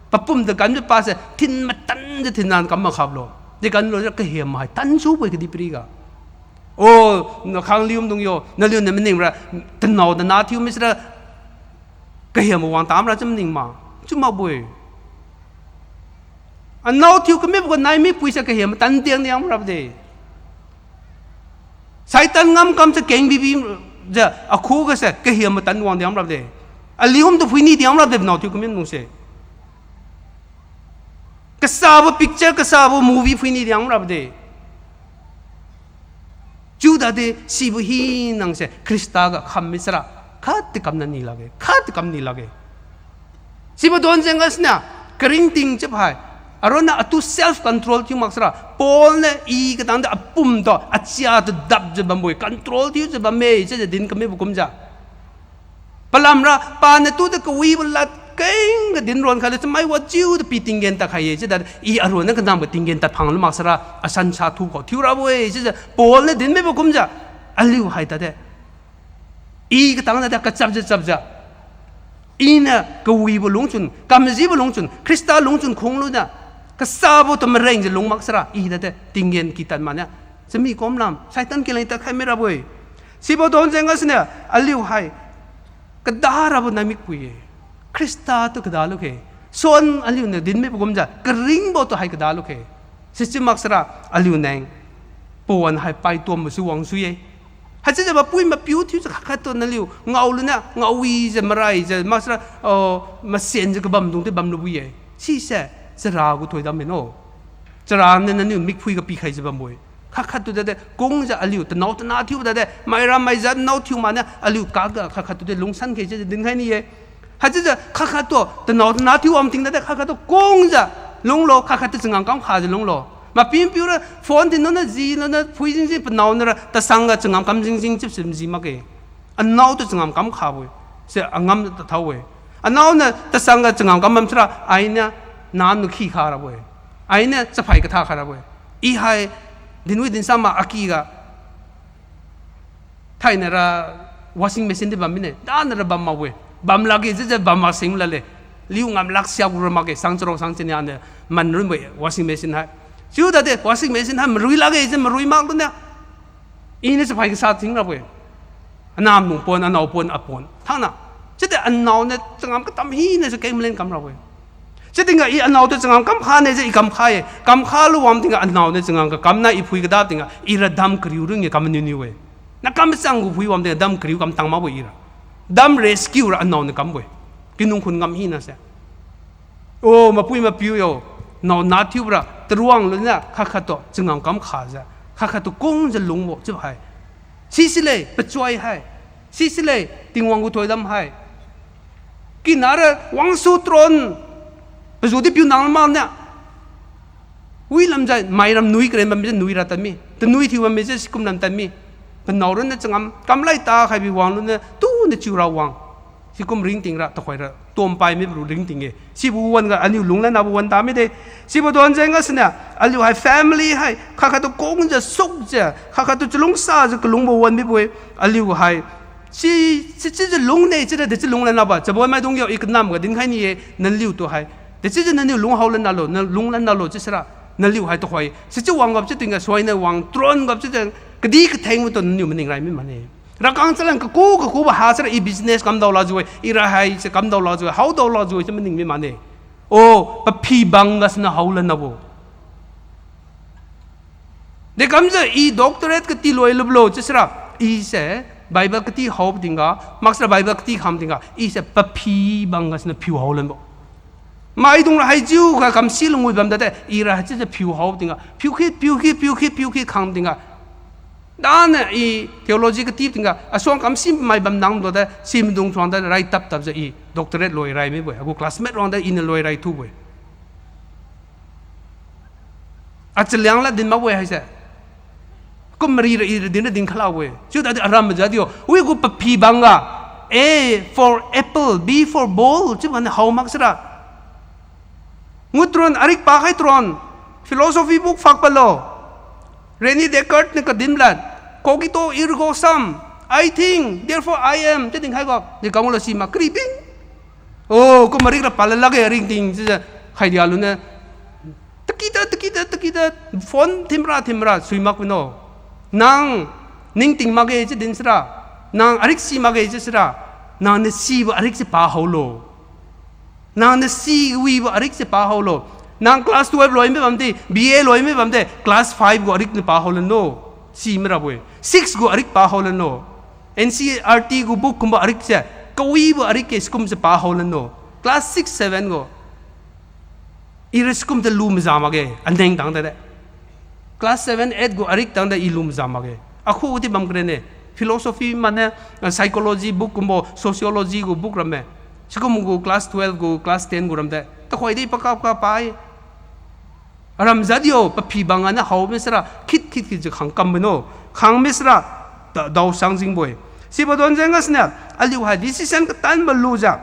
Papum tu kamjiu pase, thin matan jiu thinna kam mak khabo lo. Dekamlo jiu kahem hai tansubo-e kadihpiriga. O, nakhangliumdung yo, naliuniu maningra, tanao tana thiu misira, kahem wang tamra chiu maning ma, chiu makbo-e. Anao thiu kamibo gu nai mipui se kahem tan diang diang rabo de. Satan ngamkam se keng bibi jiu akhuga se kahem tan wang diang rabo de. Aliumtu phuini diang rabo de, nao thiu kami nung se. Kasabo picture, kasabo movie phuini diang rabo de. Chiu tade sibo hi nang se Khrista ga kham misira, khatdi kamna ni lakge, khatdi kam ni lakge. Sibo don jeng gasiniu, karingting chiubo hai, aronna atu self control thiu maksara, Paul niu i katangde apum tu, achia tu dapjiu bambo-e, control thiujiu bamme, chiujiu din kamibo kumjiu. Palamra, paniu tude kawibo lad kengga din ron khailo, chamai wajiu tu pi tinggen tadkhai-e, chiuda i aronna kanamga tinggen tadphang lu maksara, asan sa thu khao thiu rabo-e, chiujiu Paul niu din mibo kumjiu, aliu hai tade. I katang tade kachapjiu chapjiu. Iniu kawibo lungchun, kamajibo lungchun, Khrista lungchun khunglu niu, kasabo tu marengjiu lung maksara, i tade tinggen kitad mania. Chami kumlam, Satan kileng tadkhai mirabo-e. Sibo don jeng gasiniu, aliu hai, kadarabo nai mikpui-e. Khrista tu kada lukhe. Son aliuniu din mibo kumjiu, karingbo tu hai kada lukhe. Sichiu maksara, aliu neng, pawan hai paituambo su wangsui-e. Haichiujiu mapui mapiu thiujiu khat khat tu naliu, ngaolu niu, ngaowijiu, maraijiu, maksara, o, masenjiu kabamdung di bamlubo-e. Sise, chara gu thoidam mino. Chara niu naniu mikphui ga pikhaijiu bambo-e. Khat khat tu tade, kungjiu aliu, tanao tana thiubo tade, maira maijat nao thiu mania, aliu kaga khat khat tu de lungsan khe chiujiu dinkhai ni-e. Haichiujiu khat khat tu, tanao tana thiu wang ting tade, khat khat tu kungjiu lunglo, khat khat tu changam kam khajiu lunglo. Mapiu mapiu ra phone din nona ji nona phui jing jing, panao nara tasangga changam kam jing jing chiubo si maji makge. Anao tu changam kam khabo-e. Se angam tathao-e. Anao niu tasangga changam kam bam sara, ainiu nanu khi kha rabo-e. Ainiu chaphai katha kha rabo-e. I hai dinwi dinsama aky ga thainai ra washing machine di bam mine. Dana ra bam makbo-e. Bam lakge chiujiu bam mak sing lale. Liu ngam lak siak ra makge, sang charuk sang chinia niu manrunbo-e washing machine hai. Chiu tade washing machine hai marui lakge chiu marui maklu niu. Iniu chaphai kasa ting rabo-e. Anam nung pon, anao pon, apon. Thangna. Chiudi anao niu changam katam hina si keng malen kam rabo-e. Chiu tingga i anao tu changam kam kha ne jiu i kam kha-e. Kam khalu wang tingga anao niu changam kakam na i phui kada tingga i ra dam kariu rung-e kam maniu niu-e. Na kam chang gu phui wang tingga dam kariu kam tang makbo-e i ra. Dam rescue ra anao niu kambo-e. Kinung khun ngam hina se. O, mapui mapiu yo, nao na thiubo ra, Taruang luniu khat khat tu changam kam khajiu, khat khat tu kungjiu lungbo chiu hai. Sisile pachoi hai. Sisile Tingwang gu thoidam hai. Kinara wangsu tron. Pazudi piu nang mak niu. Wi lamjai, mairam nui karen bamme je nui ra tadmi. Tanui thiu bamme je sikum lam tadmi. Panao ronna changam kamlai ta khaibi wang luniu tuniu chiu ra wang. Sikum ringting ra, tuhoira, tuampai mibo ringting-e. Sibo wan-ga aliu lunglan nabo wan tadmi de. Sibo donjeng gasuniu, aliu hai family hai, khat khat tu kungjiu sukjiu, khat khat tu chalungsajiu kalungbo wan mibo-e. Aliu hai, si, sichiujiu lungne, chiura dechiu lunglan nabo. Chabon maidung yo, i kanam ga dinkhai ni-e, naliu tu hai. Dechiujiu naliu lung haolan nalo, na lunglan nalo chiusira. Naliu hai tuhoi. Sichiu wang gap chiu tingga, suainiu wang tron gap chiujiu, kadih katheng mato naliu maning rai mi mane. Rakang chalan kaku kakubo ha sira i business kamdao lajiu-e, i ra haise kamdao lajiu-e, haodao lajiu-e chiu maning mi mane. O, paphi bang gasuniu haolan nabo. Dekamjiu i doctorate kati loi lublo chiusira, i se Bible kati haobo tingga, maksara Bible kati kham tingga, i se paphi bang gasuniu phiu haolanbo. Maidung ra haijiu ga kamsi lungwi bam dade, i ra haichiujiu phiu haobo tingga, phiu khit, phiu khit, phiu khit, phiu khit kham tingga. Daniu i theology kati tingga, asuang kamsi mai bam nang dade, simaidung suangde rai tap tapjiu i doctorate loi rai mibo-e, agu classmate ruangde iniu loi rai thubo-e. Achaliang lad din makbo-e haise. Kum mari ra i ra din ra din khalabo-e. Chiu tadi aram majiu di-o. Wigu paphi bangga. A for apple, B for ball. Chiu bani hao maksara. Ngut tron, arik pakhai tron. Philosophy book phak palo. Rene Descartes niu kadin lad. Cogito ergo sum. I think, therefore I am. Chiu dinkhai ga. Di kamlo si mak karibing. O, kum arik ra pala lakge ringting chiujiu khai dia luniu. Takida, takida, takida, phone thimra, thimra, sui mak pino. Nang, ningting makge chiu din sira. Nang arik si makge chiu sira. Nangniu sibo arik se pa haolo. Nangniu si wibo arik se pa haolo. Nang class twelve loi mi bamdi, B A loi mi bamde, class five gu arik niu pa haolano. Si mirabo-e. Six gu arik pa haolano. N C E R T gu book kumbo arik se, kawibo arik ke sikum se pa haolano. Class six, seven gu. Ira sikum se lu maza makge, aneng tang tade. Class seven, eight gu arik tangde i lu maza makge. Akhu di bam karene. Philosophy mane, ah, psychology book kumbo, sociology gu book ramme. Sikum gu class twelve gu, class ten gu ramde. Takhoi di pakap ka pai. Aram jat yo, paphi bang aniu hao misra, khit khit khit jiu khang kam bino. Khang misra, da-, daosang jingbo-e. Sibo donjeng gasuniu, aliu hai decision katan malujiu.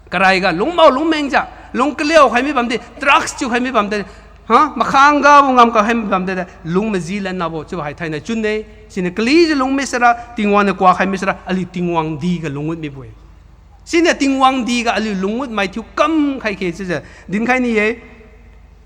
Karai ga, lungmao lungmengjiu, lung kaliu khai mi bamde, drugs chiu khai mi bamde, ha, makhang gabo ngam ka khai mi bamde, lung maji lan nabo, chiubo hai thainai chunne, siniu kalijiu lung misra, Tingwang niu kuak khai misra, aliu Tingwang di ga lungngut mibo-e. Siniu Tingwang di ga aliu lungngut mai thiu kam khai khe chiujiu, dinkhai ni-e,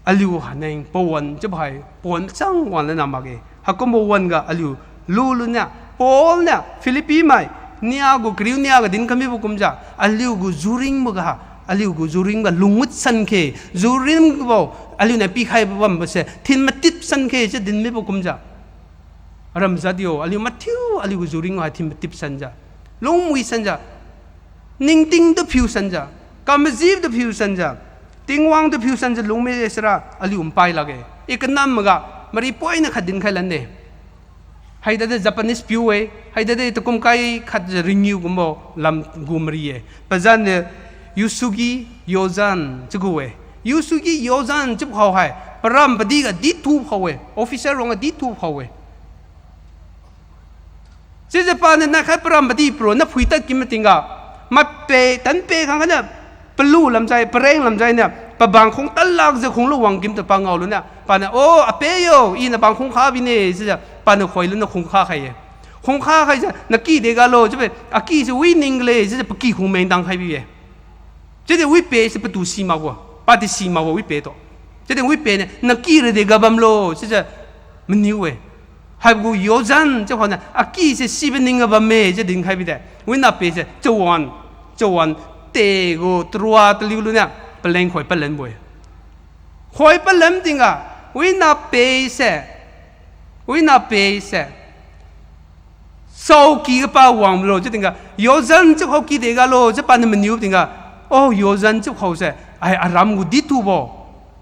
aliu haneng pawan chiubo hai, pawan machang wan lana makge. Haikumbo wan ga aliu lulunia, Paul niu, Philippi mai, nia gu kariu nia ga dinkhai mibo kumjiu, aliu gu juringbo ga, aliu gu juring ga lungngut san khe, juringbo, aliu niu pikhaibo bambo se, thin matip san khe, chiu din mibo kumjiu. Aram jat yo, aliu mathiu, aliu gu juring hai thin matip sanjiu. Lungwi sanjiu. Ningting tu phiu sanjiu. Kamajib tu phiu sanjiu. Tingwang tu phiu sanjiu lungmi sira, aliu npai lakge. I kanam ga, mari poina khat dinkhai lanne. Haidade Japanese piu-e, haidade takum kai khatjiu ringiu kumbo lam gu mari-e. Pazan de Uesugi Yozan chiugu-e. Uesugi Yozan chiubo khao hai, param padi ga dithu khao-e, officer ruang ga dithu khao-e. Chiujiu paniu naikhai param padi paronna phuitad kim mating ga, mape, tanpe khang kaniu, palu lamjai, pareng lamjai niu, pabang khung tanlakjiu khunglu wang kim tu pa ngao luniu, paniu, O, ape yo, iniu bang khungkha bine, chiujiu, paniu khoi luniu khungkha khai-e. Khungkha khaijiu, naki degalo, chiubo, aki se wi ning le, chiujiu paky khung meng dang khai bi-e. Chiudi wipe se patu si makbo, padi si makbo wipe tu. Chiudi wipe niu, naki ra dega bamlo, chiujiu maniu-e. Haibo gu Yozan chiu khao niu, aki se sibo ning ga bamme, chiu dinkhai bide. Winape se, chawan, chawan, te gu tarua taliu luniu, paleng khoi palanbo-e. Khoi palan tingga, winape se, winape se, saoky ga pa wanglo chiu tingga, Yozan chiu khao ki degalo chiu paniu maniu tingga, O, Yozan chiu khao se, ai aram gu dithubo.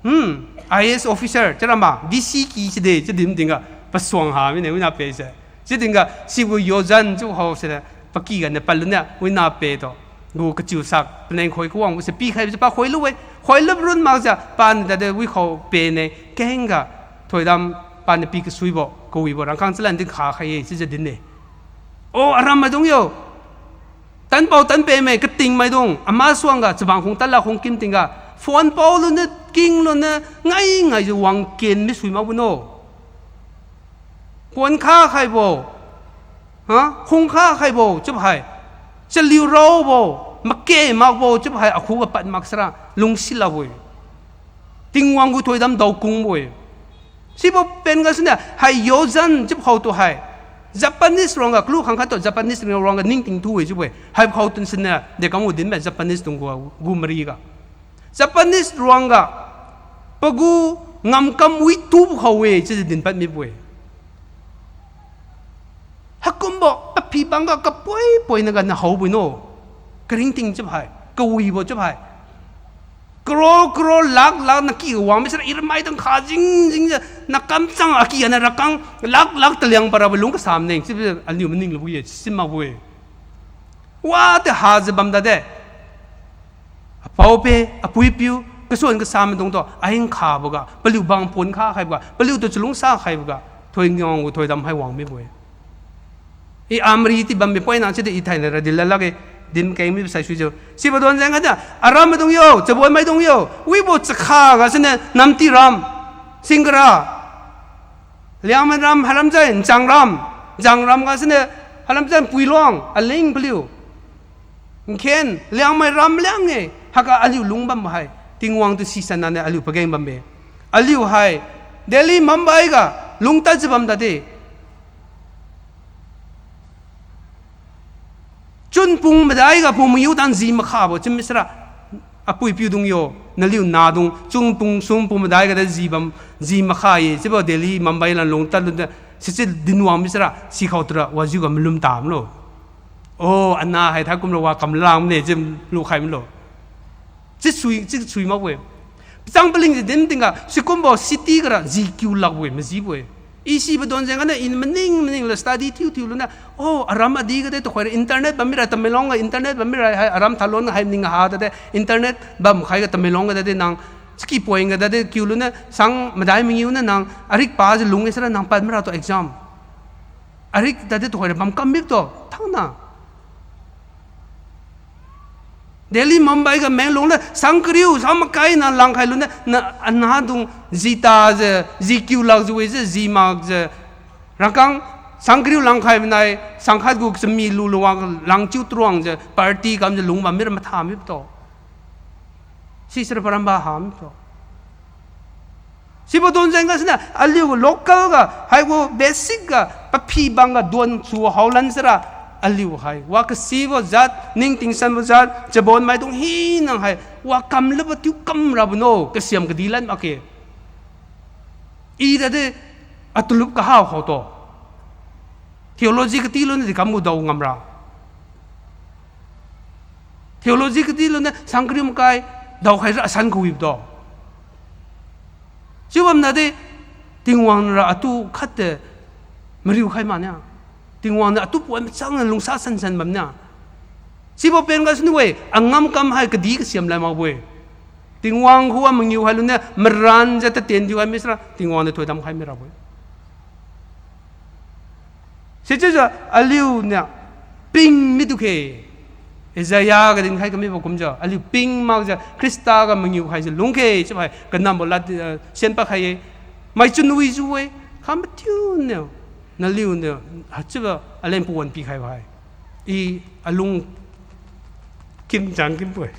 Hmm, I A S officer, chiura ma, D C ki side, chiu din tingga, pasuang ha mine, wina pe se. Chiu tingga, sibo Yozan chiu hao se, paky ganiu padlune, wina pe to. Gu kachiu sak, paneng khoi kawangbo se pikhaibo se pa khoi lu-e, khoi lu run makjiu, paniu tade wikhao pene, kengga, thoidam, paniu pi kasuibo, kawibo, rangkang chalan din kha khai-e, chiujiu din-e. O, aram maidung yo. Tanpao tanpeme, kating maidung, ama suangga, chabang khung tadla khung kim tingga, phone pao lune, king lune, ngai ngaijiu wangken misui makbo no. Pon kha khaibo, ha, khung kha khaibo, chiubo hai. Chaliu raobo, make makbo, chiubo hai, akhuga pad maksara, lungsi lakbo-e. Tingwang gu thoidam daokungbo-e. Sibo pen gasuniu, hai Yozan chiubo khao tu hai. Japanese ruangga, kalu khangkhat tu Japanese ruangga ningting thu-e chiubo-e. Haibo khao tu siniu, dekam gu dinme Japanese dung gu, gu mariga. Japanese ruangga, pagu ngamkam witu khao-e, chiujiu dinpad mibo-e. Haikumbo, paphi bangga kapoi-poina ganiu haobo no. Karingting chiubo hai, kawibo chiubo hai. Crore, crore, lakh, lakh naky wang misara irmaidung kha jing, jingjiu, nakam chang aky aniu rakang, lakh, lakh taliang parabo lung kasam neng, chiubo aliu maning lubo ye, simakbo-e. Wate hajiu bam dade. Apao-pe, apui-piu, kasuan kasam maidung tu, aing khaboga, paliu bang pon kha khaiboga, paliu tu chalungsa khaiboga, thoingiang gu thoidam hai wang mibo-e. I amari ti bambi poina chiudi i thainai ra dila lakge, din keng mibo saisuijiu. Sibo don jeng khatdi, aram maidung yo, chabon maidung yo, wibo chakha gasuniu, Namti ram, Singkara, Liangmai ram, Haramjai, Nchang ram, Nchang ram gasuniu, Haramjai, Puiluang, Aling paliu. Nkhen, Liangmai ram Liang-e, haiga aliu lung bambo hai, Tingwang tu sisanna niu aliu pageng bamme. Aliu hai, Delhi, Mumbai ga, lungtadjiu bam dade. Chunpung madai ga pung mangiu tan ji makhabo chiu misara. Apui-piu dung yo, naliu nadung, chunpung, chunpung madai ga de ji bam, ji makha ye, chiubo Delhi, Mumbai lan lungtad lun de, sichi dinwang misara, sikhao tura, wajiu ga malum tamlo. O, ana hai thaikum ra wa kam langmane, chiu lukhai milo. Chisui, chisui makbo-e. Pachang palingjiu din tingga, sikumbo city gara ji kiu lakbo-e, majibo-e. I sibo don jeng ganiu, i maning, maning la study thiu, thiu luniu. O, aram adi gade tuhoira internet bam mira, Tamenglong ga internet bam mira, hai aram thalon hai ning ha dade, internet bam khaiga Tamenglong ga dade nang, chaki point ga dade kiu luniu, sang madai mangiu niu nang, arik pajiu lung-e sara nang pad mira tu exam. Arik dade tuhoira bam kam mik tu, thangna. Delhi, Mumbai ga Menglong le, sang kariu, sang makai na langkhai luniu, na, anadung ji tajiu, ji kiu lakjiu-e jiu, ji makjiu. Rangkang, sang kariu langkhai manai, sang khat gu chami lu luwang langchiu truangjiu, party kamjiu lung bam mira matha mibo to. Sisira paramba ham to. Sibo don jeng gasuniu, aliu local ga, haigu basic ga, paphi bangga don chu haolan sira, aliu hai. Wa kasibo jat, ningting sanbo jat, chabon maidung hinang hai, wa kam labo tiu kam rabo no, kasiam kadi lan makge. I dade, atulup kaha khao to. Theology kati luniu di kam gu dao ngamra. Theology kati luniu sang kariu makai, daokhai ra asan kawibo to. Chiubam nadi, Tingwang ra atu khat de mariu khai mania. Tingwang niu atu poi machang lungsa sansan bamnia. Sibo pen gasuniu-e, angam kam hai kadi kasiam lai makbo-e. Tingwang khuga mangiu hai luniu maranjiu tatien thiu hai misra, Tingwang niu thoidam khai mirabo-e. Sichiujiu aliu niu ping mitu khe. Isaiah ga dinkhai kamibo kumjiu, aliu ping makjiu, Khrista ga mangiu haijiu lungkhe, chiubo hai, kanambo lad, eh, sienpad khai-e, maichun wijiu-e, kha mathiu niu, naliu niu, haichiubo aleng pawan pikhaibo hai. I alung kimchang kimbo-e.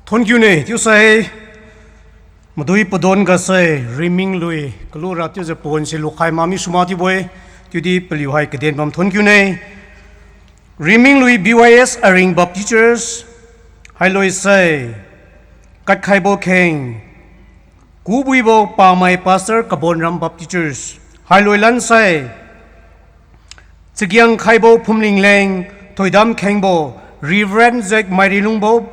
Thonkiu ne, chiusai, madui padon gasai, riming lui, kalura chiujiu pon se lukhai mami suma chiubo-e, chiudi paliu hai kaden bam thonkiu ne. Riminglui B Y S Aring Baptist Church, hailoi sai, katkhaibo kheng, kubuibo pamai Pastor Kabonram Baptist Church, hailoi lan sai, chagiang khaibo phumling leng, thoidam khengbo Reverend Zek Mairilungbo,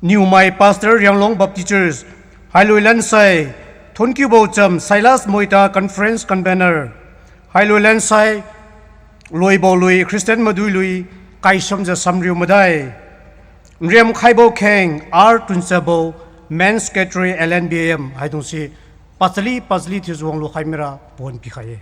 Niumai Pastor Rianglong Baptist Church, hailoi lan sai, thonkiubo cham Silas Moita Conference Convener, hailoi lan sai, loibo lui Christian madui lui, kaisam ja samriu madai, nriam khaibo kheng R Tunchabo, Men Secretary L N B M, haidungse, pachali pachali thiujiu wanglu khai mira pon pikhai-e.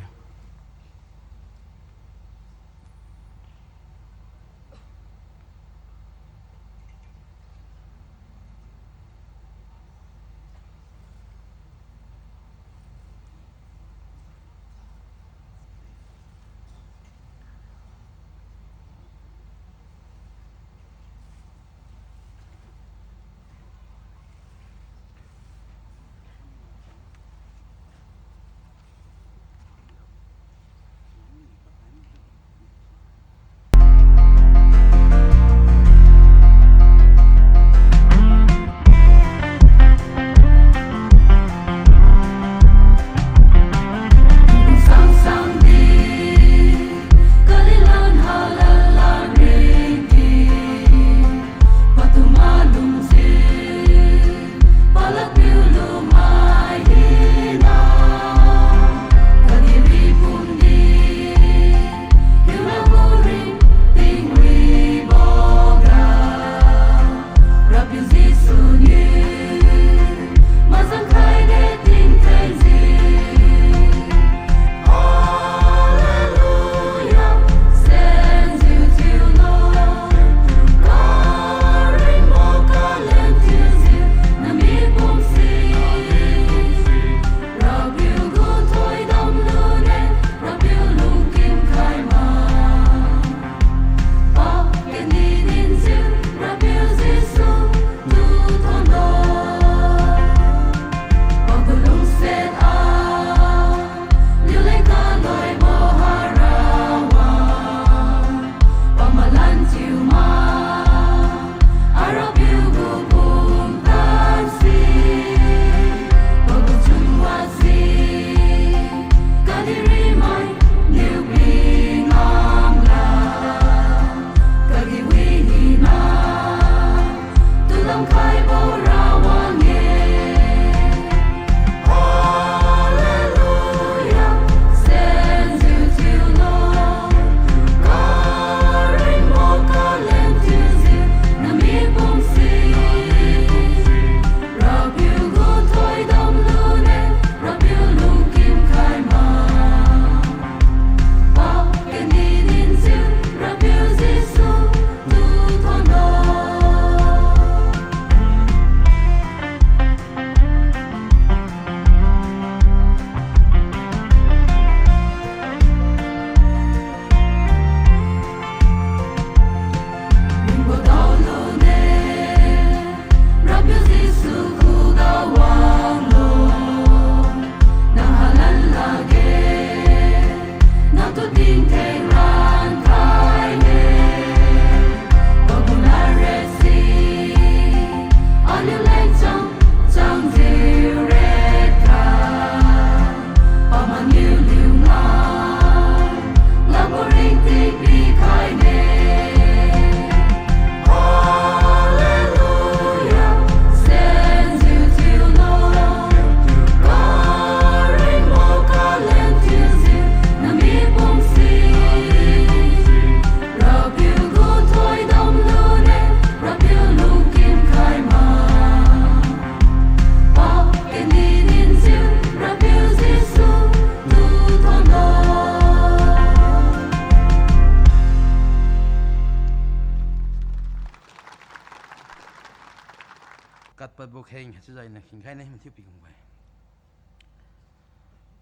Katpadbo kheng haichiujiu ina khingkhai ne mathiu pi kumbo-e.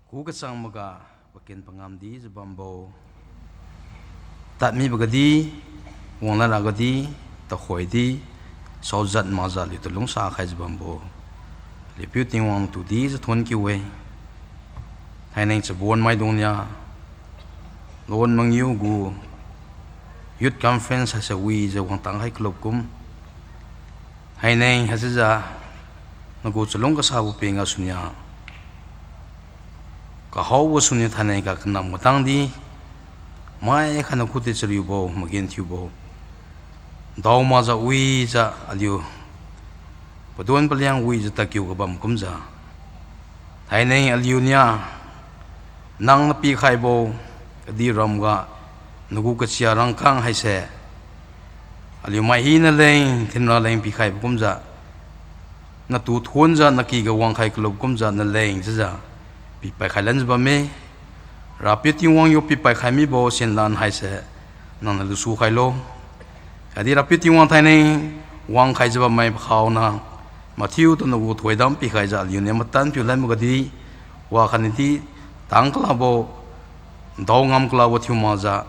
Ku kachang maga, paken pangam dijiu bambo, tadmibo gadi, wanglan ragadi, takhoi di, saojat majat liutu lungsa khaijiu bambo, Aliu Piu Tingwang tu dijiu thonkiu-e. Thainai chabon maidung nia, lon mangiu gu, Youth Conference haise wijiu wangtang khai kalub kum, thainai haisijiu nagu chalung kasabo peng gasuniu kahaobo suniu thainai ga kanam katangdi, mai khatna khude chariubo, magenthiubo, daomakjiu wijiu aliu padon paliang wijiu tadkiu kabam kumjiu, thainai aliuniu nangniu pikhaibo kadi ramga nagu kachia rangkang haise aliu mai hina leng thinra leng pikhaibo kumjiu, natu thuonjiu nakyga wangkhai kalub kumjiu naleng chiujiu pipad khai lanjiu bamme. Rapiu Tingwang yo pipad khai mibo senlan haise nangniu lusu khailo. Khatdi Rapiu Tingwang thainai wangkhaijiu bammai khaona, mathiutu nagu thoidam pikhaijiu aliuniu matan piu lanbo gadi, wakhatnadi tang kalabo, dao ngam kalabo thiu makjiu,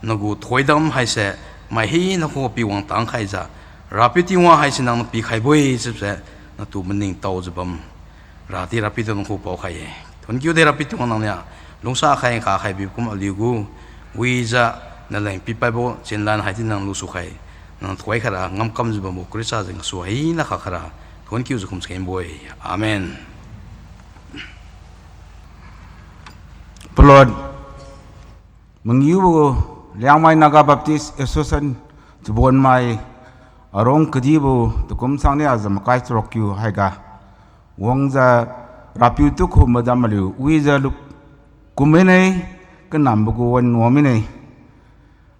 nagu thoidam haise mai hina khuga pi wangtang khaijiu, Rapiu Tingwang haise nangniu pikhaibo-e chiubose natu maningtaojiu bam radi Rapiu tu nang khu paokhai-e. Thonkiu de Rapiu Tingwang, nangniu lungsa khai kakhai bibo kum aliugu wijiu naleng pipadbo chinlan haidi nang lusu khai, nang thoi khaira ngamkamjiu bambo Khrista jeng gasu haina kha khaira thonkiujiu khumsai kengbo-e. Amen. Palot mangiubo Liangmai Naga Baptist Association chabonmai arong kadibo tukum sangnia jiu makai charuk kiu haiga wangjiu Rapiu tu khu madam aliu wijiu lukum mine, kanambo gu wan wang mine.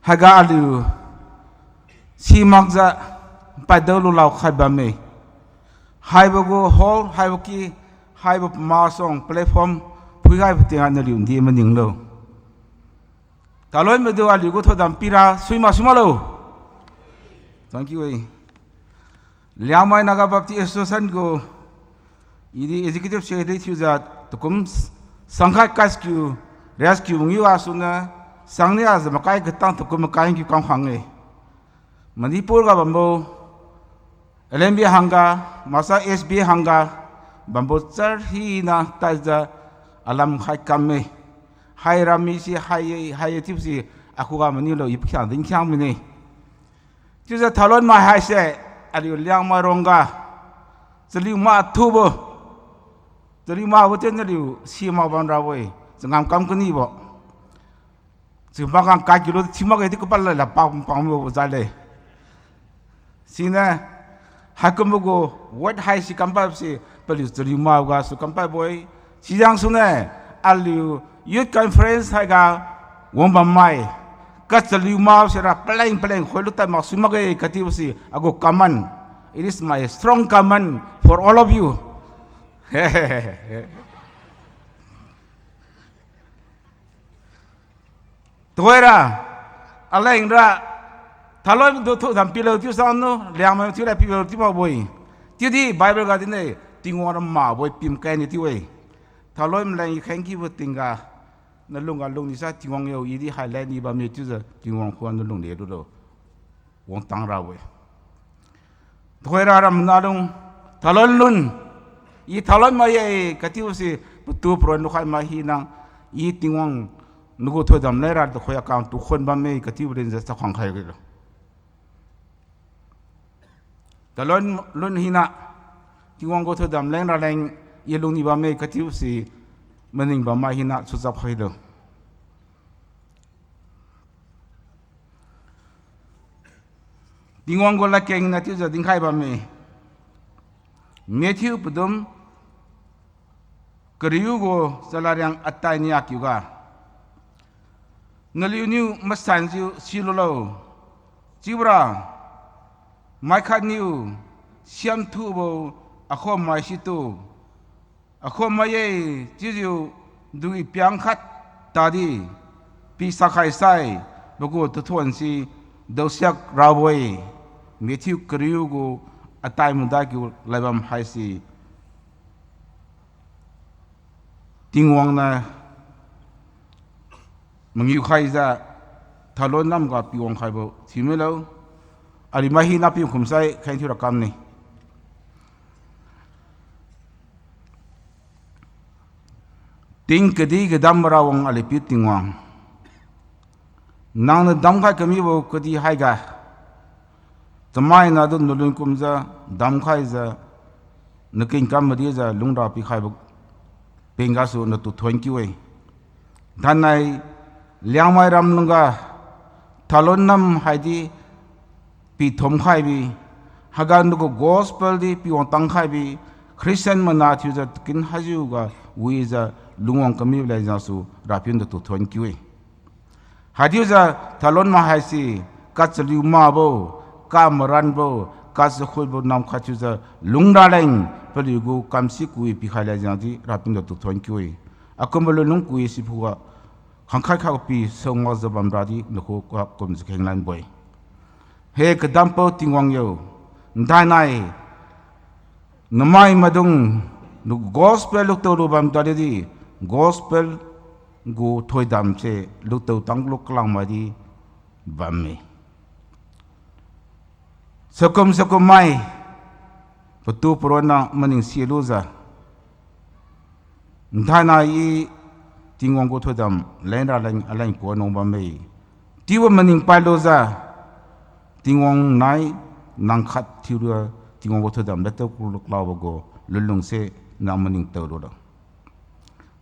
Haiga aliu simakjiu paddao lulao khai bamme. Haibo gu hall, haibo ki, haibo masuang platform phuikhaibo tingga naliu ndi maninglo. Thailoi maidu aliu gu thoidam pira suima suimaklo. Thank you e. Liangmai Naga Baptist Association gu idi Executive Secretary thiujiu tukum sangkhat kaskiu, riaskiu mangiu gasuniu sangnia jiu makai katang tukum makai kiu kam khang-e. Manipur ga bambo L M B hangga, masa S B hangga bambo char hina tadjiu alam khai kamme. Hai rammi si hai-e, hai-e chiubo si akhuga maniulo, i pakhiang dinkhiang mine. Chiujiu thailoi mai haise aliu Liangmai rongga chaliu mathubo, chaliu makbo chiu naliu simak bam rabo-e, changam kam kanibo. Chiu makang kai kiulo thiu makge di kupa lala pa pangbo jale. Siniu haikumbo gu word haisi kampad se paliu chaliu mak gasu kampadbo-e. Sijang suniu aliu youth conference haiga wangbammai kachaliu mak sira paleng paleng khoilu tad mak sui makge katibo se agu command. It is my strong command for all of you. Tuhoira, alengra, thailoi maidu thoidam pilo chiu sangnu, Liangmai thiura pilo chiu makbo-e. Chiudi Bible ga dinne, Tingwang ra makbo-e pimkai niu chiu-e. Thailoi maleng i khengkibo tingga, nalungga lungni sa Tingwang yo idi hai leni bamme chiujiu Tingwang khuan nalung lelulo. Wangtang rabo-e. Tuhoira ramna lung, thailoi lun, i thailoi mai-e katibo se patu paronna khai mai hina, i Tingwang nagu thoidam lengra tukhoi akang tukhon bamme katibo lenjiu chakhang khai gilo. Thailoi lun hina, Tingwang gu thoidam lengra leng i lungni bamme katibo se maning bammai hina suchap khailo. Tingwang gu ladkeng na chiujiu dinkhai bamme. Matthew padum kariu gu chalariang atai nia kiuga, naliuniu masanjiu silulo. Chiubora, maikhatniu siamthubo akhummai situ, akhummai-e chiujiu dui piang khat tadi pisakhai sai, pagu tathuon si daosiak rabo-e. Matthew kariu gu atai madai kiu laibam haise Tingwang niu mangiu khaijiu thailoi namga piwang khaibo thiumilo. Aliu mai hina piu khumsai kheng thiura kamne. Ting kadi kadam Rawang aliu piu Tingwang, Nangniu damkhai kamibo kadihaiga, chamaina du nalun kumjiu, damkhaijiu, naking kam madijiu lungra pikhaibo peng gasu natu thon kiu-e. Thainai Liangmai ram lungga thailun nam haidi pithum khaibi, haiga nagu gospel di piwang tang khaibi, Christian mana thiujiu takin haijiuga wijiu lungwang kami leng jengsu Rapiu natu thon kiu-e. Haichiujiu thailun mai haise, kachaliu makbo, kamaranbo, kachakhuibo namkhat thiujiu lungra leng paliugu kamsi kui pikhai leng jengdi Rapiu natu thon kiu-e. Akumbo lunlung kui siphuga khangkhai kha pi saongaojiu bamradi nakhuga kumjiu khenglanbo-e. He kadampao Tingwang yo, nthainai namai maidung gospel lutao lu bam tadidi, gospel gu thoidamse lutao tang lu kalang maidi bamme. Sakum sakum mai, patu paronna maning silujiu, nthainai i Tingwang gu thoidam lengra leng aleng puanung bamme. Chiubo maning pailujiu, Tingwang nai nang khat thiulu, Tingwang gu thoidam ladtao ku luklaobo gu lunlungse nang maningtao lulo.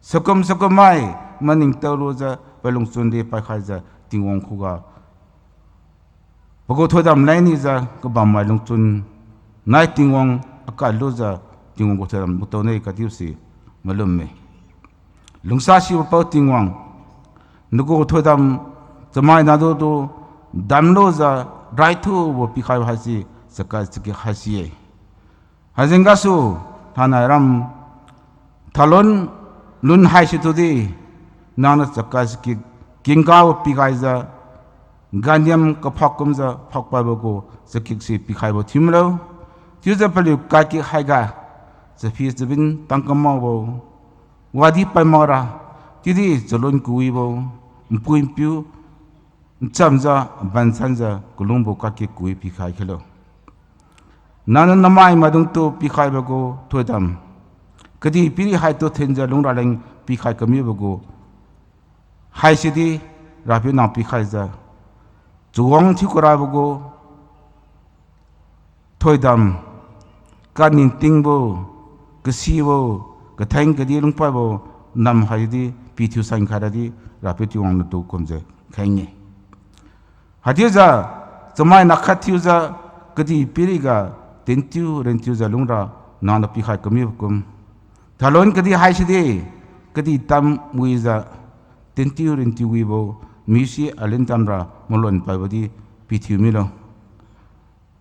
Sakum sakum mai maningtao lujiu palungchun di paikhaijiu Tingwang khuga pagu thoidam leng nijiu kabammai lungchun nai Tingwang akad lujiu Tingwang gu thoidam lutao ne katiuse malumme. Lungsasibo pao Tingwang, nagu thoidam chamaina dudu damlujiu raithubo pikhaibo haise chakak chakik haise-e. Haijeng gasu thainai ram thailun lun haisi tudi, nangniu chakak chakik kingkabo pikhaijiu, ganiam kaphak kumjiu phakpaibo gu chakikse pikhaibo thiumilo. Chiujiu paliu kaikik haiga chaphi chabin tang kamakbo wadi pai makra, chiudi chalun kawibo, npui npiu nchamjiu, bansanjiu kalungbo kaikik kawi pikhai khailo. Nangniu namai maidungtu pikhaibo gu thoidam, kadihpiri haitu thinjiu lungra leng pikhai kamibo gu haisidi, Rapiu nang pikhaijiu chawang thiu karabo gu thoidam, kaningtingbo, kasibo, katheng kadi lungpaibo nam haidi pithiu san khairadi, Rapiu Tingwang natu kumjiu kheng-e. Haichiujiu chamaina khat thiujiu kadihpiriga tintiu rintiujiu lungra nangniu pikhai kamibo kum, thailun kadih haisidi, kadih tam wijiu tintiu rintiu wibo, misi alin tamra malon paibo di pithiu milo.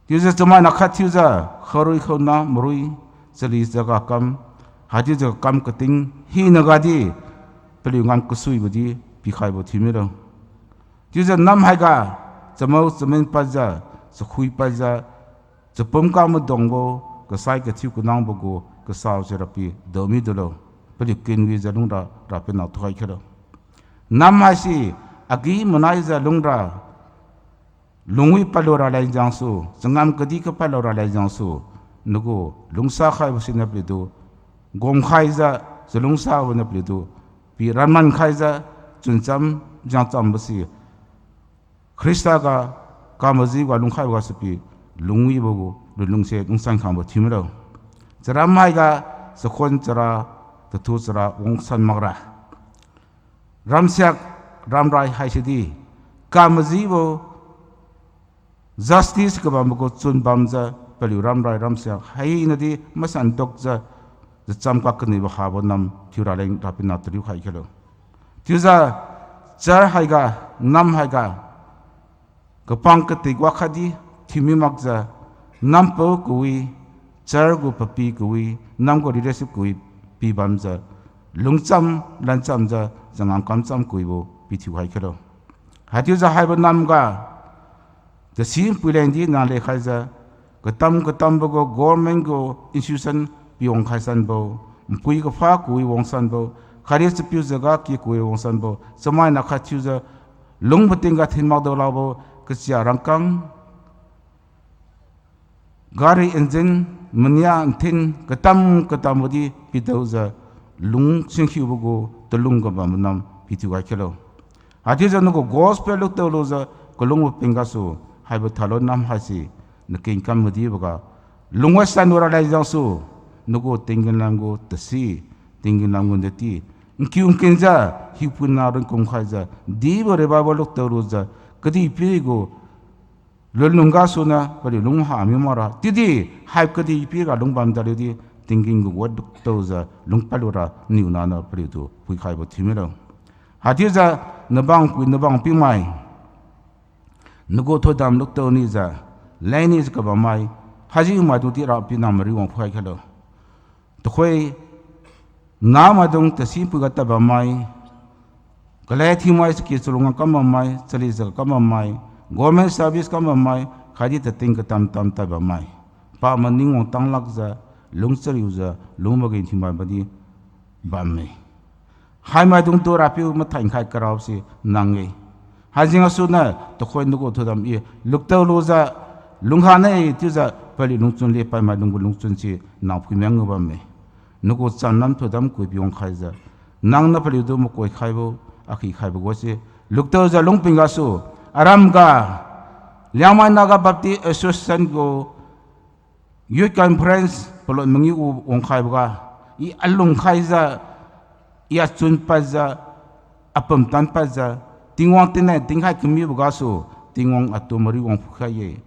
Chiujiu chamaina khat thiujiu kharui khauna marui, chali chaga kam, haichiujiu kam kating hinagadi paliu ngam kasuibo di pikhaibo thiu milo. Chiujiu nam haiga chamao chamin padjiu, chakhui padjiu, chapum ka madungbo, kasai kathiu kanangbo gu kasao si Rapiu daomi dulo. Paliu kinwijiu lungra Rapiu nang thukhai khailo. Nam haise agi manaijiu lungra lungwi padlu raleng jengsu, changam kadih kapadlu raleng jengsu, nagu lungsa khaibo siniu paliutu gomkhaijiu, chalungsa boniu paliutu pi ranman khaijiu, chuncham jengchambo si Khrista ga kamajiga lungkhaibo gasu pi lungwibo gu lunlungse lungsan khangbo thiu milo. Charam haiga chakhuan chara, tathu chara wangsan makra, ramsiak ramrai haisidi kamajibo justice kabambo gu chun bamjiu paliu ramrai ramsiak hainadi masan dokjiu, jacham ka kanibo habo nam thiu raleng Rapiu nang tariu khai khailo. Chiujiu char haiga, nam haiga kapang katik wakhatdi thiumi makjiu, nampao kawi, char gu papi kawi, nam gu leadership kawi pibamjiu, lungcham lanchamjiu, changam kamcham kawibo pithiu khai khailo. Haichiujiu haibo namga tasi npui lengdi nang lekhaijiu, katam katambo gu government gu institution piwang khaisanbo, npui kapha kawi wangsanbo, khatdi chapiu jaga ki kawi wangsanbo, chamaina khat thiujiu lung pating ga thin makdao lakbo, kachia rangkang, gari engine, mania nthin katam katambo di pidaojiu, lung singkhiubo gu talung kabambo nam pithiu khai khailo. Haichiujiu nagu gospel lutao lujiu kalungbo ping gasu, haibo thailon nam haise, naking kam madiboga, lungwai san lura leng jengsu, nagu tinggen lam gu tasi, tinggen lam gu nati, nkiu nkinjiu, hiupuina ringkum khaijiu, dibo revival lutao lujiu, kadihpiri gu lunlung gasu niu paliu lungha mi makra. Chiudi hai kadihpiriga lungbam daliudi, tinggen gu wad lutao jiu lungpad lura niu naniu paliutu puikhaibo thiumilo. Haichiujiu nabang pui nabang piumai, nagu thoidam lutao nijiu, lengnijiu kabammai, hajiu maidungdi Rapiu nang mari wang phai khailo. Tuhoi, namaidung tasi puiga tadbammai, kale thiumai chaki chalungga kambammai, chalijiu kambammai, government service kambammai, khatdi tating katam tam tadbammai, pamaning wangtang lakjiu, lungchariujiu lungmagenthiumai badi bamme. Haimaidungtu Rapiu mathankhai karabose nang-e. Haijeng gasuniu tuhoi nagu thoidam i lutao lujiu, lunghane chiujiu paliu lungchun lepadmaidung gu lungchunse nang phuimeng bamme. Nagu channam thoidam kuipi wangkhaijiu, nangniu paliutu makoikhaibo, akhikhaibo gose, lutao jiu lungping gasu, aram ga, Liangmai Naga Baptist Association gu Youth Conference palot mangiu wangkhaiboga, i alung khaijiu, i achun padjiu, apumtan padjiu, Tingwang tinne tingkhai kamibo gasu, Tingwang atu mari wang phukhai-e.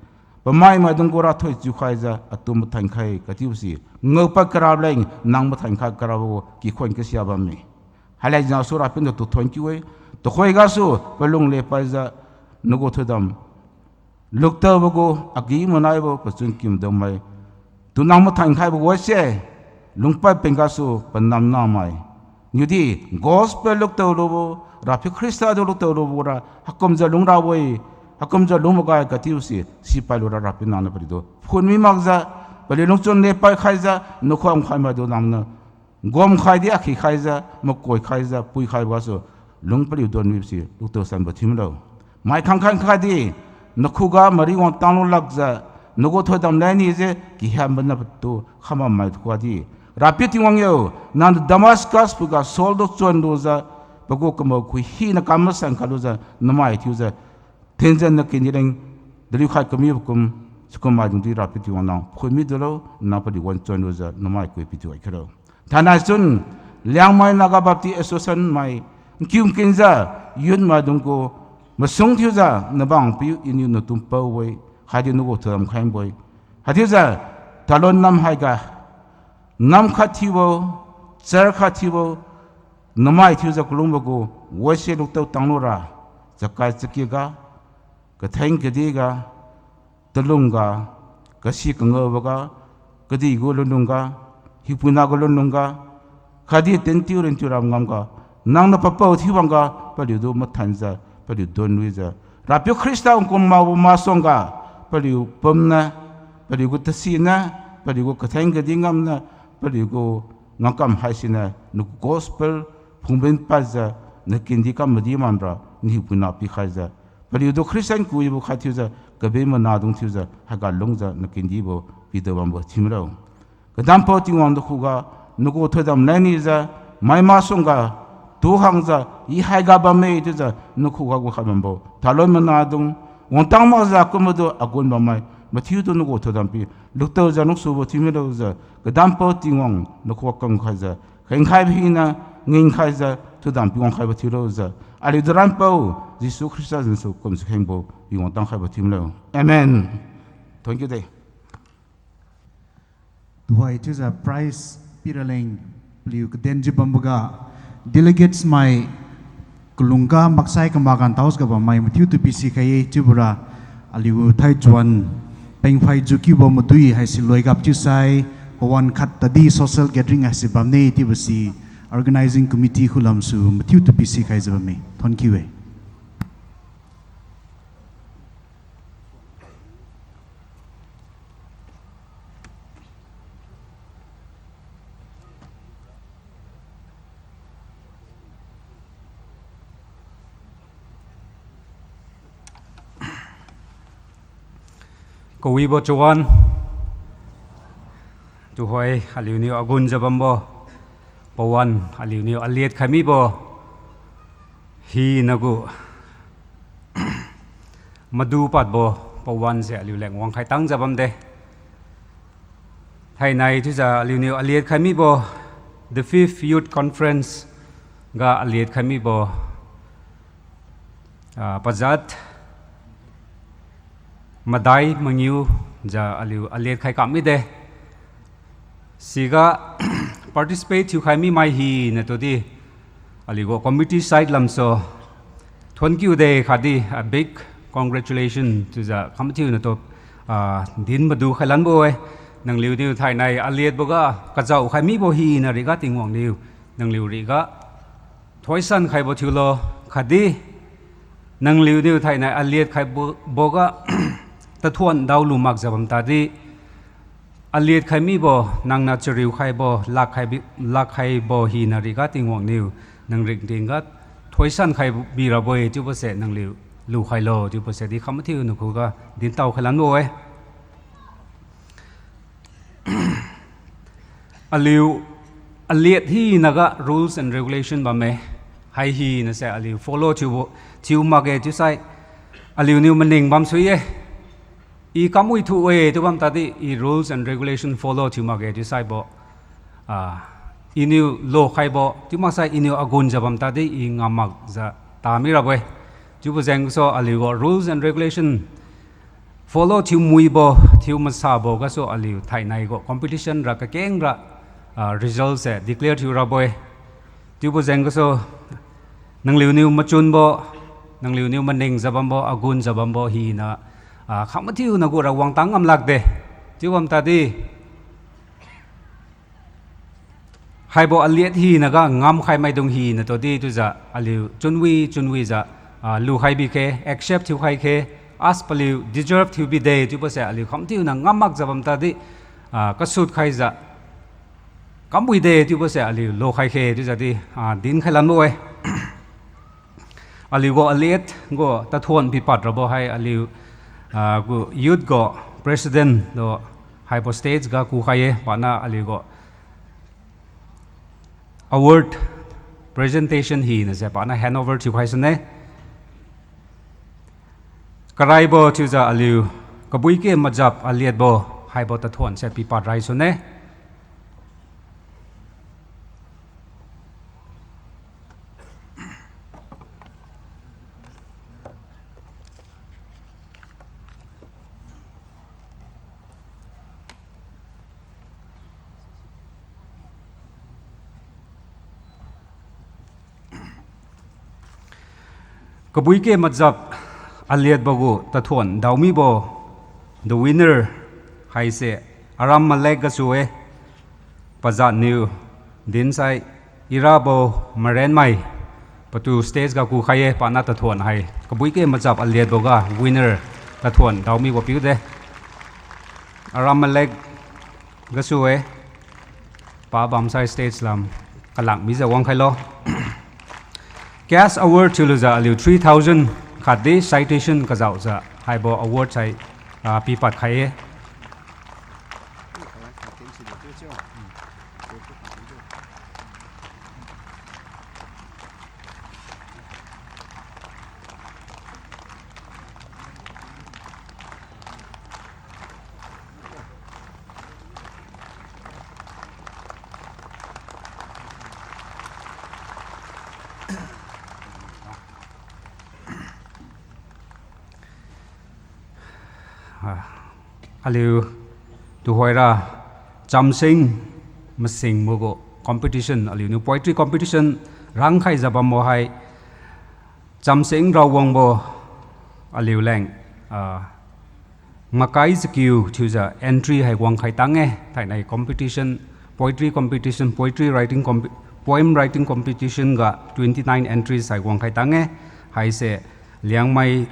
Pamai maidung gu rathoi chiukhaijiu atu mathankhai kachiusi, ngaopad karaleng nang mathankhai karabo kikhun kasia bamme. Haileng jengsu Rapiu natu thuon kiu-e, tuhoi gasu palung lepadjiu, nagu thoidam luktaobo gu agi manaibo pachun kimdaomai, tu nang mathankhaibo gose, lungpad peng gasu panam namai, niudi gospel luktao lubo, Rapiu Khrista tu luktao lubo ra haikumjiu lungrabo-e, haikumjiu lungmaga kachiusi sipad lura Rapiu nangniu paliutu phunmi makjiu, paliu lungchun lepad khaijiu nakhuang khaimaidung nangniu gom khaidi akhi khaijiu, makoi khaijiu, pui khaibo gasu, lung paliu donmibose luktaosanbo thiumilo. Mai khangkhai khatdi, nakhuga mari wangtang lulakjiu, nagu thoidam leni je kihambo natu khamamai khatdi, Rapiu Tingwang yo, nangniu Damascus puiga Saul tu chonlujiu, pagu kamao khui hina kam masan khalujiu namai thiujiu, thenjiu nakindi leng daliu khai kamibo kum, sikum maidungdi Rapiu Tingwang nang phunmi dulo, nang paliu wan chonlujiu namai kui pithiu khailo. Thainai chun, Liangmai Naga Baptist Association mai, nkiu nkinjiu, youth maidung gu masung thiujiu nabang piu iniu natum pao-e, khatdi nagu thoidam khaibo-e. Haichiujiu, talon nam haiga, nam khat thiubo, char khat thiubo, namai thiujiu kalungbo gu, wase luktao tanglura, chakai chakiga, katheng kadiga, talungga, kasi kangaoboga, kadih gu lunlungga, hiupuina gu lunlungga, khatdi tentiu rintiu ram ngamga, nangniu papao thiubamga paliutu mathanjiu, paliu donluijiu, Rapiu Khrista wangkum makbo masuangga, paliu pumniu, paliu gu tasiniu, paliu gu katheng kadi ngamniu, paliu gu ngangkam haisiniu, nagu gospel phungben padjiu, nakindi kam madi manra nahiupuina pikhaijiu, paliutu Christian kuibo khat thiujiu, kabe manadung thiujiu, haiga lungjiu nakindibo pidao bambo thiumilo. Kadampao Tingwang tu khuga, nagu thoidam lenijiu, mai masuangga, tu hangjiu, i haiga bamme chiujiu, nakhuga gu khat bambo thailoi manadung, wangtang makjiu kumbotu agun bammai mathiutu nagu thoidam pi, luktaojiu nuksubo thiumilojiu, kadampao Tingwang nakhuga kamkhaijiu, khengkhaibo hina, ngingkhaijiu thoidam pi wangkhaibo thiulojiu, aliu daranpao Jesu Khrista jengsu kumjiu khengbo pi wangtang khaibo thiumilo. Amen. Thank you de. Tuhoi chiujiu prize piraleng paliu kadenjiu bamboga, delegates mai kalungga maksai kamaga ntaojiu ga bammai mathiutu pisikhai-e chiubora, aliu thaichuan pengphai jukiubo madui haise loigap chiusai, pawan khat tadi social gathering haise bamne chiubo si, organizing committee khulamsu mathiutu pisikhaijiu bamme. Thank you e. Kawibo chawan, tuhoi aliuniu agunjiu bambo, pawan aliuniu aliat khaimibo, hinagu madu padbo pawan se aliuleng wangkhai tangjiu bamde. Thainai chiujiu aliuniu aliat khai mibo, the fifth Youth Conference ga aliat khai mibo, ah, pajat madai mangiujiu aliu aliat khai kam mide. Siga participate thiukhai mimai hinatu di aliugu committee side lamsu thuonkiu de khatdi a big congratulation chiujiu khamathiu natu, ah, din madu khai lanbo-e. Nangliuniu thainai aliatboga kazao khai mibo hina riga Tingwang niu nangliu riga thoisan khaibo thiulo khatdi nangliuniu thainai aliat khaibo, boga tathuon daolu makjiu bam tadi aliat khai mibo, nangniu chariu khaibo, lak khai bi, lak khaibo hina riga Tingwang niu nang ringtingga thoisan khai birabo-e chiubose nangliu lukhailo chiubose di khamathiu nakhuga dintao khai lanbo-e. Aliu aliat hinaga rules and regulation bamme. Hai hinase aliu follow thiubo, thiu makge chiusai aliuniu maning bamsui-e. I kamwi thu-e chiu bam tadi i rules and regulation follow thiu makge chiusaibo, ah, iniu lokhaibo chiu maksai iniu agunjiu bam tadi i ngam makjiu ta mirabo-e. Chiubo jengsu aliugu rules and regulation follow thiu muibo, thiu masabo gasu aliu thainaigu competition ra kakengra, ah, result se declare thiu rabo-e. Chiubo jeng gasu nangliuniu machunbo, nangliuniu maningjiu bambo, agunjiu bambo hina, ah, khamathiu nagu ra wangtang ngam lakde. Chiu bam tadi haibo aliat hinaga ngamkhai maidung hinatu di chiujiu aliu chunwi chunwijiu, ah, lukhai bikhe, accept thiukhai khe, as paliu deserve thiu bide chiubose aliu khamthiuna ngam makjiu bam tadi, ah, kasut khaijiu kamwi de chiubose aliu lokhai khe chiujiu di, ah, dinkhai lanbo-e. Aliugu aliat gu tathuon pipad rabo hai aliu, ah, gu youth gu president tu haibo stage ga kukhai-e, paniu aliugu award presentation hinase paniu handover thiukhai sune. Karaibo chiujiu aliu Kabuike Majap aliatbo haibo tathuonse pipad rai sune. Kabuike Majap aliatbo gu tathuon daomibo, the winner haise Aram Malek gasu-e, pajatniu dinsai Irabo Marenmai, patu stage ga kukhai-e, paniu tathuon hai Kabuike Majap aliatboga winner tathuon daomibo piude. Aram Malek gasu-e, pa bamsai stage lam kalak mijiu wangkhailo. Cash award thiulujiu aliu three thousand khatdi citation kazaojiu haibo award sai, ah, pipad khai-e. Ah, aliu tuhoira chamsing masingbo gu competition, aliuniu poetry competition rangkhaijiu bambo hai chamsing rawangbo aliuleng, ah, Makai Chakiu thiujiu entry hai wangkhai tang-e, thainai competition, poetry competition, poetry writing comp-, poem writing competition ga twenty nine entries hai wangkhai tang-e, haise Liangmai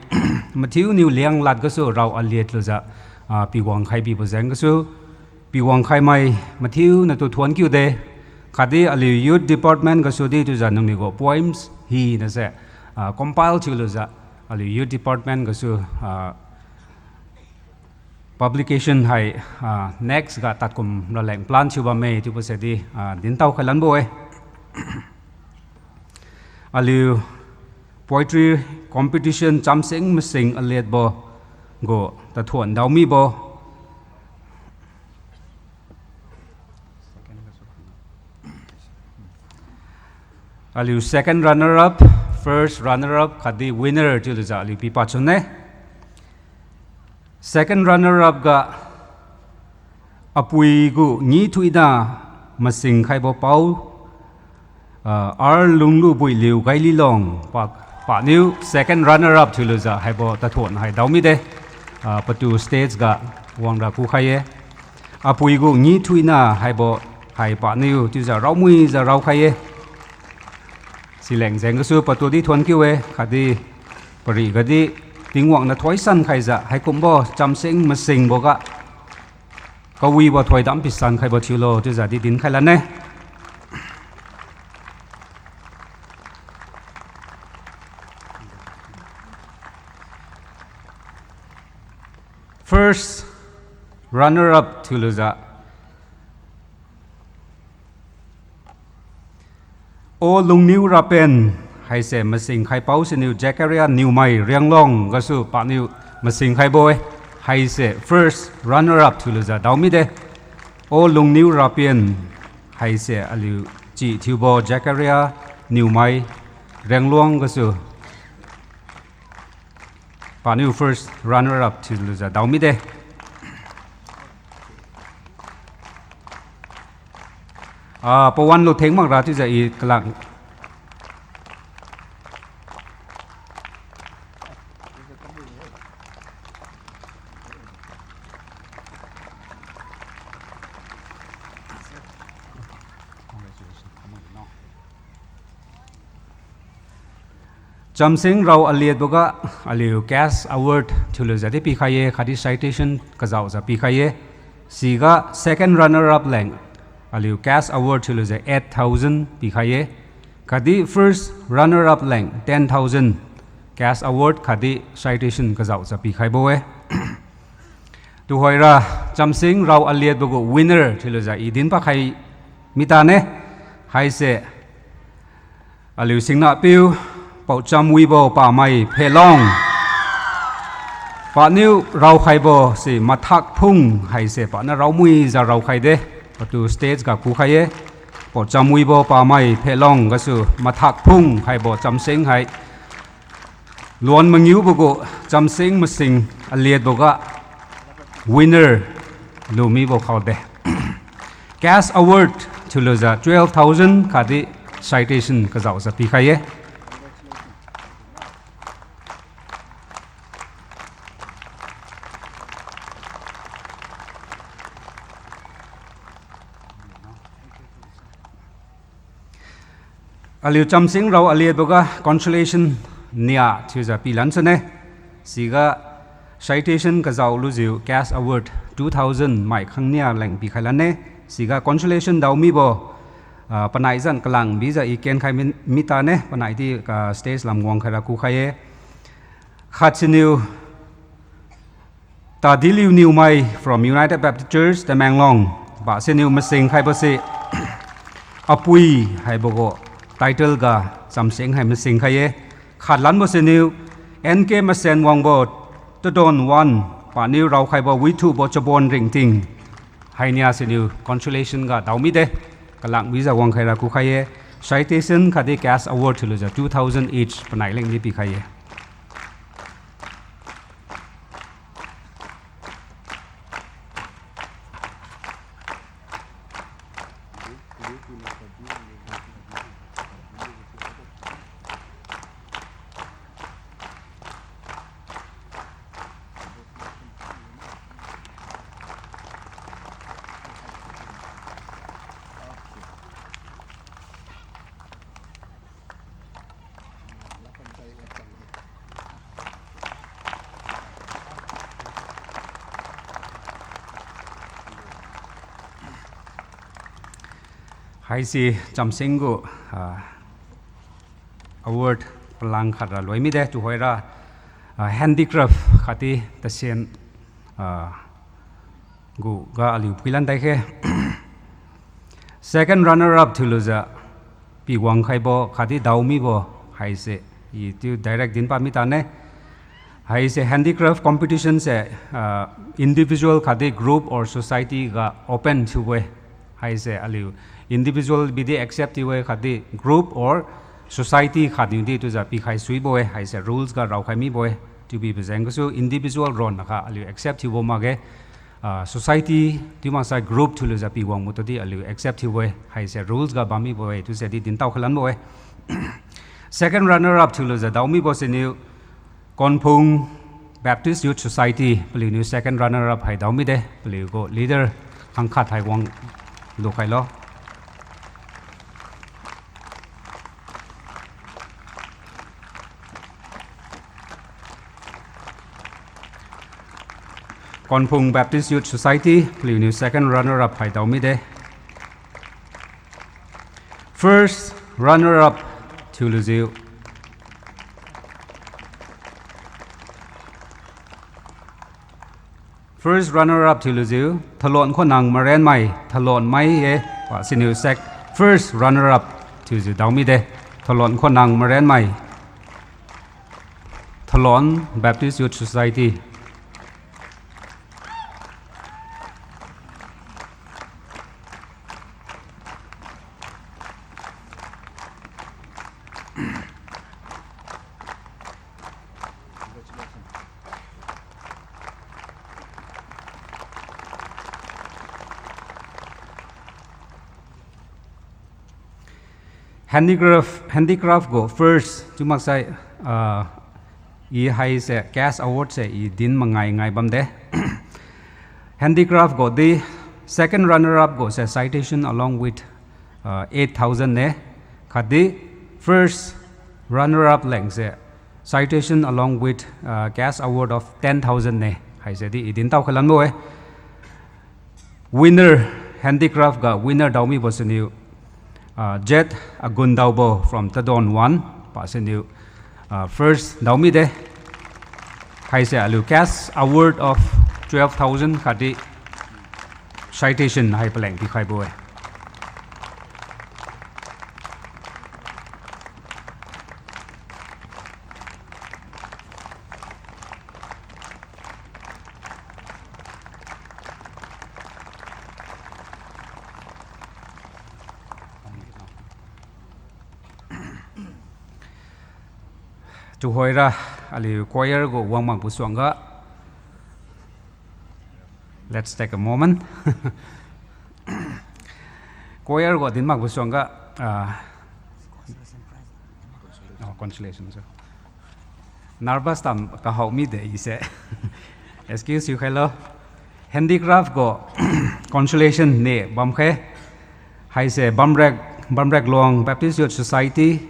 mathiuniu Lianglad gasu rao aliat lujiu, ah, piwang khai bibo jeng gasu, piwang khaimai mathiu natu thuon kiu de, khatdi aliu youth department gasu di chiujiu nangniu gu poems hinase, ah, compile thiulujiu, aliu youth department gasu, ah, publication hai, ah, next ga tadkum raleng plan thiu bamme chiubo se di, ah, dintao khai lanbo-e. Aliu Poetry competition chamseng masing aliatbo gu tathuon daomibo. Aliu second runner up, first runner up khatdi winner chiulujiu aliu pipad sune. Second runner up ga apui gu ngithuina masing khaibo pao, ah, R Lunglubuiliu Gaililong pa, paniu second runner up thiulujiu haibo tathuon hai daomide, ah, patu stage ga wangra kukhai-e. Apui gu ngithuina haibo hai paniu chiujiu raomuijiu raokhai-e. Sileng jeng gasu patu di thuon kiu-e, khatdi pari gadi Tingwang niu thoisan khaijiu haikumbo chamseng masingboga kawibo thoidam pisan khaibo thiulo chiujiu di dinkhai lane. First runner up thiulujiu O Lungniu Rapen haise masing khaipao siniu Zachariah Niumai Rianglong gasu paniu masing khaibo-e, haise first runner up thiulujiu daomide. O Lungniu Rapen haise aliu chi thiubo Zachariah Niumai Rianglong gasu paniu first runner up thiulujiu daomide. Ah, pawan lu theng makra chiujiu i kalang. Chamseng rao aliatboga aliu cash award thiulujiu di pikhai-e, khatdi citation kajaojiu pikhai-e. Siga second runner up leng aliu cash award thiulujiu eight thousand pikhai-e. Khatdi first runner up leng ten thousand cash award khatdi citation kajaojiu pikhaibo-e. Tuhoira chamseng rao aliatbo gu winner thiulujiu i dinpad khai mitane. Haise aliu singnapiu Paochamwibo Pamai Phelong. Paniu raokhaibose Mathak Phung haise paniu raomuijiu raokhaide. Patu stage ga kukhai-e. Paochamwibo Pamai Phelong gasu Mathak Phung haibo chamseng hai luan mangiubo gu chamseng masing aliatboga winner lumibo khaode. Cash award thiulujiu twelve thousand khatdi citation kajaojiu pikhai-e. Aliu chamseng rao aliatboga consolation nia thiujiu pilan sune. Siga citation kajao lujiu cash award two thousand mai khangnia leng pikhai lane. Siga consolation daomibo, ah, panai zan kalang bijiu i kenkhai mi, mitane, panai di, ah, stage lam wangkhaira kukhai-e. Khat siniu Tadiliu Niumai from United Baptist Church, Tamenglong. Bah siniu masing khaibose Apui haibo gu title ga chamseng hai masing khai-e. Khatlanbo siniu N K Masenwangbo, Tadon One, paniu raokhaibo Withubo Chabon Ringting. Hainia siniu consolation ga daomide. Kalang wijiu wangkhaira kukhai-e. Citation khatdi cash award thiulujiu two thousand each panai lengdi pikhai-e. Haise chamseng gu, ah, award palang khatra loi mide, tuhoira, ah, handicraft khatdi tasien, ah, gu ga aliu phuilan daikhe. Second runner up thiulujiu piwang khaibo khatdi daomibo haise I tiu direct din pami tane. Haise handicraft competition se, ah, individual khatdi group or society ga open thiubo-e. Haise aliu individual bidi accept thiu-e khatdi group or society khatniudi chiujiu pikhai suibo-e. Haise rules ga raokhai mibo-e. Chiubi pajeng gasu individual ronna kha aliu accept thiubo makge. Ah, society chiu maksai group thiulujiu piwang mutadi aliu accept thiubo-e. Haise rules ga bammibo-e chiuse di dintao khalanbo-e. Second runner up thiulujiu daomibo siniu Konphung Baptist Youth Society, paliuniu second runner up hai daomide, paliugu leader khangkhat hai wang lukhailo. Konphung Baptist Youth Society, paliuniu second runner up hai daomide. First runner up thiulujiu. First runner up thiulujiu, Thalon Khonang Marenmai, Thalon Mai-e, pa siniu sec-, first runner up thiujiu daomide, Thalon Khonang Marenmai, Thalon Baptist Youth Society. Handicraft, handicraft gu first chiu maksai, ah, i haise cash award se i din mangai ngai bamde. Handicraft gu di second runner up gu se citation along with, ah, eight thousand ne. Khatdi first runner up lengse citation along with, ah, cash award of ten thousand ne. Haise di i dintao khalanbo-e. Winner, handicraft ga winner daomibo siniu, ah, Jet Agundaobo from Tadon One, pa siniu, ah, first daomide. Haise aliu cash award of twelve thousand khatdi citation hai paleng pikhaibo-e. Tuhoira aliu choir gu wang makbo suangga. Let's take a moment. Choir gu din makbo suangga, ah, oh, consolation, sir. Nervous tam kahao mide ise. Excuse thiukhailo. Handicraft gu consolation ne bamkhe. Haise Bamrek, Bamreklong Baptist Youth Society,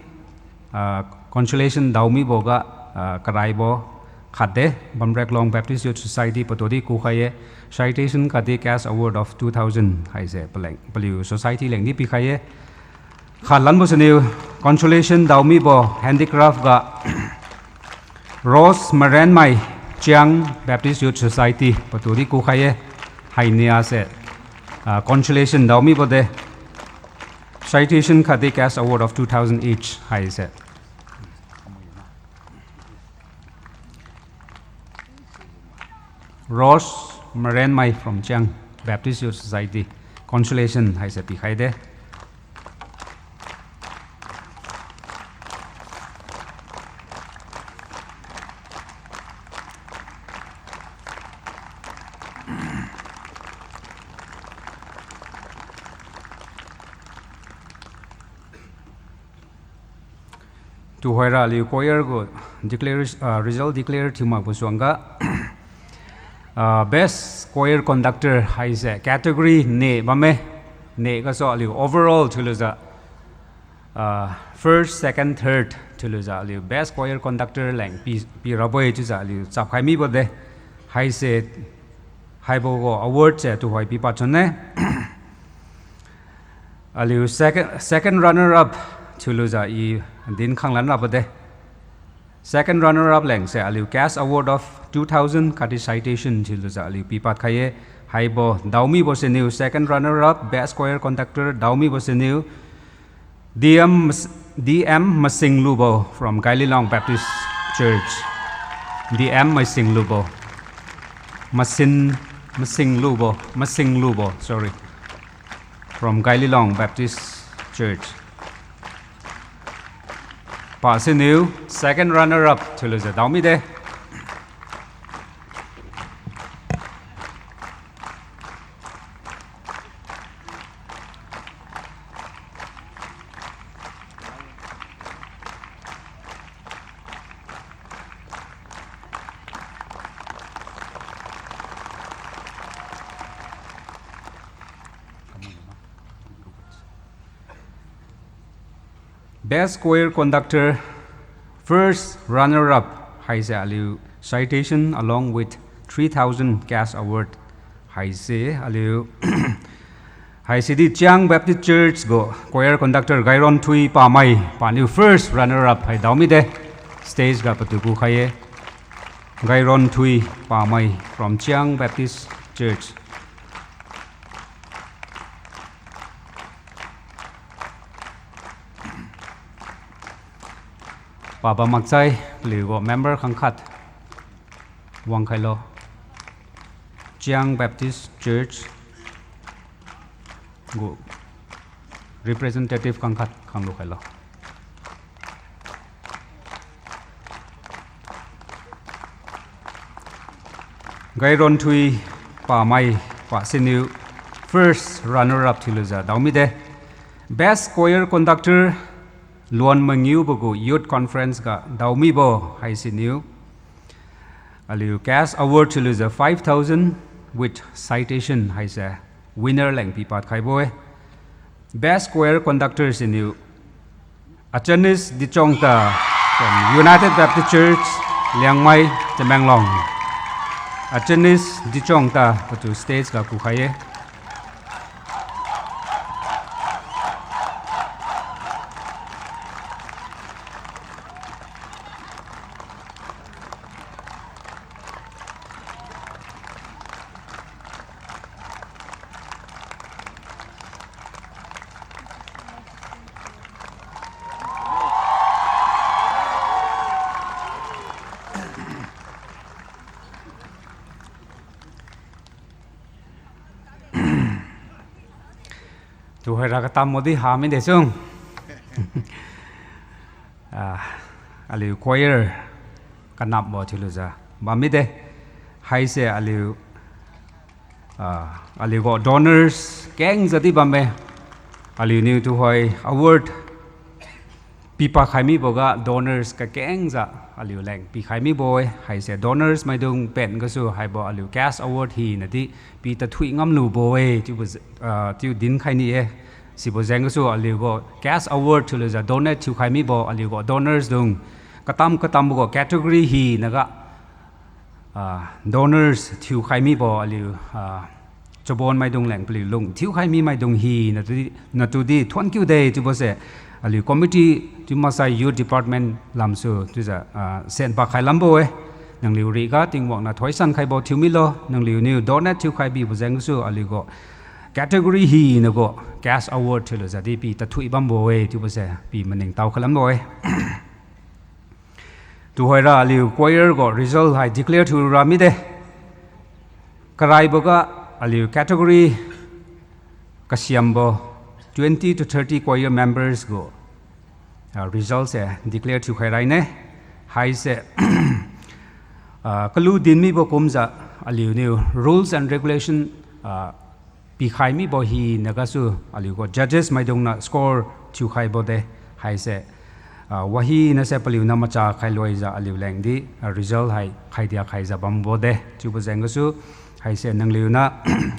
ah, consolation daomiboga, ah, karaibo khatde, Bamreklong Baptist Youth Society patudi kukhai-e, citation khatdi cash award of two thousand haise paleng, paliu society lengdi pikhai-e. Khatlanbo siniu, consolation daomibo handicraft ga, Rose Marenmai, Chiang Baptist Youth Society patudi kukhai-e, hainiase, ah, consolation daomibo de. Citation khatdi cash award of two thousand each haise. Rose Marenmai from Chiang Baptist Youth Society, consolation haise pikhai de. Tuhoira aliu choir gu declare, ah, result declare thiu makbo suangga. Ah, best choir conductor haise category ne bamme, ne gasu aliu overall thiulujiu, ah, first, second, third thiulujiu aliu best choir conductor leng pi, pirabo-e chiujiu aliu chapkhai mibo de. Haise, haibo gu award se tuhoi pipad chunne. Aliu second, second runner up thiulujiu i din khanglan rabo de. Second runner up lengse aliu cash award of two thousand khatdi citation thiulujiu aliu pipad khai-e. Haibo daomibo siniu second runner up, best choir conductor daomibo siniu D M Mas-, D M Masinglubo from Gaililong Baptist Church. D M Masinglubo. Masin, Masinglubo, Masinglubo, sorry. From Gaililong Baptist Church. Pasiniu second runner up thiulujiu daomide. Best Choir Conductor, first runner-up haise aliu citation along with three thousand cash award haise aliu haisidi Chiang Baptist Church gu choir conductor Gaironthui Pamai paniu first runner-up hai daomide. Stage ga patu kukhai-e. Gaironthui Pamai from Chiang Baptist Church. Pabam makchai, paliugu member khangkhat wangkhailo. Chiang Baptist Church gu representative khangkhat khanglu khailo. Gaironthui Pamai pasiniu first runner-up thiulujiu daomide. Best Choir Conductor, Luan Mangiubo gu Youth Conference ga daomibo haisiniu aliu cash award thiulujiu five thousand with citation haise winner leng pipad khaibo-e. Best Choir Conductor siniu Achanis Dichongta from United Baptist Church, Liangmai, Tamenglong. Achanis Dichongta patu stage ga kukhai-e. Tuhoira katambo di hamide sung. Ah, aliu choir kanapbo thiulujiu bammide. Haise aliu, ah, aliugu donors kengjiu di bamme. Aliuniu tuhoi award pipa khai miboga donors kakengjiu aliu leng pikhai mibo-e, haise donors maidung pen gasu haibo aliu cash award hinadi pi tathui ngamlubo-e chiubo, ah, chiu dinkhai ni-e. Sibo jeng gasu aliugu cash award thiulujiu donate thiukhai mibo aliugu donors dung katam katambo gu category hinaga ah, donors thiukhai mibo aliu, ah, chabon maidung leng paliu lung thiukhai mi maidung hina tudi, natudi thuonkiu de chiubose, aliu committee chiu maksai youth department lamsu chiujiu, ah, senpa khai lambo-e. Nangliu riga Tingwang niu thoisan khaibo thiu milo, nangliuniu donate thiukhai bibo jengsu aliugu category hinagu cash award thiulujiu di pi tathui bambo-e chiubose pi maningtao khai lambo-e. Tuhoira aliu choir gu result hai declare thiura mide. Karaiboga aliu category kasiambo twenty to thirty choir members gu, ah, result se declare thiukhai raine. Haise, ah, kalu din mibo kumjiu aliuniu rules and regulation, ah, pikhai mibo hina gasu aliugu judges maidung niu score thiukhaibo de. Haise, ah, wahinase paliuniu macha khailuijiu aliu lengdi, ah, result hai khaidia khaijiu bambo de chiubo jeng gasu, haise nangliuniu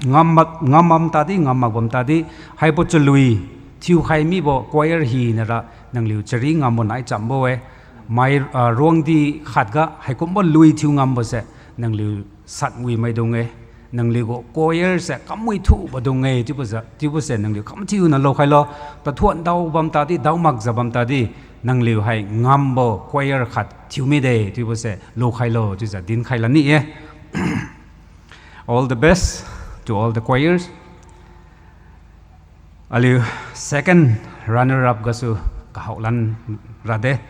ngam mak, ngam bam tadi, ngam mak bam tadi, haibo chalui thiukhai mibo choir hinara nangliu chari ngambo nai chambo-e. Mai, ah, ruangdi khatga haikumbo lui thiu ngambose nangliu satwi maidung-e. Nangliugu choir se kamwi thubo dung-e chiubojiu, chiubose nangliu kam thiuna lukhailo. Tathuon dao bam tadi, dao makjiu bam tadi, nangliu hai ngambo choir khat thiu mide chiubose lukhailo chiujiu dinkhai lani-e. All the best to all the choirs. Aliu second runner up gasu Kahaolan rade.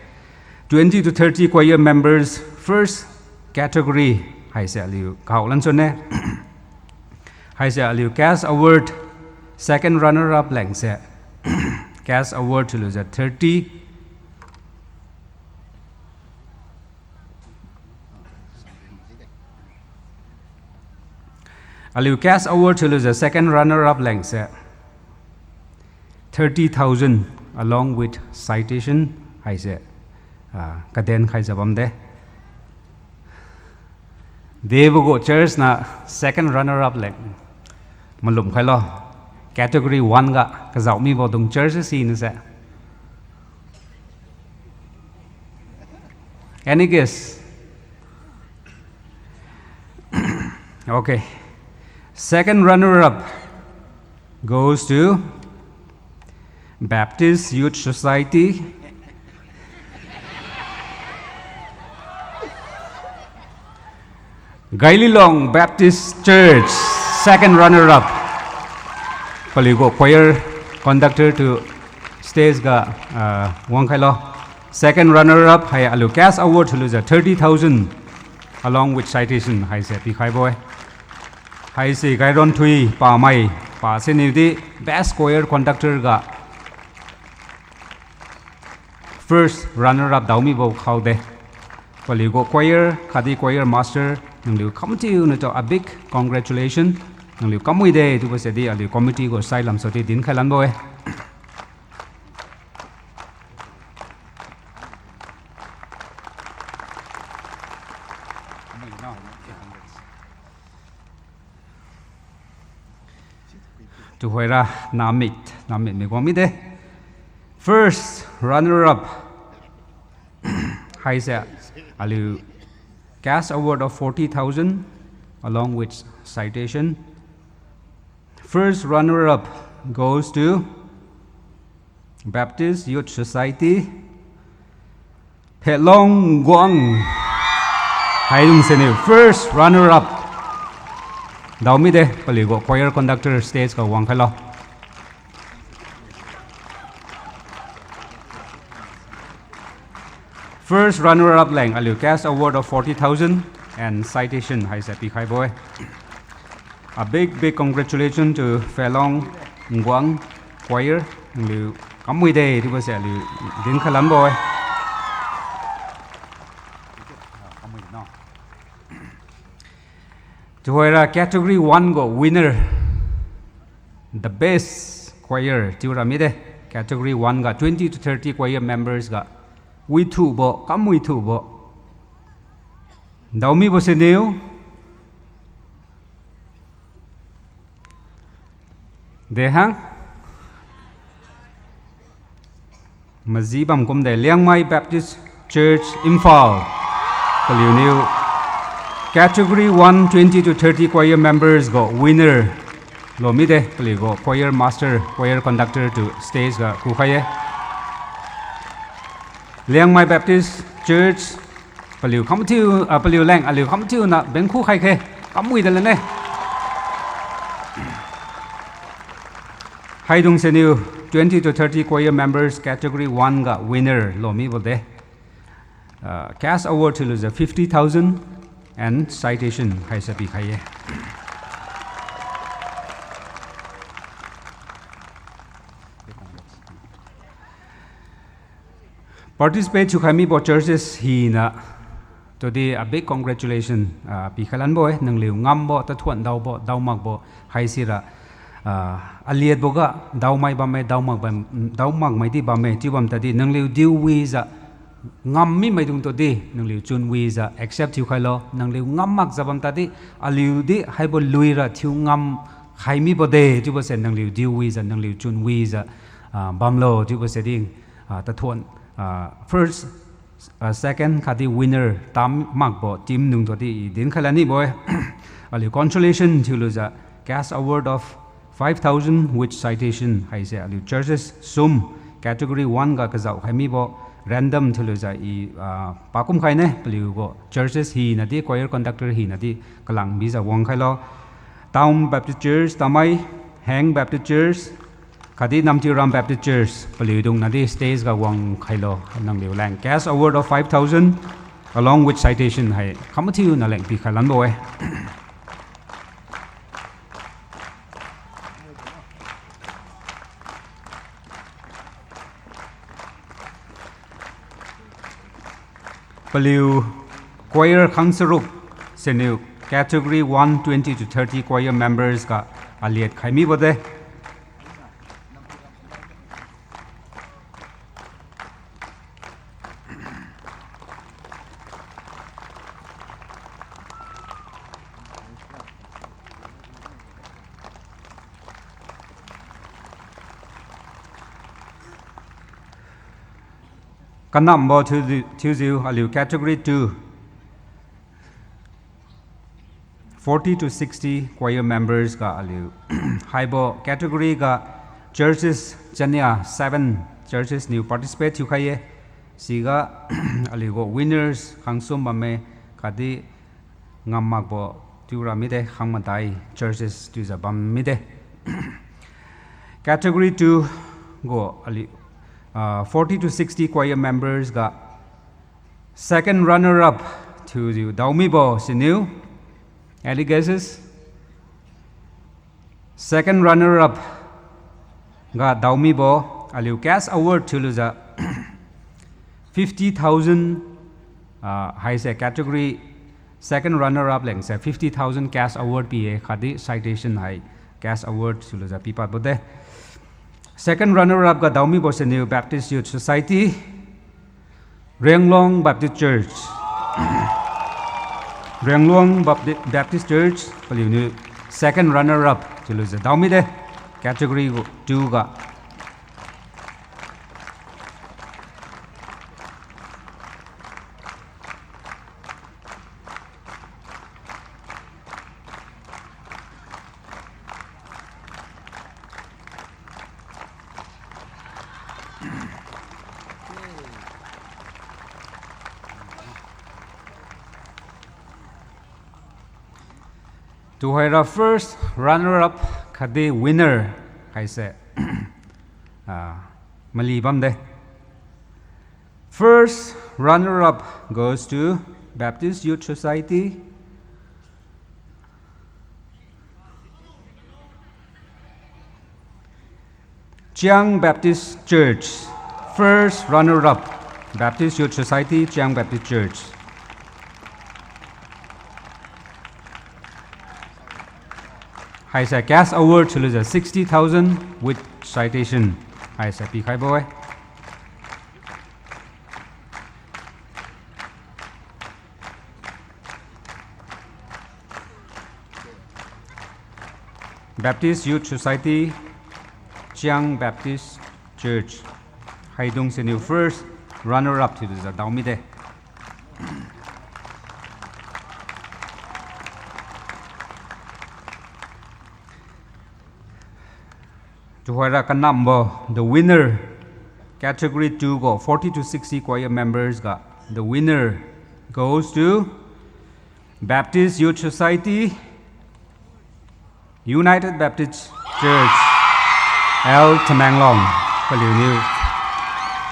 Twenty to thirty choir members, first category haise aliu kahaolan sune. Haise aliu cash award, second runner up lengse cash award thiulujiu thirty. Aliu cash award thiulujiu second runner up lengse thirty thousand along with citation haise, ah, kaden khaijiu bamde. Debo gu church na second runner up leng malum khailo. Category one ga kazao mibodung church sinase. Any guess? Okay. Second runner-up goes to Baptist Youth Society. Gaililong Baptist Church, second runner-up. Paliugu choir conductor tu stage ga, ah, wangkhailo. Second runner-up hai aliu cash award thiulujiu thirty thousand along with citation haise pikhaibo-e. Haise Gaironthui Pamai, pa siniudi best choir conductor ga first runner-up daomibo khaode. Paliugu choir khatdi choir master, nangliu kamthiu natu a big congratulation. Nangliu kamwide chiubo sidi aliu committee gu sai lamsodi dinkhai lanbo-e. Tuhoira namit, namit mi guang mide. First runner-up haise aliu cash award of forty thousand along with citation. First runner-up goes to Baptist Youth Society, Phetlong Guang. Haidung siniu first runner-up daomide, paliugu choir conductor stage ga wangkhailo. First runner-up leng aliu cash award of forty thousand and citation haise pikhaibo-e. A big, big congratulations to Phetlong Guang Choir. Naliu kamwide chiubo se aliu dinkhai lanbo-e. Tuhoira category one gu winner, the best choir chiura mide. Category one ga twenty to thirty choir members ga withubo, kam withubo, daomibo siniu dehang maji bam kumde, Liangmai Baptist Church, Imphal. Paliuniu category one, twenty to thirty choir members gu winner lo mide, paliugu choir master, choir conductor tu stage ga kukhai-e. Liangmai Baptist Church, paliu khamthiu, ah, paliu leng aliu khamthiuna bengkhu khai khe, kamwi de lane. Haidung siniu twenty to thirty choir members category one ga winner lo mibo de. Ah, cash award thiulujiu fifty thousand and citation haise pikhai-e. Participate thiukhai mibo churches hina tudi a big congratulation, ah, pikhai lanbo-e. Nangliu ngambo, tathuan daobo, daomakbo haisira, ah, aliatbo ga daomai bamme, daomak bam, daomakmai di bamme chiu bam tadi nangliu diu wijiu ngam mimaidung tudi nangliu chun wijiu accept thiukhailo. Nangliu ngammakjiu bam tadi aliudi haibo luira thiu ngam khai mibo de chiubo se nangliu diu wijiu, nangliu chun wijiu, ah, bamlo chiubo se di, ah, tathuan, ah, first, ah, second khatdi winner tam makbo team nung tudi i dinkhai lanibo-e. Aliu consolation thiulujiu cash award of five thousand with citation haise aliu churches sum category one ga kazao khai mibo random thiulujiu i, ah, pakum khaine. Paliugu churches hinadi, choir conductor hinadi kalang bijiu wangkhailo. Town Baptist Church, Tamei Heng Baptist Church, Khatdi Namtiram Baptist Church, paliudung nadi stage ga wang khailo, nangliu leng cash award of five thousand, along with citation hai khamathiu naleng pikhai lanbo-e. Paliu choir khang charuk siniu category one twenty to thirty choir members ga aliat khai mibo de. Kanambo thiujiu, thiujiu aliu category two, forty to sixty choir members ga aliu. Haibo category ga churches chania seven churches niu participate thiukhai-e. Siga aliugu winners khangsum bamme khatdi ngammakbo thiura mide, khang madai churches thiujiu bam mide. Category two gu aliu, ah, forty to sixty choir members ga second runner up thiujiu daomibo siniu, any guesses? Second runner up ga daomibo aliu cash award thiulujiu fifty thousand, ah, haise category second runner up lengse fifty thousand cash award pi-e khatdi citation hai cash award thiulujiu pipadbo de. Second runner up ga daomibo siniu Baptist Youth Society, Rianglong Baptist Church. Rianglong Bapti-, Baptist Church paliuniu second runner up thiulujiu daomide, category two ga. Tuhoira first runner up khatdi winner haise, ah, mali bamde. First runner up goes to Baptist Youth Society, Chiang Baptist Church. First runner up, Baptist Youth Society, Chiang Baptist Church. Haise cash award thiulujiu sixty thousand with citation haise pikhaibo-e. Baptist Youth Society, Chiang Baptist Church. Haidung siniu first runner up thiujiu daomide. Tuhoira kanambo, the winner, category two gu forty to sixty choir members ga, the winner goes to Baptist Youth Society, United Baptist Church, L Tamenglong, paliuniu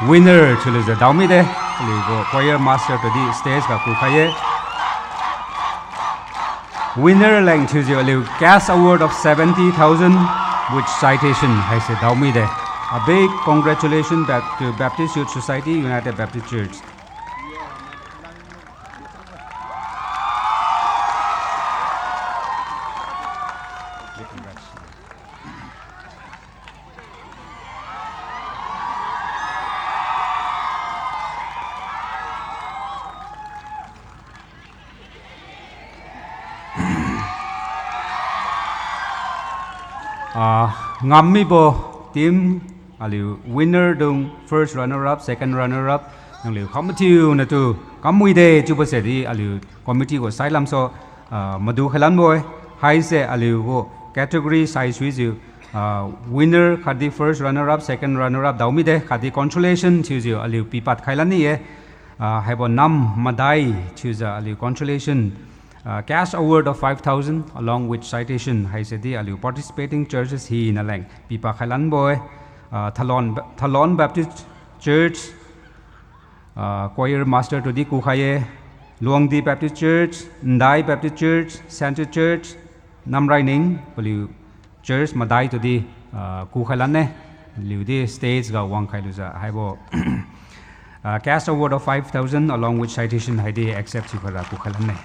winner thiulujiu daomide, paliugu choir master tudi stage ga kukhai-e. Winner leng thiujiu aliu cash award of seventy thousand with citation haise daomide. A big congratulations back to Baptist Youth Society, United Baptist Church. Ah, ngammibo team, aliu winner dung first runner up, second runner up, nangliu kha mathiu natu kammuide chiubo se di aliu committee gu sailamsu, ah, madu khailanbo-e. Haise aliugu category saisuijiu, ah, winner khatdi first runner up, second runner up daomide khatdi consolation thiujiu aliu pipad khailan ni-e. Ah, haibo nam madai thiujiu aliu consolation, Uh, cash award of five thousand along with citation haise di aliu participating churches hina leng pipa khailanbo-e. Uh, Thalon, Thalon Baptist Church, uh, choir master tudi kukhai-e. Luangdi Baptist Church, Ndai Baptist Church, Central Church, Namraining, paliu church madai tudi, uh, kukhailan-e. Liudi stage ga wangkhai lujiu haibo, uh, cash award of five thousand along with citation haidi accept thiukhaira kukhailan-e.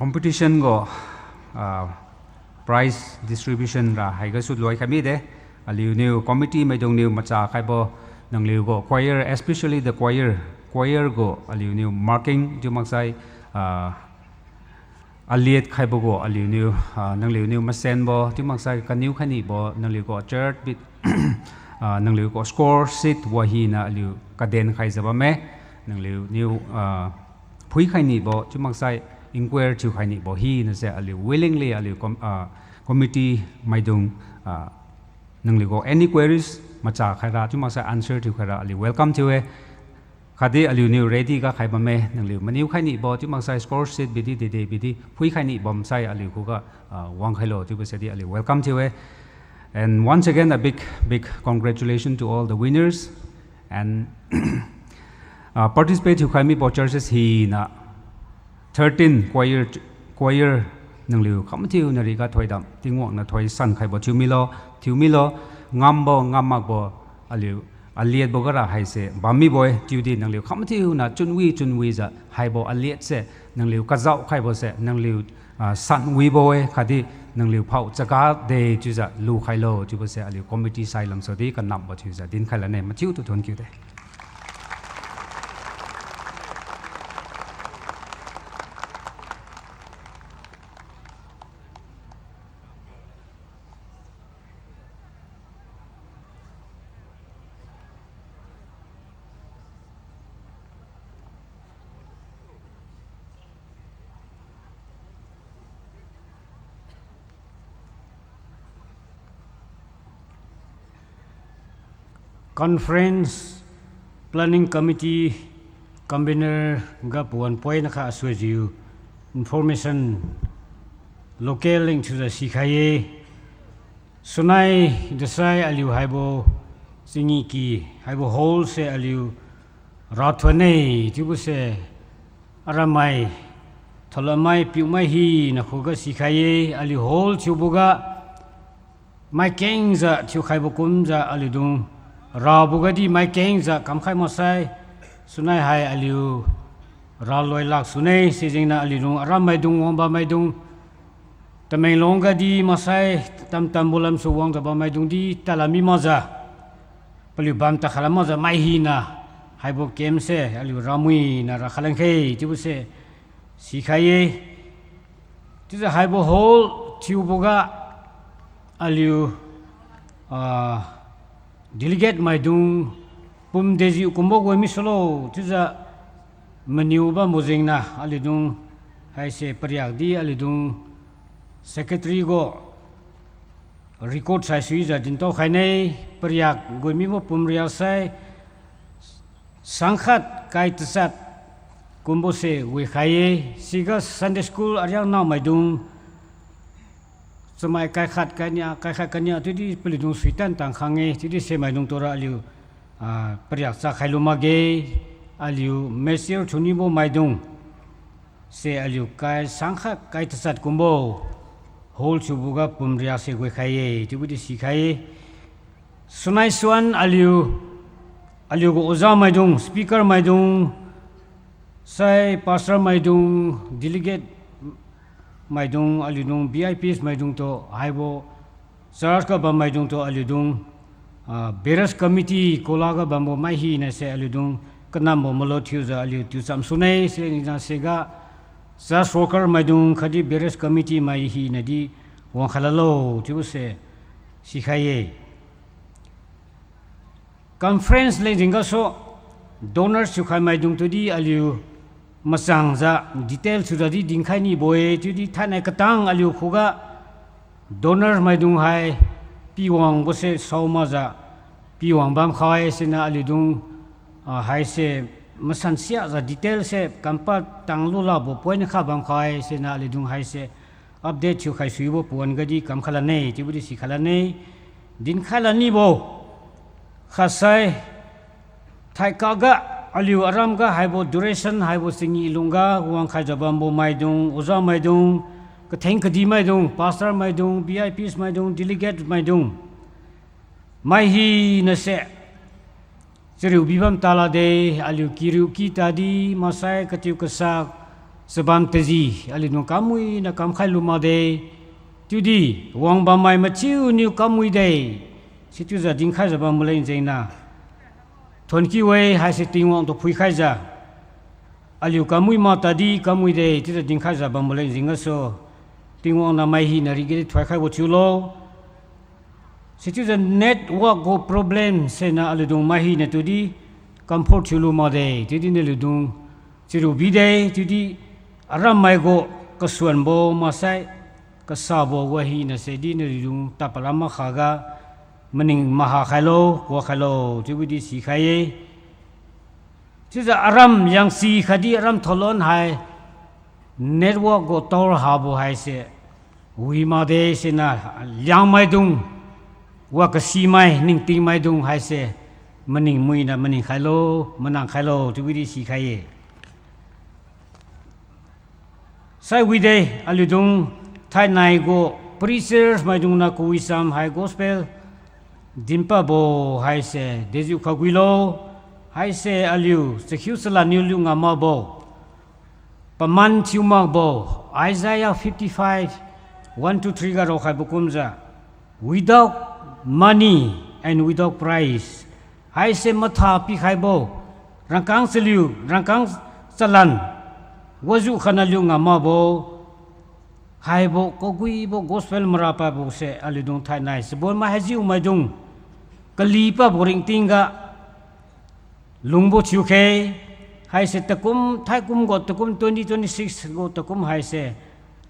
Competition gu, ah, prize distribution ra haigasu loikhai mide. Aliuniu committee maidungniu macha khaibo, nangliu gu choir, especially the choir, choir gu aliuniu marking chiu maksai, ah, aliat khaibo gu aliuniu, ah, nangliuniu masenbo chiu maksai kaniu khainibo, nangliu gu chart bit, ah, nangliu gu score sheet wa hina aliu kaden khaijiu bamme, nangliuniu, ah, phuikhai nibo chiu maksai inquire thiukhai nibo hinase aliu willingly aliu com-, ah, committee maidung, ah, nangliu gu any queries macha khaira chiu maksai answer thiukhaira aliu welcome thiu-e. Khatdi aliuniu ready ga khai bamme, nangliu maniu khai nibo chiu maksai score sheet bidi dede bidi phuikhai ni bamsai aliu khuga, ah, wangkhailo chiubose di aliu welcome thiu-e. And once again, a big, big congratulations to all the winners. And, ah, participate thiukhai mibo churches hina thirteen choir, choir nangliu khamathiu nariga thoidam Tingwang niu thoisan khaibo thiu milo, thiu milo, ngambo, ngam makbo, aliu aliatbo gara haise bammibo-e, chiudi nangliu khamathiu niu chunwi chunwijiu haibo aliatse, nangliu kazao khaibose, nangliu, ah, sanwibo-e, khatdi nangliu phao chaga de chiujiu lukhailo chiubose aliu committee sai lamsodi kanambo thiujiu dinkhai lane, mathiutu thonkiu de. Conference Planning Committee Convener ga pawan poina kha asujiu information local link thiujiu sikhai-e. Sunai dasai aliu haibo chiniki haibo hall se aliu rathon-e chiubose aramai, thalamai, piumai hina khuga sikhai-e, aliu hall thiuboga maikengjiu thiukhaibo kumjiu aliudung raboga di maikengjiu kamkhai maksai, sunai hai aliu raloi lak sune, sijengniu aliudung arammaidung wangbo maidung, Tamenglong ga di maksai, tamtambo lamsu wangjiu bammaidung di tadla mi makjiu, paliu bam tadkhai la makjiu mai hina, haibo camp se aliu ramui niu rakhalan khe chiubose sikhai-e. Chiujiu haibo hall thiuboga aliu, ah, delegate maidung pum dejiu kumbo gu misulo chiujiu maniu bambo jengniu aliudung haise pariak di aliudung secretary gu record saisuijiu dintao khaine. Pariak gu mibo pum riak sai sangkhat kai tachat kumbose wikhai-e. Siga Sunday school ariak namaidung chamai kaikhat kania, kaikhat kania chiudi paliudung suitan tang khang-e, chiudi semaidung tura aliu, ah, pariak chakhai lu makge, aliu mature thiunibo maidung, se aliu kai sangkhat kai tachat kumbo hall thiuboga pumria se guikhai-e chiubo di sikhai-e. Sunai suan aliu, aliugu oja maidung, speaker maidung, sai pastor maidung, delegate maidung, aliudung V I Ps maidungtu haibo church ga bam maidungtu aliudung, ah, bearers committee kola ga bambo mai hinase aliudung kanambo malo thiujiu aliu tiucham sune, siniu siga church worker maidung khatdi bearers committee mai hinadi wangkhai lalo chiubose sikhai-e. Conference leng jeng gasu donors thiukhai maidung tudi aliu machangjiu detail thiujiu di dinkhai nibo-e, chiudi thainai katang aliu khuga donors maidung hai piwangbose saomakjiu piwang bamkhai siniu aliudung, ah, haise masan siakjiu detail se kampad tanglu labo point kha bamkhai siniu aliudung haise update thiukhai suibo pawan gadi kamkhai lane chiubo di sikhai lane. Dinkhai lanibo khatsai thaikaga aliu aram ga haibo duration haibo changi lungga wangkhaijiu bambo maidung, oja maidung, katheng kadi maidung, pastor maidung, V I Ps maidung, delegate maidung mai hinase chariu bibam talade, aliu kiriu ki tadi maksai katiu kasak chabam taji aliudung kamui niu kamkhai lu makde. Chiudi wangbammai mathiuniu kamui de. Sichiujiu dinkhaijiu bambo leng jengniu thonkiu-e haise Tingwang tu phuikhaijiu aliu kamui mak tadi kamui de chiujiu dinkhaijiu bambo leng jeng gasu Tingwang niu mai hina rigedi thoikhaibo thiulo. Sichiujiu network gu problem siniu aliudung mai hina tudi comfort thiulu makde, chiudi naliudung chariu bide, chiudi arammai gu kasuanbo maksai kasabo wa hinase di naliudung tapalam makhaga maning maha khailo, kua khailo chiubo di sikhai-e. Chiujiu aram Yangsi khatdi aram Tholon hai network gu tower habo haise wi makde siniu Liangmaidung wa kasimai ningtingmaidung haise maning muiniu maning khailo, manang khailo chiubo di sikhai-e. Sai wide, aliudung thainai gu preachers maidung niu kawicham hai gospel dinpabo haise dejiukha guilo, haise aliu chakhiu chalanniu liu ngam makbo paman thiu makbo, Isaiah fifty-five, one to three ga raokhaibo kumjiu, without money and without price, haise matha pikhaibo, rangkang chaliu, rangkang chalan, wajiu khatnaliu ngam makbo, haibo kaguibo gospel marapadbose aliudung thainai chabonmai haijiu maidung kali pabo ringtingga lungbo thiukhe, haise takum, thaikum gu takum twenty twenty-six gu takum haise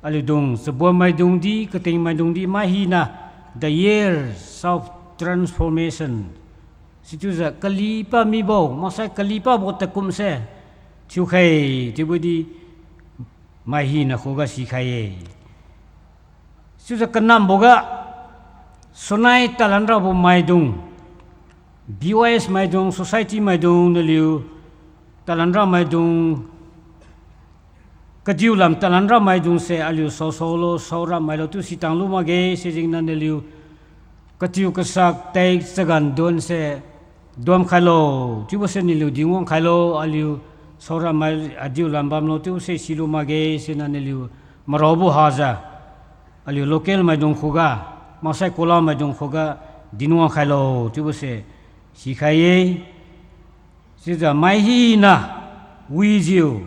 aliudung chabonmaidung di, katingmaidung di mai hina the years of transformation. Sichiujiu kali pamibo maksai kali pabo takumse thiukhe chiubo di mai hina khuga sikhai-e. Chiujiu kanamboga Sonai talanrabo maidung, B Y S maidung, society maidung naliu talanra maidung, kadiu lam talanra maidungse aliu saosaolo, saoramailo chiu sitanglu makge, sijengniu naliu kachiu kasak tai chagan donse duam khailo, chiubose naliu dinwang khailo, aliu saoramai adiu lam bamlo chiubose silu makge, siniu naliu maraobo hajiu aliu local maidung khuga, maksai kola maidung khuga dinwang khailo chiubose sikhai-e. Chiujiu mai hina wijiu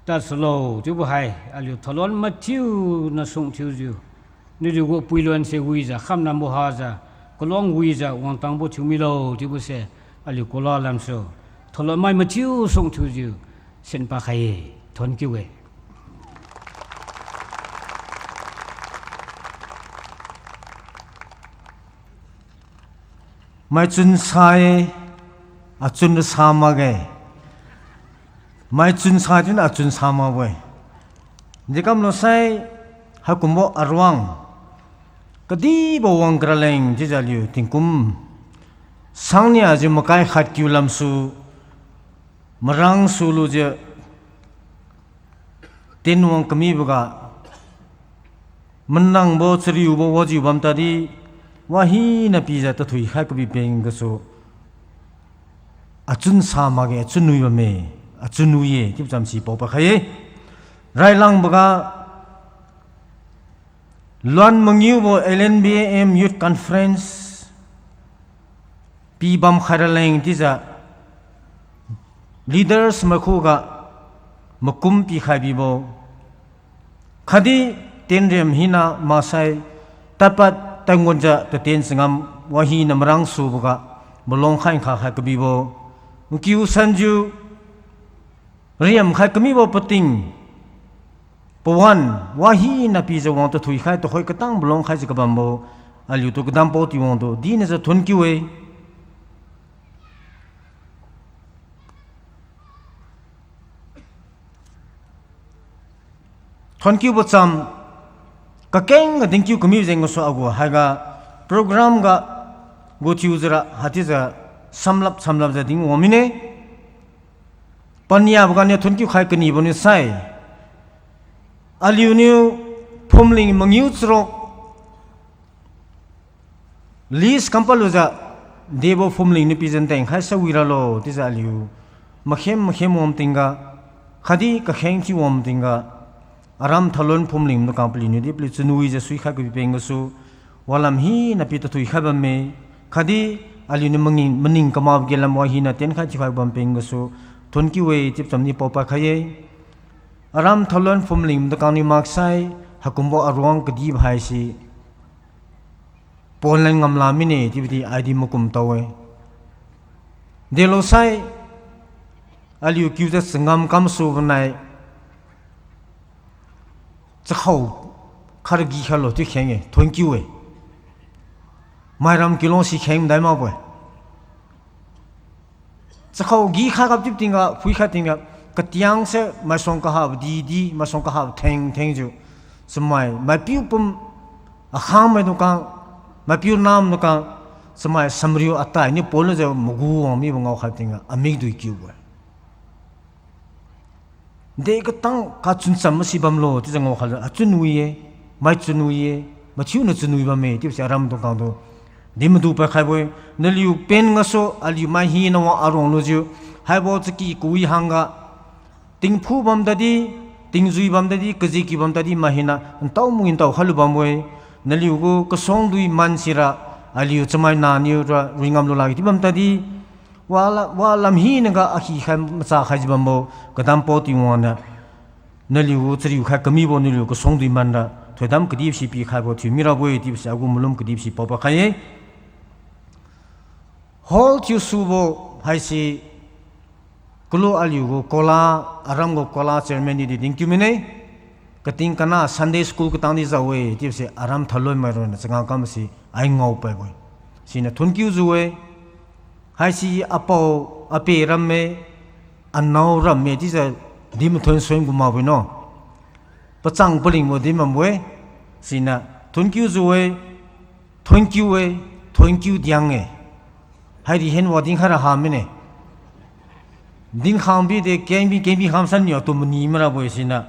tadsulo chiubo hai aliu Tholon mathiu niu sung thiujiu, naliu gu puiluanse wijiu khamnambo hajiu, kaluang wijiu wangtangbo thiumilo chiubose aliu kola lamsu Tholon mai mathiu sung thiujiu sinpa khai-e. Thonkiu-e. Maichun sa-e, achun sa makge. Maichun sa din achun sa makbo-e. Dekamlo sai haikumbo aruang kadibo wang karaleng chiujiu aliu tingkum sangnia jiu makai khat kiu lamsu marang sulujiu Tingwang kamiboga, manangbo chariubo wajiu bam tadi, wahina pijiu tathui khai kabi peng gasu, achun sa makge, achun nui bamme, achun nui-e chiubo chamsi paopa khai-e. Railangboga, luan mangiubo L N B A M Youth Conference pibam khai raleng chiujiu, leaders mai khuga makum pikhai bibo, khatdi tenriam hina maksai tadpad tadngunjiu tatien changam wahina marangsuboga, malong khai nkha khai kabibo, nkiu sanjiu riam khai kamibo pating, pawan, wahina pijiu wang tathui khai, tuhoi katang malong khaijiu kabambo, aliutu kadampao Tingwang tu dinijiu thonkiu-e. Thonkiubo cham, kakengga dinkiu kami jeng gasu agu haiga program ga gu thiujiura haichiujiu samlap samlapjiu dinwang mine. Paniaboganiu thonkiu khai kanibo niu sai, aliuniu phumling mangiu charuk list kampalujiu, debo phumling niu pijen teng khai sawi ralo chiujiu aliu makhem makhem wang tingga, khatdi kakheng thiu wang tingga, aram thailun phumling maidung kang paliuniudi paliu chunwijiu suikhai kabi peng gasu, walam hina pi tathui khai bamme, khatdi aliuniu mangin maning kamakbo ge lam wahina tienkhai thiukhai bam peng gasu, thonkiu-e chiubo chamdi paopad khai-e. Aram thailun phumling maidung kangniu maksai, haikumbo aruang kadibo haise ponlan ngamla mine chiubodi aidi makum tao-e. Delosai, aliu kiujiu changam kamsubo nai, chakhao khargi khailo chiu kheng-e, thonkiu-e. Mairam kilong si kheng madai makbo-e. Chakhao gi kha gap chiu tingga, phuikhai tingga, katiangse maisuang kahabo didi, maisuang kahabo theng thengjiu, chamai maipiu pum akhang maidung kang, maipiu namdung kang, chamai samriu atai niu ponlujiu magu wang mibo ngaokhai tingga, amikdui kiubo-e. De katang kachun cham masi bamlo chiujiu ngaokhaijiu achun wi-e, mai chun wi-e, mathiuniu chun wi bamme chiubose aram maidung kangtu di madu pad khaibo-e. Naliu pen gasu aliu mai hina wang aruang lujiu, haibo chaky kawi hangga, tingphu bam tadi, tingjui bam tadi, kajiky bam tadi mai hina ntao mui ntao khailu bambo-e. Naliugu kasuangdui man sira, aliu chamai naniura ruingamlu lakge chiu bam tadi, wala, walam hinaga akhi khai macha khaijiu bambo, kadampao Tingwang niu naliugu chariu khai kamibo naliu kasuangdui manra thoidam kadibose pikhaibo thiu mirabo-e chiubose agu malum kadibose paopad khai-e. Hall thiusubo haise kalu aliugu kola, aramgu kola chairman di dinkiu mine. Kating kana Sunday school katangdi jao-e chiubose aram thailun maironna changam kamse ai ngao paibo-e. Siniu thonkiujiu-e. Haise apao, ape ramme, anao ramme chiujiu di mathon suan gu makbo-e no. Pachang palingbo din bambo-e. Siniu thonkiujiu-e, thonkiu-e, thonkiu diang-e. Hairi hen wa dinkhai ra ha mine. Dinkhang bide kengbi kengbi kham sanniu atu mani marabo-e siniu.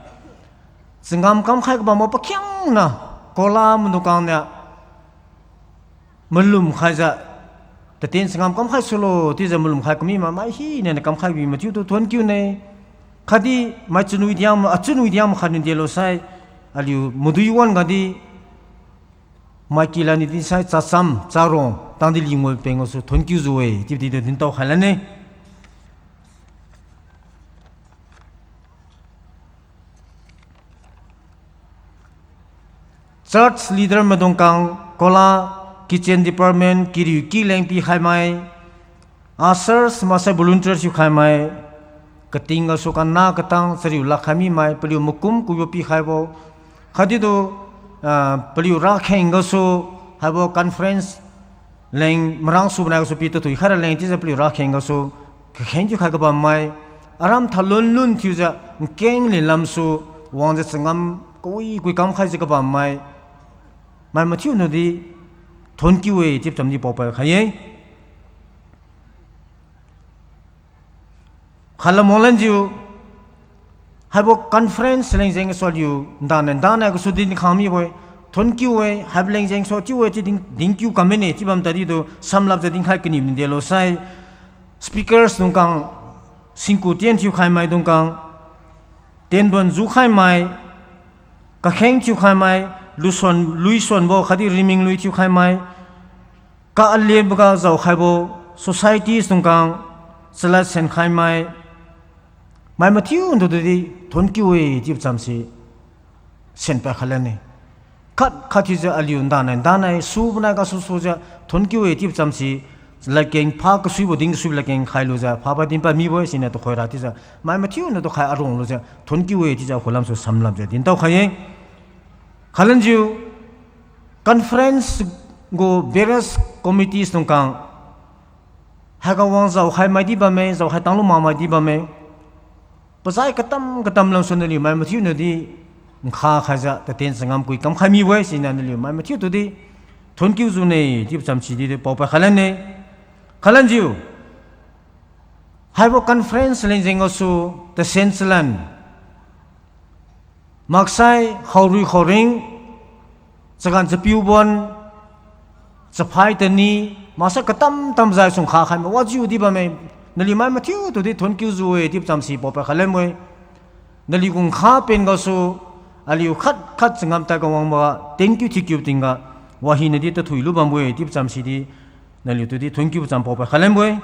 Changam kamkhai kabambo pakhiangna, kola maidung kangniu malum khaijiu, tatien changam kamkhai sulo chiujiu malum khai kami ma mai hina niu kamkhai bi mathiutu thonkiu ne. Khatdi mai chunwi diang, achunwi diang makhatniu delosai, aliu madui wan-ga di, mai kilan ni dinsai chacham, charong tangdi lingwi peng gasu thonkiujiu-e chiubodi tu dintao khai lane. Church leader maidung kang, kola, kitchen department, kiriu kileng pikhaimai, ushers maksai volunteer thiukhaimai, kating gasu kana katang chariu lakkhai mimai, paliu makum kubo pikhaibo, khatdi tu, ah, paliu rakheng gasu, haibo conference leng marangsu banai gasu pi tathui khaira leng chiujiu paliu rakheng gasu, kakheng thiukhai kabammai, aram thailun lun thiujiu, nkeng lilamsu, wangjiu changam kawi kui kamkhaijiu kabammai, mai mathiu nudi thonkiu-e chiubo chamdi paopad khai-e. Khalam wanglanjiu, Haibo conference leng jeng gasu aliu ndanai ndanai gasu dinkhang mibo-e, thonkiu-e, haibo leng jeng su chiu-e, chi din, dinkiu kam mine, chiu bam tadi tu samlapjiu dinkhai kani mindelo sai, speakers dungkang, singku tien thiukhaimai dungkang, tendon jukhaimai, kakheng thiukhaimai, luson, luisonbo khatdi riming lui thiukhaimai, ka alienboga jaokhaibo, societies dungkang, chalad senkhaimai, mai mathiu natu tudi thonkiu-e chiubo chamse senpai khalan-e. Khat khat thiujiu aliu ndanai ndanai, subo nai gasu sujiu thonkiu-e chiubo chamse, ladkeng pha kasuibo din kasuibo ladkeng khailujiu phapad dinpad mibo-e siniu tuhoira chiujiu mai mathiu natu khai arong lujiu thonkiu-e chiujiu akhulamsu samlapjiu dintao khai-e. Khalanjiu conference gu various committees dungkang, haiga wang jaokhai maidi bamme, jaokhai tanglu makmaidi bamme. Pazai katam katam lamsu naliu mai mathiu nadi nkha khaijiu tatien changam kui kamkhai mibo-e siniu naliu mai mathiu tudi thonkiu june chiubo chamse di paopad khalan-e. Khalanjiu haibo conference leng jeng gasu tasen chalan maksai khaorui khaoring, chagan chapiu bon, chaphai tani, maksai katam tam jai sungkha khaimai wajiu di bamme, naliu mai mathiu tudi thonkiu ju-e chiubo chamse paopad khalanbo-e. Naliu gu nkha pen gasu, aliu khat khat changam tadga wangboga thank you thiukiu tingga, wahina di tathui lu bambo-e chiubo chamse di, naliu tudi thonkiu cham paopad khalanbo-e.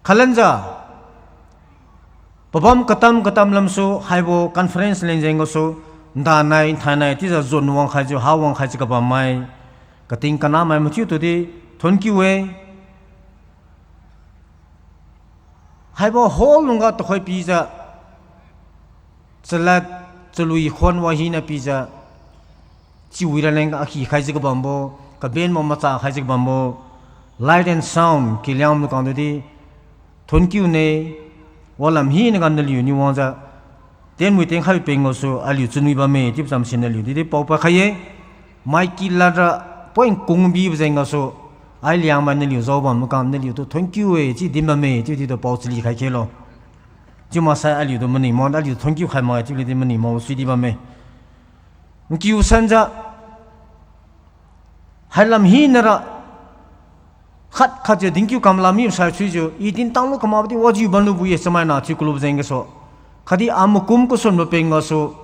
Khalanjiu, pabam katam katam lamsu haibo conference leng jeng gasu, ndanai nthainai chiujiu zon wangkhaijiu ha wangkhaijiu kabammai, kating kanamai mathiu tudi thonkiu-e. Haibo hall lungga tuhoi pijiu, chalad chalui khon wahina pijiu, chiwira leng akhi khaijiu kabambo, kabenbo macha khaijiu kabambo, light and sound kiliang lukang tudi thonkiu ne, walam hinaga naliuniu wangjiu tenmui tenkhai peng gasu aliu chunwi bamme chiubo chamse naliu didi paopad khai-e. Mai kiladra point kungbibo jeng gasu, ai Liangmai naliu jaobam makang naliutu thonkiu-e chiu din bamme chiudi tu pao chali khai khelo. Chiu maksai aliutu maning ma, aliutu thonkiu khai mak chiu lidi maning ma suidi bamme. Nkiu sanjiu, hailam hinara khat khatjiu dinkiu kamlam mi sai suijiu, i dintanglu kamakbo di wajiu bamlubo-e chamaina thiu kalubo jeng gasu, khatdi amakum kasunbo peng gasu,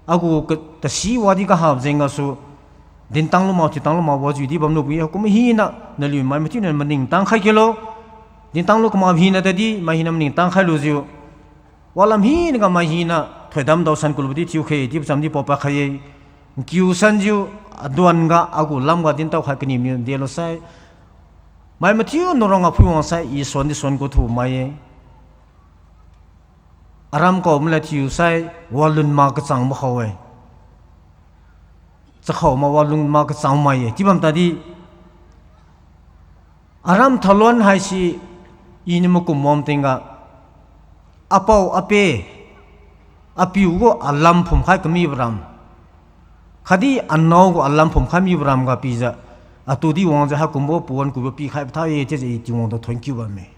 agu ka, tasi wadi kahabo jeng gasu, dintanglu mak thiutanglu mak wajiu di bamlubo-e, kum hina naliu mai mathiu niu maningtang khai khelo. Dintanglu kamak hina tadi mai hina maningtang khailujiu, walam hinaga mai hina thoidam daosan kalubo di thiukhe chiubo chamdi paopad khai-e. Nkiu sanjiu, aduan ga agu lamga dintao khai kani mi delo sai, mai mathiu narang aphui wangsai i suan di suan kuthu mai-e. Aram kao malad thiu sai, walun ma kachangbo khao-e. Chakhao ma walun ma kachang mai-e chiu bam tadi, aram thaluan haise iniu makum wang tingga, apao ape, apiu gu alam phumkhai kamibo ram, khatdi anao gu alam phumkhai mibo ram ga pijiu, atudi wangjiu haikumbo pawan kubo pikhaibo tha-e chiujiu i Tingwang tu thonkiu bamme.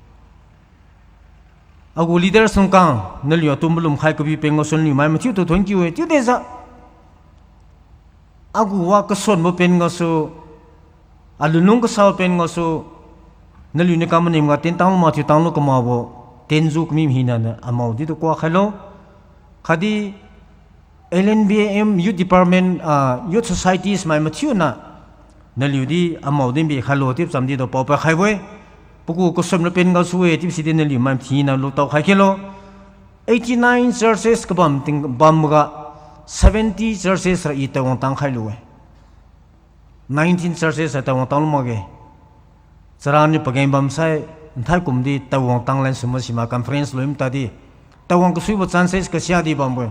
Agu leader sungkang naliu atu malumkhai kabi peng gasu naliu mai mathiutu thonkiu-e chiudejiu, agu wa kasunbo pen gasu, alunlung kasao pen gasu, naliuniu kam maning ga tintanglu mak thiutanglu kamakbo, tenjiu kami hina niu amao ditu kua khailo. Khatdi L N B M Youth Department, ah, Youth Societies mai mathiuna, naliu di amao din bi khailo chiubo chamdi tu paopad khaibo-e. Pagu kasumra pen gasu-e chiubo sidi naliu mai mathina lutao khai khelo. Eighty nine churches kabam ting bamga, seventy churches ra i taiwang tang khailu-e. Nineteen churches ra taiwang tanglu makge. Chara niu pageng bamsai, nthai kumdi taiwang tanglan sumbo sima conference lui matadi, taiwang kasuibo chances kasiadi bambo-e.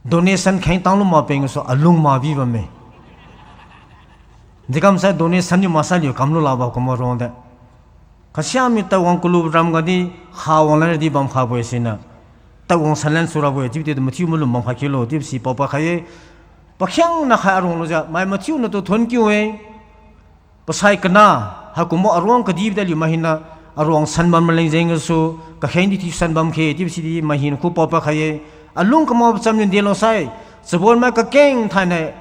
Donation kheng tanglu mak peng gasu alung mak bi bamme. Dekamsai donation niu maksai liu kamlu labo kumbo rongde. Kasiamiu taiwang kalu ram gadi, kha wanglan di bamkhabo-e siniu, taiwang sanlan surabo-e chiubo di tu mathiu malum bamkhai khelo chiubo si paopad khai-e. Pakhiangna khai arong lujiu mai mathiu natu thonkiu-e. Pasai kana, haikumbo aruang kadibo di aliu mai hina, Aruang sanbam maleng jeng gasu, kakheng di thiu sanbam khe, chiubo sidi mai hina khupao pakhai-e. Alung kamakbo chamniu delo sai, chabonmai kakeng thainai,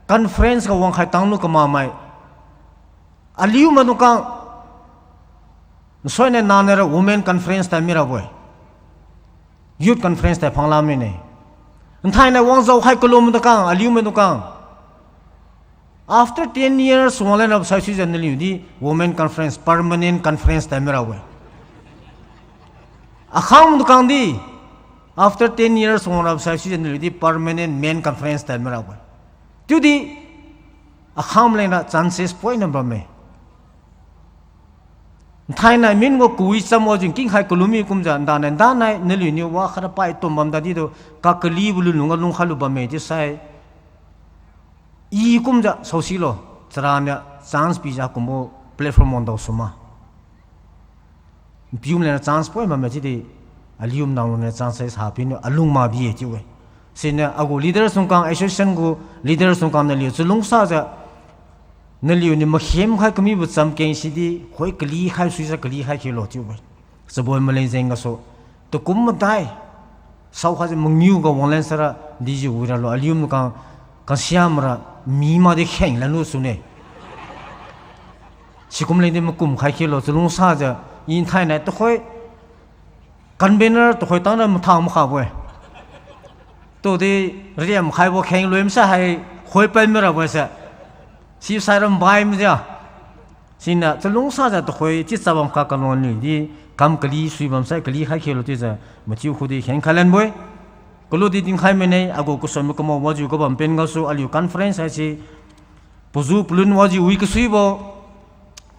conference ga wangkhai tanglu kamakmai. Aliu maidung kang, nsoinai nanaira women conference tai mirabo-e. Youth conference tai phangla mine. Nthainai wangzao khai kalu maidung kang, aliu maidung kang. After ten years wanglan rabo saisuijiu naliudi women conference, permanent conference tai mirabo-e. Akhang maidung kang di, after ten years wangrabo saisuijiu naliudi permanent men conference tai mirabo-e. Chiudi, akhang maleng ra chances poina bamme. Nthainai min gu kawi cham wajiu nking khai kalu mi kumjiu, ndanai, ndanai, naliuniu wa khara pai tom bam tadi tu, kakalibo lunlung ga lungkhai lu bamme chiusai. I kumjiu saosilo, charaniu chance pijiu kumbo platform wangdao suma. Npiu maleng ra chance poi bamme chiudi, aliu manang luniu chance sa piniu alung mak bi-e chiu-e. Siniu agu leaders dung kang, association gu leaders dung kang naliu chalungsajiu, naliuniu makhem khai kamibo chamkeng sidi, khoi kali khai suijiu kali khai khelo chiu-e. Chabon maleng jeng gasu, takum madai, saokhajiu mangiu ga wanglan saira dijiu wiralo aliu maidung kang, kasiamra mi makdi kheng lanlu sune. Sikum lengdi makum khai khelo chalungsajiu, i nthainai tuhoi, convener tuhoi tangra matha makhabo-e. Tudi riam khaibo kheng lui masa hai khoi pai mirabo se. Sisaira mbai majiu. Siniu chalungsajiu tuhoi chicha bam kha kalon nidi, kam kali sui bamsai kali khai khelo chiujiu, mathiu khudi kheng khai lanbo-e. Kaludi dinkhai mine, agu kasonbo kamao wajiu kabam pen gasu aliu conference haise, pazu palun wajiu wi kasuibo,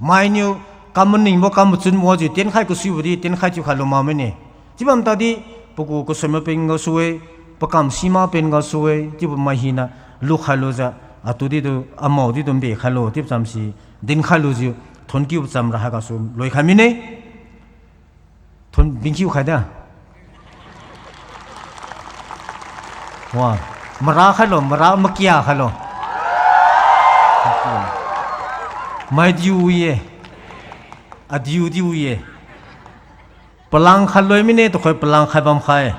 mainiu kam maningbo kam machunbo wajiu tienkhai kasuibo di tienkhai thiukhai lu mak mine. Chiu bam tadi, pagu kasonbo pen gasu-e, pakam sima pen gasu-e, chiubo mai hina lukhai lujiu, atudi tu, amao di tu mbe khailo chiubo chamse, dinkhai lujiu, thonkiu chamra haigasu loikhai mine. Thon bingkiu khaida. Wa, mara khailo, mara makia khailo. Maidiu wi-e. Adiu di wi-e. Palang khat loi mine, tuhoi palang khai bam khai.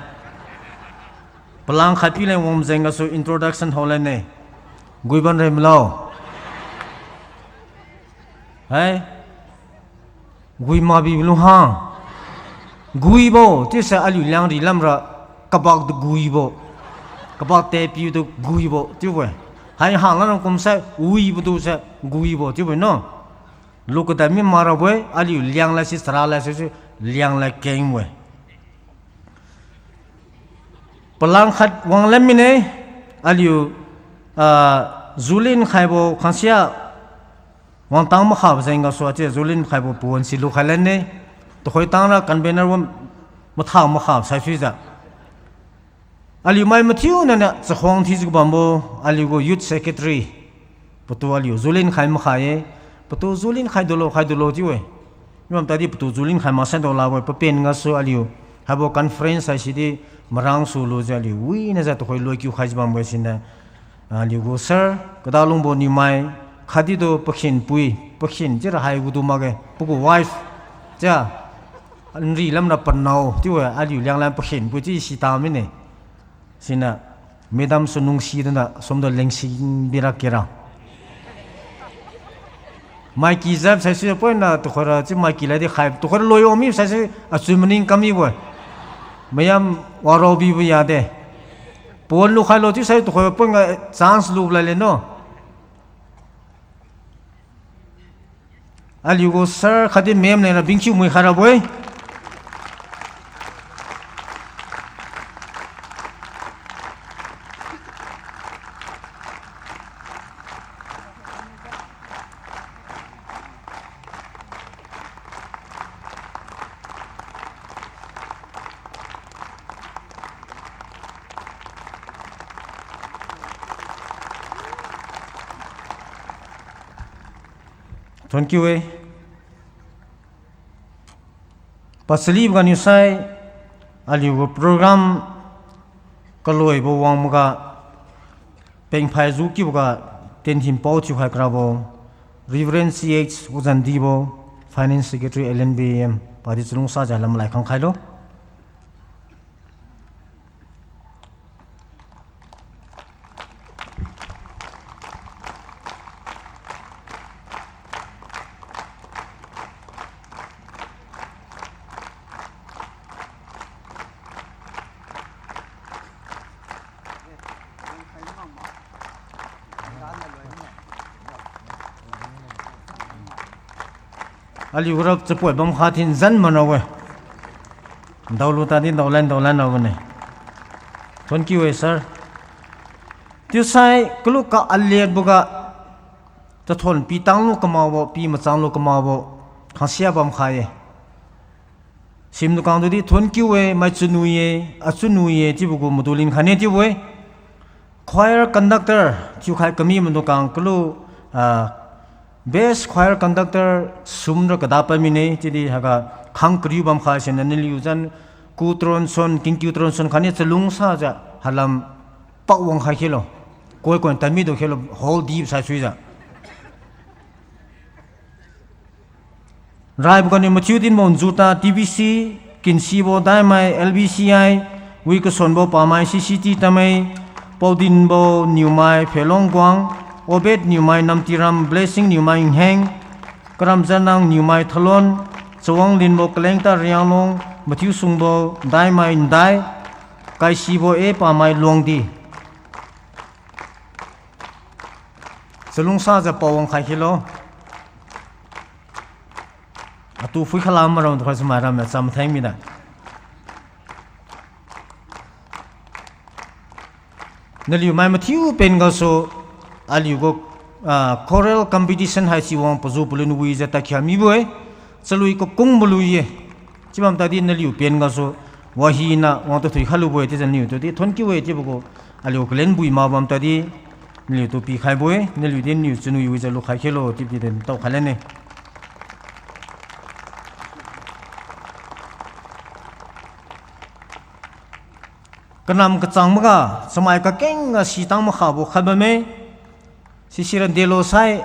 Palang khat piu leng wang majeng gasu introduction hao lane. Guiban Remlo. Hai. Gui mabi lu ha. Guibo chiuse aliu Liangri lamra kabak tu guibo. Kabak tepiu tu guibo chiubo-e. Hai hangla rang kumsai wibo tu se guibo chiubo-e no. Lu kadai mi marabo-e, aliu Lianglad si chara lad si Lianglad kengbo-e. Palang khat wanglan mine, aliu, ah, julin khaibo khangsia wangtang makhabo jeng gasu achi julin khaibo pawan si lukhai lanne. Tuhoi tangra convener wa matha makha saisuijiu. Aliu mai mathiu naniu chakhuang thiujiu bambo, aliu gu youth secretary, patu aliu julin khai makha-e, patu julin khai dulo, khai dulo chiu-e. Mibam tadi patu julin khai maksai dao labo-e, papen gasu aliu, haibo conference haisidi marang sulujiu aliu winajiu tuhoi loi kiu khaijiu bambo-e siniu. Aliu gu sir, kadalungbo niumai, khatdi tu pakhinpui, pakhin chiura haigu du makge, pagu wife, chia, nri lamra panao chiu-e, aliu Lianglad pakhinpui chiu sita mine. Siniu, madam su nungsi duna, sumdu lengsi bira kira. Maiki jap saisui poina, tuhoira chiu maiki ladi khai, tuhoira loiwang mi saisui, achu maning kam mibo-e. Mayam waraobibo yade. Pawan lukhailo chiusai tuhoira poina chance lu lale no. Aliu gu sir khatdi ma'am leng ra bingkiu mui khai rabo-e. Thank you e. Pasali ganiu sai, aliu gu program kaloibo wangboga, pengphai jukiuboga, tenthimpao thiukhai karabo, Reverend C H Ozandibo, Finance Secretary L N B M, padi chalungsajiu halam malai khang khailo. Aliu gu rap chapoi bam kha thin zan mana we. Daolu tadi daolan daolan na bone. Thank you e sir. Chiusai kalu ka aliatboga, chathon pitanglu kamakbo, pi machanglu kamakbo, khangsia bam kha-e. Simniu kangtudi thank you e, mai chunwi-e, achunwi-e chiubo gu madu lin khaine chiubo-e. Choir conductor thiukhai kami maidung kang kalu, ah, best choir conductor sumra kada pamine, chiudi haiga khang kariu bam kha siniu naliu zan ku tronson, kingkiu tronson khaine chalungsajiu halam pak wang khai khelo. Koi koi tadmi du khelo, hall dip saisuijiu. Raibo ganiu mathiu dinbo Njuta T B C, Kinsibo Daimai L B C I, Wikasonbo Pamai C C T Tamei, Paodinbo Niumai Phelong Guang, Obed Niumai Namtiram, Blessing Niumai Nheng, Karamjanang Niumai Thalon, Chawanglinbo Kalengta Rianglong, Mathiusungbo Daimai Ndai, Kaisibo A Pamai Luangdi. Chalungsajiu pawang khai khelo. Atu phui khala maram tu kha chamai ram cham theng mida. Naliu mai mathiu pen gasu, aliu gu, ah, choral competition haisi wang pazu palun wijiu takhia mibo-e, chalui kakungbo lui-e. Chibam tadi naliu pen gasu, wahina wang tu thui khalubo-e, chiujiu naliu tudi thank you-e chiubo gu, aliu kalen bui mak bam tadi, naliu tu pikhaibo-e, naliu di naliu chunwi wijiu lukhai khelo, chiudi din tao khai lane. Kanam kachang maga, chamai kakeng ga sitang makhabo khat bamme, sisira delo sai,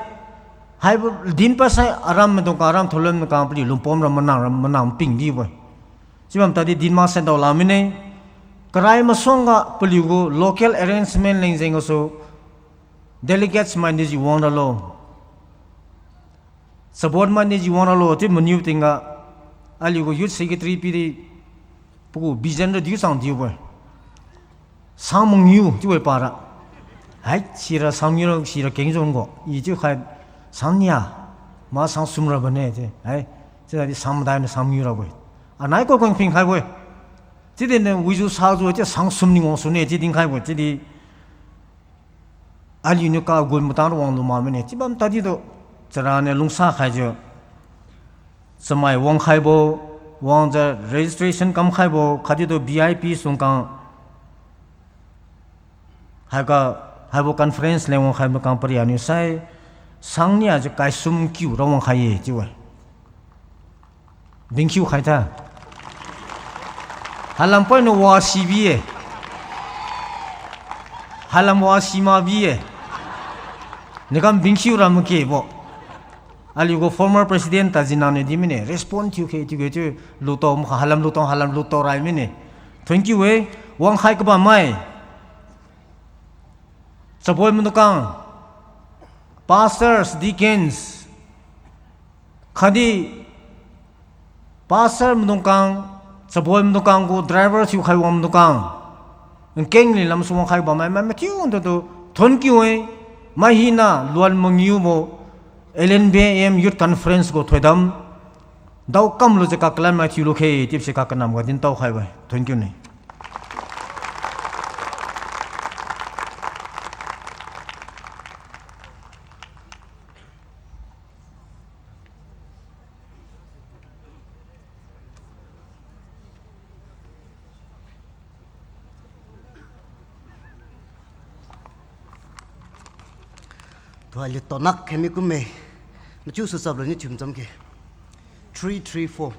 haibo dinpad sai aram maidung kang aram thalon kang paliu lungpom ra manang ra manang ping dibo-e. Chibam tadi dinmak sai daola mine, karai masuangga paliu gu local arrangement leng jeng gasu, delegates mai nijiu wang ralo. Chabon mai nijiu wang ralo chiu maniu tingga, aliu gu youth secretary pidi, pagu vision ra diu chang diubo-e. Sang mangiu chiu-e para. Hai, sira sang mangiu ra, sira kengjiu gu. I chiu khai sang nia, ma sang sum ra bane chiu. Hai, chiudi sang madai niu sang mangiu rabo-e. Anai ko kong ping khaibo-e. Chiudi niu wijiu sajiu chiu sang sum ni wang sune chiu dinkhaibo-e. Chiudi aliuniu kagun matang ra wang lu mak mine. Chibam tadi tu, chara niu lungsa khaijiu, chamai wang khaibo, wangjiu registration kam khaibo, khatdi tu V I P sung kang, haiga, haibo conference leng wang khaibo kang parianiu sai, sang niajiu kaisum kiu ra wang khai-e chiu-e. Bingkhiu khai ta. Halam poiniu wasi bi-e. Halam wasi mak bi-e. Nikam bingkhiu ra makebo. Aliu gu former president Tajinang niu di mine, respond thiu khe thiu khe chiu, lutao makha halam lutao, halam lutao rai mine. Thank you e, wangkhai kabammai. Chaboi maidung kang, pastors, deacons, khatdi pastor maidung kang, chaboi maidung kang gu driver thiukhai wang maidung kang, nkeng li lamsu wangkhai bammai mai mathiu tu tu, thank you e, mai hina luan mangiubo, L N B M Youth Conference gu thoidam, daokam lujiu kakalan mai thiulu khe, chiubo si kakanam ga dintao khaibo-e. Thank you ne. Tualiu tonak khemi kumme. Machiu su chap luni thium cham khe. Three, three, four.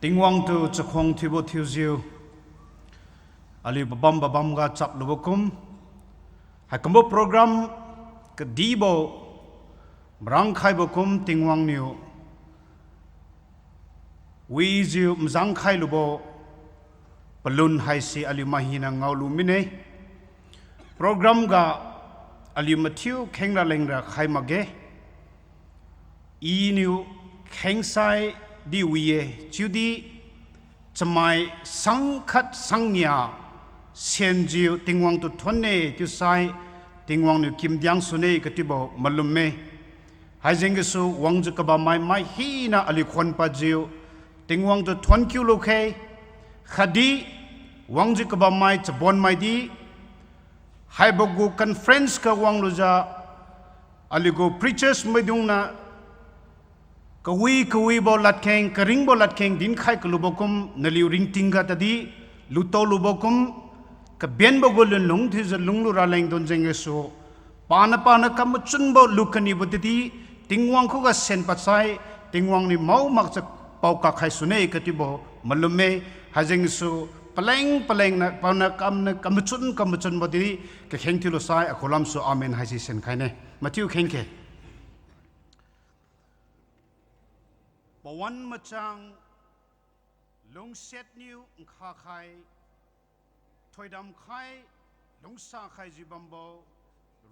Tingwang tu chakhuang thiubo thiujiu, aliu pabam pabamga chaplubo kum, haikumbo program kadibo marangkhaibo kum Tingwang niu wijiu mazangkhai lubo palun haise aliu mai hina ngaolu mine. Program ga aliu mathiu khengra lengra khai makge. Iniu khengsai di wi-e, chiudi chamai sang khat sang nia senjiu Tingwang tu thonne chiusai, Tingwang niu kimdiang sune katiubo malumme. Haijeng gasu wangjiu kabammai mai hina aliu khon padjiu Tingwang tu thonkiu lukhe, khatdi wangjiu kabammai chabonmai di, haibo gu conference ga wanglujiu, aliu gu preachers maidungniu kawi kawibo ladkeng, karingbo ladkeng dinkhai kalubo kum, naliu ringtingga tadi lutao lubo kum, kabenbo gu lunlung thiujiu lunglu raleng donjeng gasu, pana pana kamachunbo lu kanibo tadi, Tingwang khuga sen padsai, Tingwang niu mao makjiu paokak khai sune katiubo malumme. Haijeng gasu paleng paleng niu, pana kamniu kamachun kamachunbo di, kakheng thiulusai akhulamsu amen haise senkhaine. Mathiu khengkhe. Pawan machang lungsiat niu nkhakhai, thoidam khai, lungsa khaijiu bambo,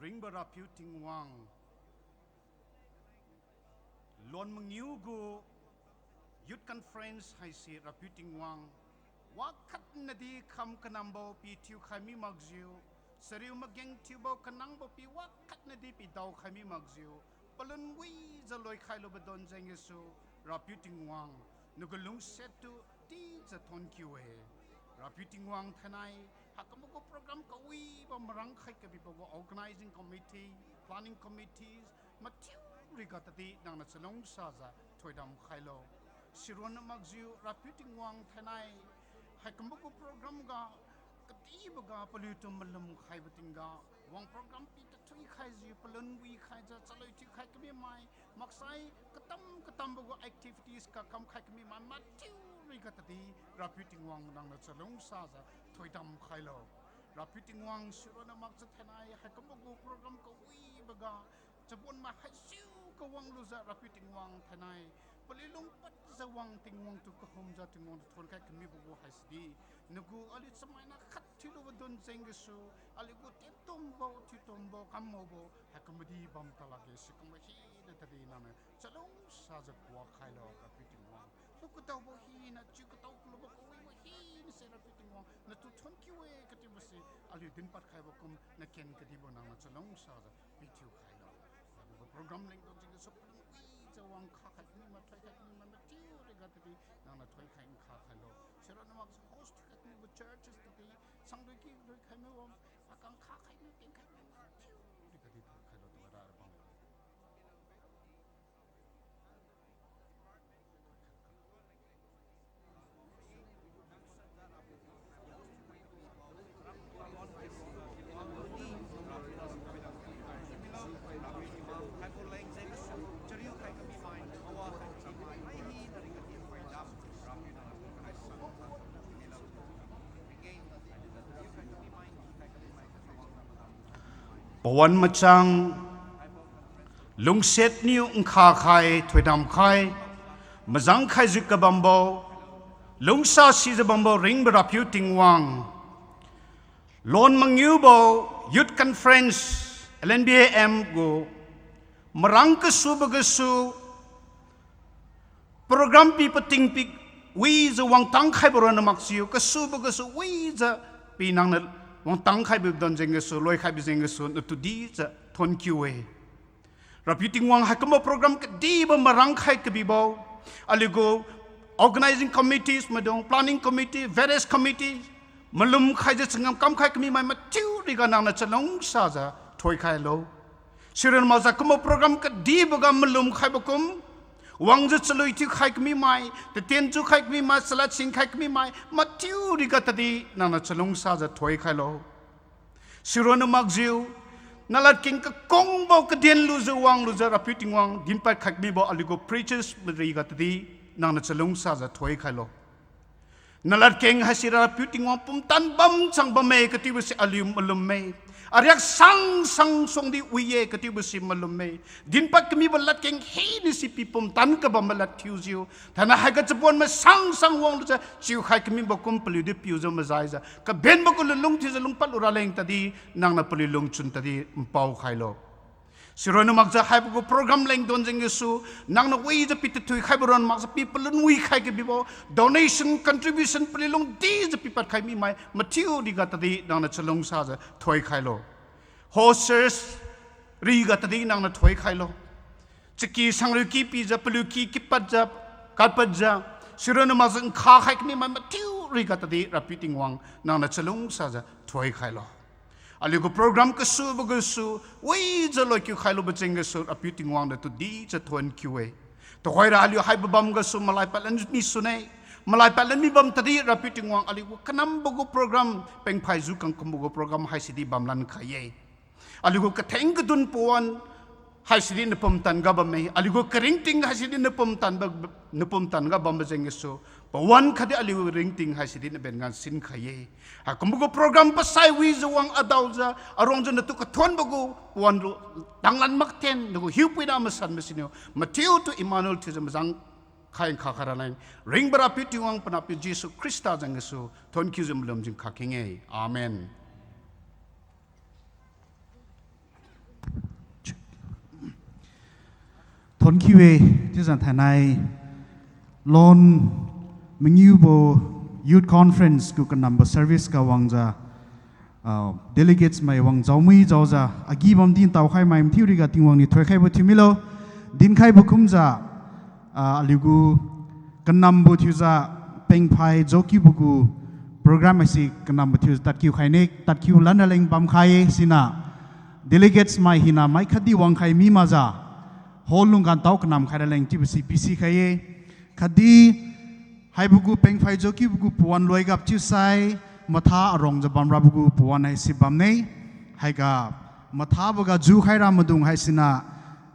ringbo Rapiu Tingwang. Lon mangiu gu Youth Conference haise Rapiu Tingwang, wakhatnadi kham kanambo pithiu khai mi makjiu, chariu mageng thiubo kanangbo pi wakhatnadi pidao khai mi makjiu, palun wijiu loikhai lubo donjeng gasu, Rapiu Tingwang, nagu lungsiat tu tijiu thonkiu-e. Rapiu Tingwang thainai, haikumbo gu program kawibo marangkhai kabibo gu organizing committee, planning committees, mathiu riga tadi nangniu chalungsajiu thoidam khailo. Sironna makjiu Rapiu Tingwang thainai, haikumbo gu program ga, kadiboga paliutu malum khaibo tingga, wang program pi tathui khaijiu palun wi khaijiu chalui thiukhai kami mai, maksai katam katambo gu activities ga kamkhai kami mai mathiu riga tadi, Rapiu Tingwang nangniu chalungsajiu thoidam khailo. Rapiu Tingwang sironna makjiu thainai, haikumbo gu program kawiboga, chabonmai haisiu kawang lujiu Rapiu Tingwang thainai, paliu lungpadjiu wang Tingwang tu kahumjiu Tingwang tu thonkhai kamibo gu haisidi, nagu aliu chamaina khat thiulubo donjeng gasu, aliu gu tientumbo, thiutumbo, kammaobo, haikumdi bam talakge sikumbo hina tadi nangniu chalungsajiu kuak khailo Rapiu Tingwang. Pu kadaobo hina, chiu katao kalubo kawibo hinase Rapiu Tingwang, natu thonkiu-e katiubose, aliu dinpad khaibo kum, naken kadibo nangniu chalungsajiu pithiu khailo. Agu program leng donjeng gasu palun wijiu wang khakhai kami mai, thoikhai kami mai mathiu riga tadi, nangniu thoikhai nkha khailo. Sironna makjiu host thiukhai kamibo churches tadi, sangdui ki lui khai mibo, akang khakhai mi, kengkhai mi mathiu riga di thoikhailo tuga ra bam. Pawan machang, lungsiat niu nkha khai, thoidam khai, mazang khaijiu kabambo, lungsa sijiu bambo ringbo Rapiu Tingwang. Lon mangiubo Youth Conference, L N B A M gu marang kasubo gasu, program pi pating pi wijiu wangtang khaibo ronna makjiu, kasubo gasu wijiu pi nangniu wangtang khaibo donjeng gasu, loikhaibo jeng gasu, natu dijiu thonkiu-e. Rapiu Tingwang haikumbo program kadibo marang khai kabibo, aliu gu organizing committees maidung, planning committee, various committee, malum khaijiu changam kamkhai kami mai mathiu riga nangniu chalungsajiu thoikhailo. Sironna makjiu kumbo program kadiboga malum khaibo kum, wangjiu chalui thiukhai kami mai, tatien jukhai kami mai, chalad sinkhai kami mai mathiu riga tadi nangniu chalungsajiu thoikhailo. Sironna makjiu, naladkeng kakungbo kaden lujiu wanglujiu Rapiu Tingwang dinpad khai kamibo aliu gu preachers mariga tadi nangniu chalungsajiu thoikhailo. Naladkeng haisi Rapiu Tingwang pumtan bamchang bamme katiubo si aliu malumme. Ariak sang sang suangdi wi-e katiubo si malumme. Dinpad kamibo ladkeng hina si pi pumtan kabambo lad thiujiu, thainai haiga chabonmai sang sang wanglujiu chiukhai kamibo kum paliudi piujiu majaijiu kabenbo gu lunlung thiujiu lungpad luraleng tadi, nangniu paliu lungchun tadi npao khailo. Sironna makjiu haibo gu program leng don jeng gasu, nangniu wijiu pi tathui khaibo ron makjiu pi palun wikhai kabibo, donation, contribution paliu lungdijiu pipad khai mimai mathiu riga tadi nangniu chalungsajiu thoi khailo. Hosters riga tadi nangniu thoi khailo. Chaky sanriu ky pijiu, paliu ky kipadjiu, katpadjiu, sironna makjiu nkha khai kamimai mathiu riga tadi Rapiu Tingwang nangniu chalungsajiu thoi khailo. Aliu gu program kasubo gasu, wijiu loikiu khailubo jeng gasu Rapiu Tingwang niu tudijiu thon kiu-e. Tuhoira aliu haibo bam gasu malai padlan misune. Malai padlan mibam tadi Rapiu Tingwang aliu gu kanambo gu program, pengphai ju kangkumbo gu program haisidi bamlan khai-e. Aliu gu katheng kadun pawan haisidi napumtan ga bamme. Aliu gu karingting haisidi napumtan ba, napumtan ga bambo jeng gasu, pawan khatdi aliu gu ringting haisidi nabenga sin khai-e. Haikumbo gu program pasai wijiu wang adaojiu aruangjiu natu kathonbo gu pawan lu tanglan makthen nagu hiupuina masanbo siniu mathiutu Emmanuel thiujiu majang khai nkha khairaleng, ringbo Rapiu Tingwang panahpiu Jesu Khrista jeng gasu thon kiujiu malum jeng kha keng-e. Amen. Thon kiu-e, chiujiu thainai lon mangiubo Youth Conference gu kanambo service ga wangjiu, ah, delegates mai wang jaomui jaojiu agi bamdi ntao khai mai mathiu riga Tingwang niu thoikhaibo thiu milo, dinkhaibo kumjiu, ah, aliu gu kanambo thiujiu pengphai jaokiubo gu program haise kanambo thiujiu tadkiu khaine, tadkiu lanraleng bamkhai-e siniu. Delegates mai hina mai khatdi wangkhai mi makjiu, hall lungga ntao kanam khairaleng chiubo si pisikhai-e. Khatdi haibo gu pengphai jaokiubo gu pawan loigap chiusai, matha aruangjiu bamrabo gu pawan haise bamme. Haiga mathabo ga jukhai ra maidung haisiniu,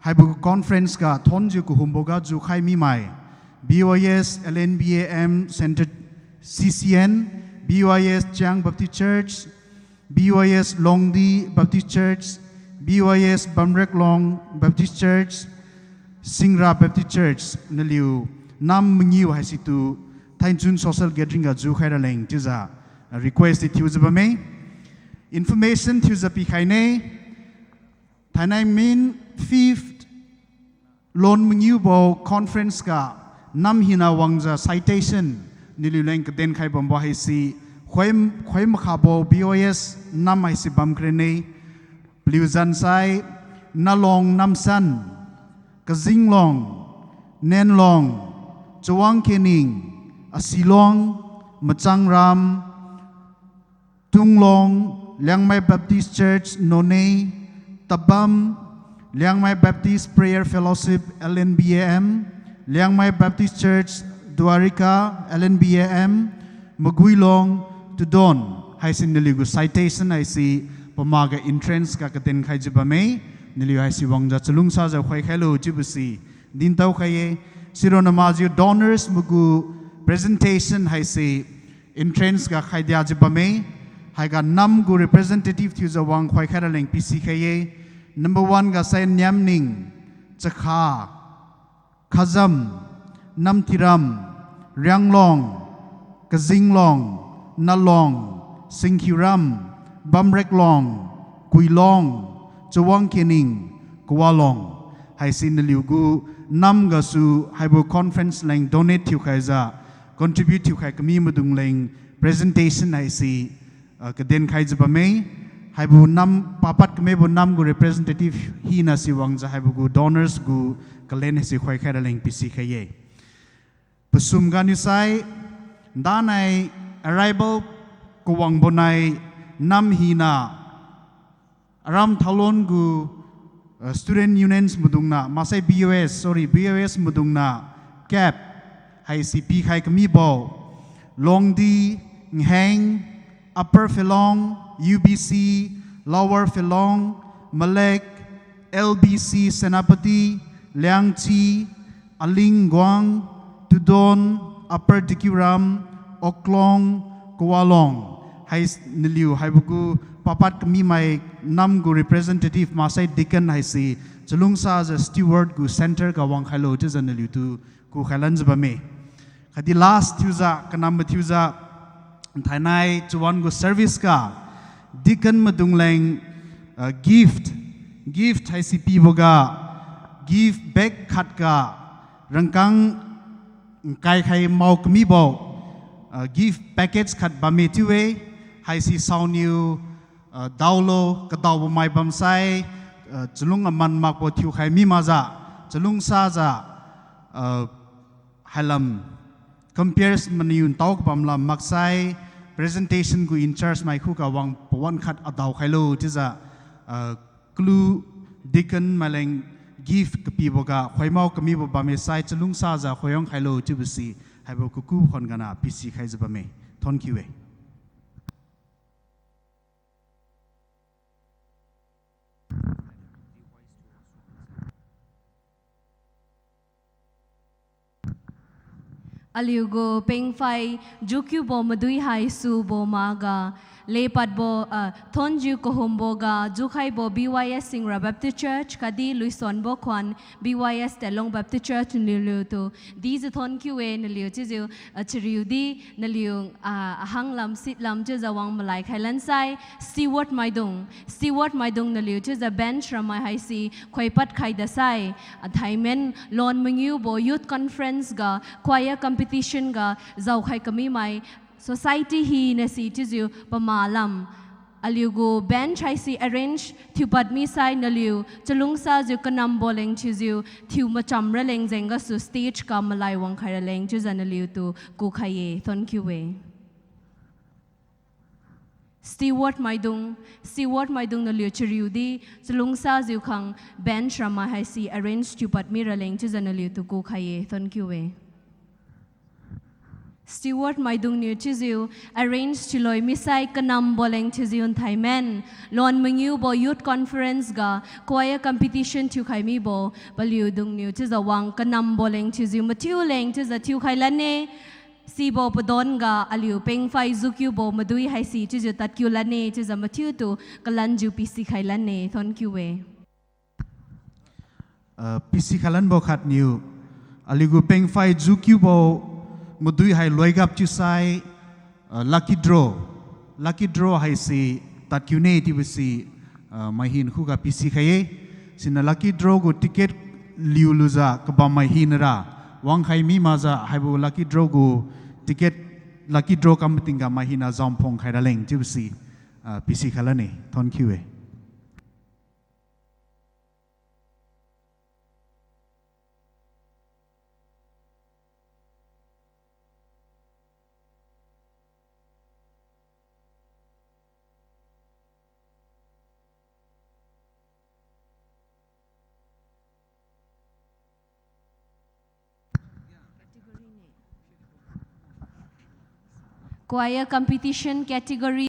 haibo gu conference ga thonjiu kahumbo ga jukhai mimai, B Y S L N B A M Centre C C N, B Y S Chiang Baptist Church, B Y S Longdi Baptist Church, B Y S Bamreklong Baptist Church, Singra Baptist Church, naliu nam mangiu haisitu Thaichun Social Gathering ga jukhai raleng chiujiu request di thiujiu bamme. Information thiujiu pikhaine. Thainai min fifth lon mangiubo conference ga nam hina wangjiu citation naliu leng kadenkhai bambo haise khoi, khoi makhabo B O S nam haise bam karene. Paliu zansai Nalong Namsan, Kazinglong, Nenlong, Chawang Kening, Asilong, Machangram, Tunglong, Liangmai Baptist Church, Noney, Tabam, Liangmai Baptist Prayer Fellowship, L N B A M, Liangmai Baptist Church, Dwarika, L N B A M, Maguilong, Tudon, haise naliu gu citation haise pama ga entrance ga kadenkhaijiu bamme, naliu haise wangjiu chalungsajiu khoikhailo chiubo si dintao khai-e. Sironna makjiu donors mai gu presentation haise entrance ga khaidiajiu bamme, haiga nam gu representative thiujiu wang khoikhai raleng pisikhai-e. Number one ga sai Niamning, Chakha, Khazam, Namtiram, Rianglong, Kazinglong, Nalong, Singkhiuram, Bamreklong, Kuilong, Chawang Kening, Kawalong. Haise naliu gu nam gasu haibo conference leng donate thiukhaijiu, contribute thiukhai kami maidung leng presentation haise ah, kadenkhaijiu bamme. Haibo nam papad kamebo nam gu representative hina si wangjiu haibo gu donors gu kalen haise khoikhai raleng pisikhai-e. Pasum ganiu sai, danai arrival kawangbo nai nam hina Aram Thaolon gu, uh, student unions maidungna, maksai B O S, sorry, B O S maidungna, cap, haise pikhai kamibo, Longdi, Nheng, Upper Philong, U B C, Lower Philong, Malek, L B C Senapati, Liangchi, Alingguang, Tudon, Upper Dikiuram, Oklong, Kawalong, hai s-, naliu haibo gu papad kamimai nam gu representative maksai deacon haise, chalungsajiu steward gu centre ga wangkhailo chiujiu naliutu kukhai lanjiu bamme. Khatdi last thiujiu, kanambo thiujiu, thainai chawan gu service ga, deacon maidung leng, uh, gift, gift haise piboga, gift bag khat ga, rangkang nkai khai mao kamibo, uh, gift package khat bamme chiu-e, haise saoniu, uh, daolo, kadaobo mai bamsai, uh, chalung aman makbo thiukhai mi makjiu, chalungsajiu, uh, hailam, compares maniu ntao kabam lam maksai, presentation gu in-charge mai khuga wang pawan khat adao khailo chiujiu, uh, kalu deacon maileng gift kapiboga khoimao kamibo bamme sai chalungsajiu khoiwang khailo chiubo si, haibo kaku khon gana pisi khaijiu bamme. Thonkiu-e. Aliugu pengphai jukiubo madui hai subo maga, lepadbo, ah, thonjiu kahumboga jukhaibo B Y S Singra Baptist Church khatdi Luisonbo Khuan B Y S Tetlong Baptist Church naliu liutu dijiu thonkiu-e. Naliu chiujiu, ah, chariudi naliu, ah, ahang lam sit lam chiujiu wang malai khai lansai, steward maidung, steward maidung naliu chiujiu bench ramai haise khoipad khai dasai, athaimen lon mangiubo youth conference ga, choir competition ga jaokhai kamimai, society hina si chiujiu pama lam, aliugu bench haise arrange thiupad misai naliu chalungsajiu kanambo leng chiujiu thiu macham raleng jeng gasu stage ga malai wangkhai raleng chiujiu naliutu kukhai-e. Thonkiu-e. Steward maidung, steward maidung naliu chariudi chalungsajiu khang bench ramai haise arrange thiupad miraleng chiujiu naliutu kukhai-e. Thonkiu-e. Steward maidungniu chiujiu arrange thiuloi misai kanambo leng chiujiu nthaimen lon mangiubo youth conference ga choir competition thiukhai mibo paliudungniu chiujiu wang kanambo leng chiujiu mathiu leng chiujiu thiukhai lan-e. Sibo padon ga aliu pengphai jukiubo madui haise chiujiu tadkiu lan-e chiujiu mathiutu kalanjiu pisikhai lan-e. Thonkiu-e. Ah, pisikhai lanbo khatniu, aliugu pengphai jukiubo madui hai loigap chiusai, ah, lucky draw. Lucky draw haise tadkiu ne chiubo si, ah, mai hina khuga pisikhai-e. Siniu lucky draw gu ticket liulujiu kabam mai hinara wangkhai mi makjiu haibo lucky draw gu ticket, lucky draw kam matingga mai hina jamphong khai raleng chiubo si, ah, pisikhai lan-e. Thonkiu-e. Choir competition category.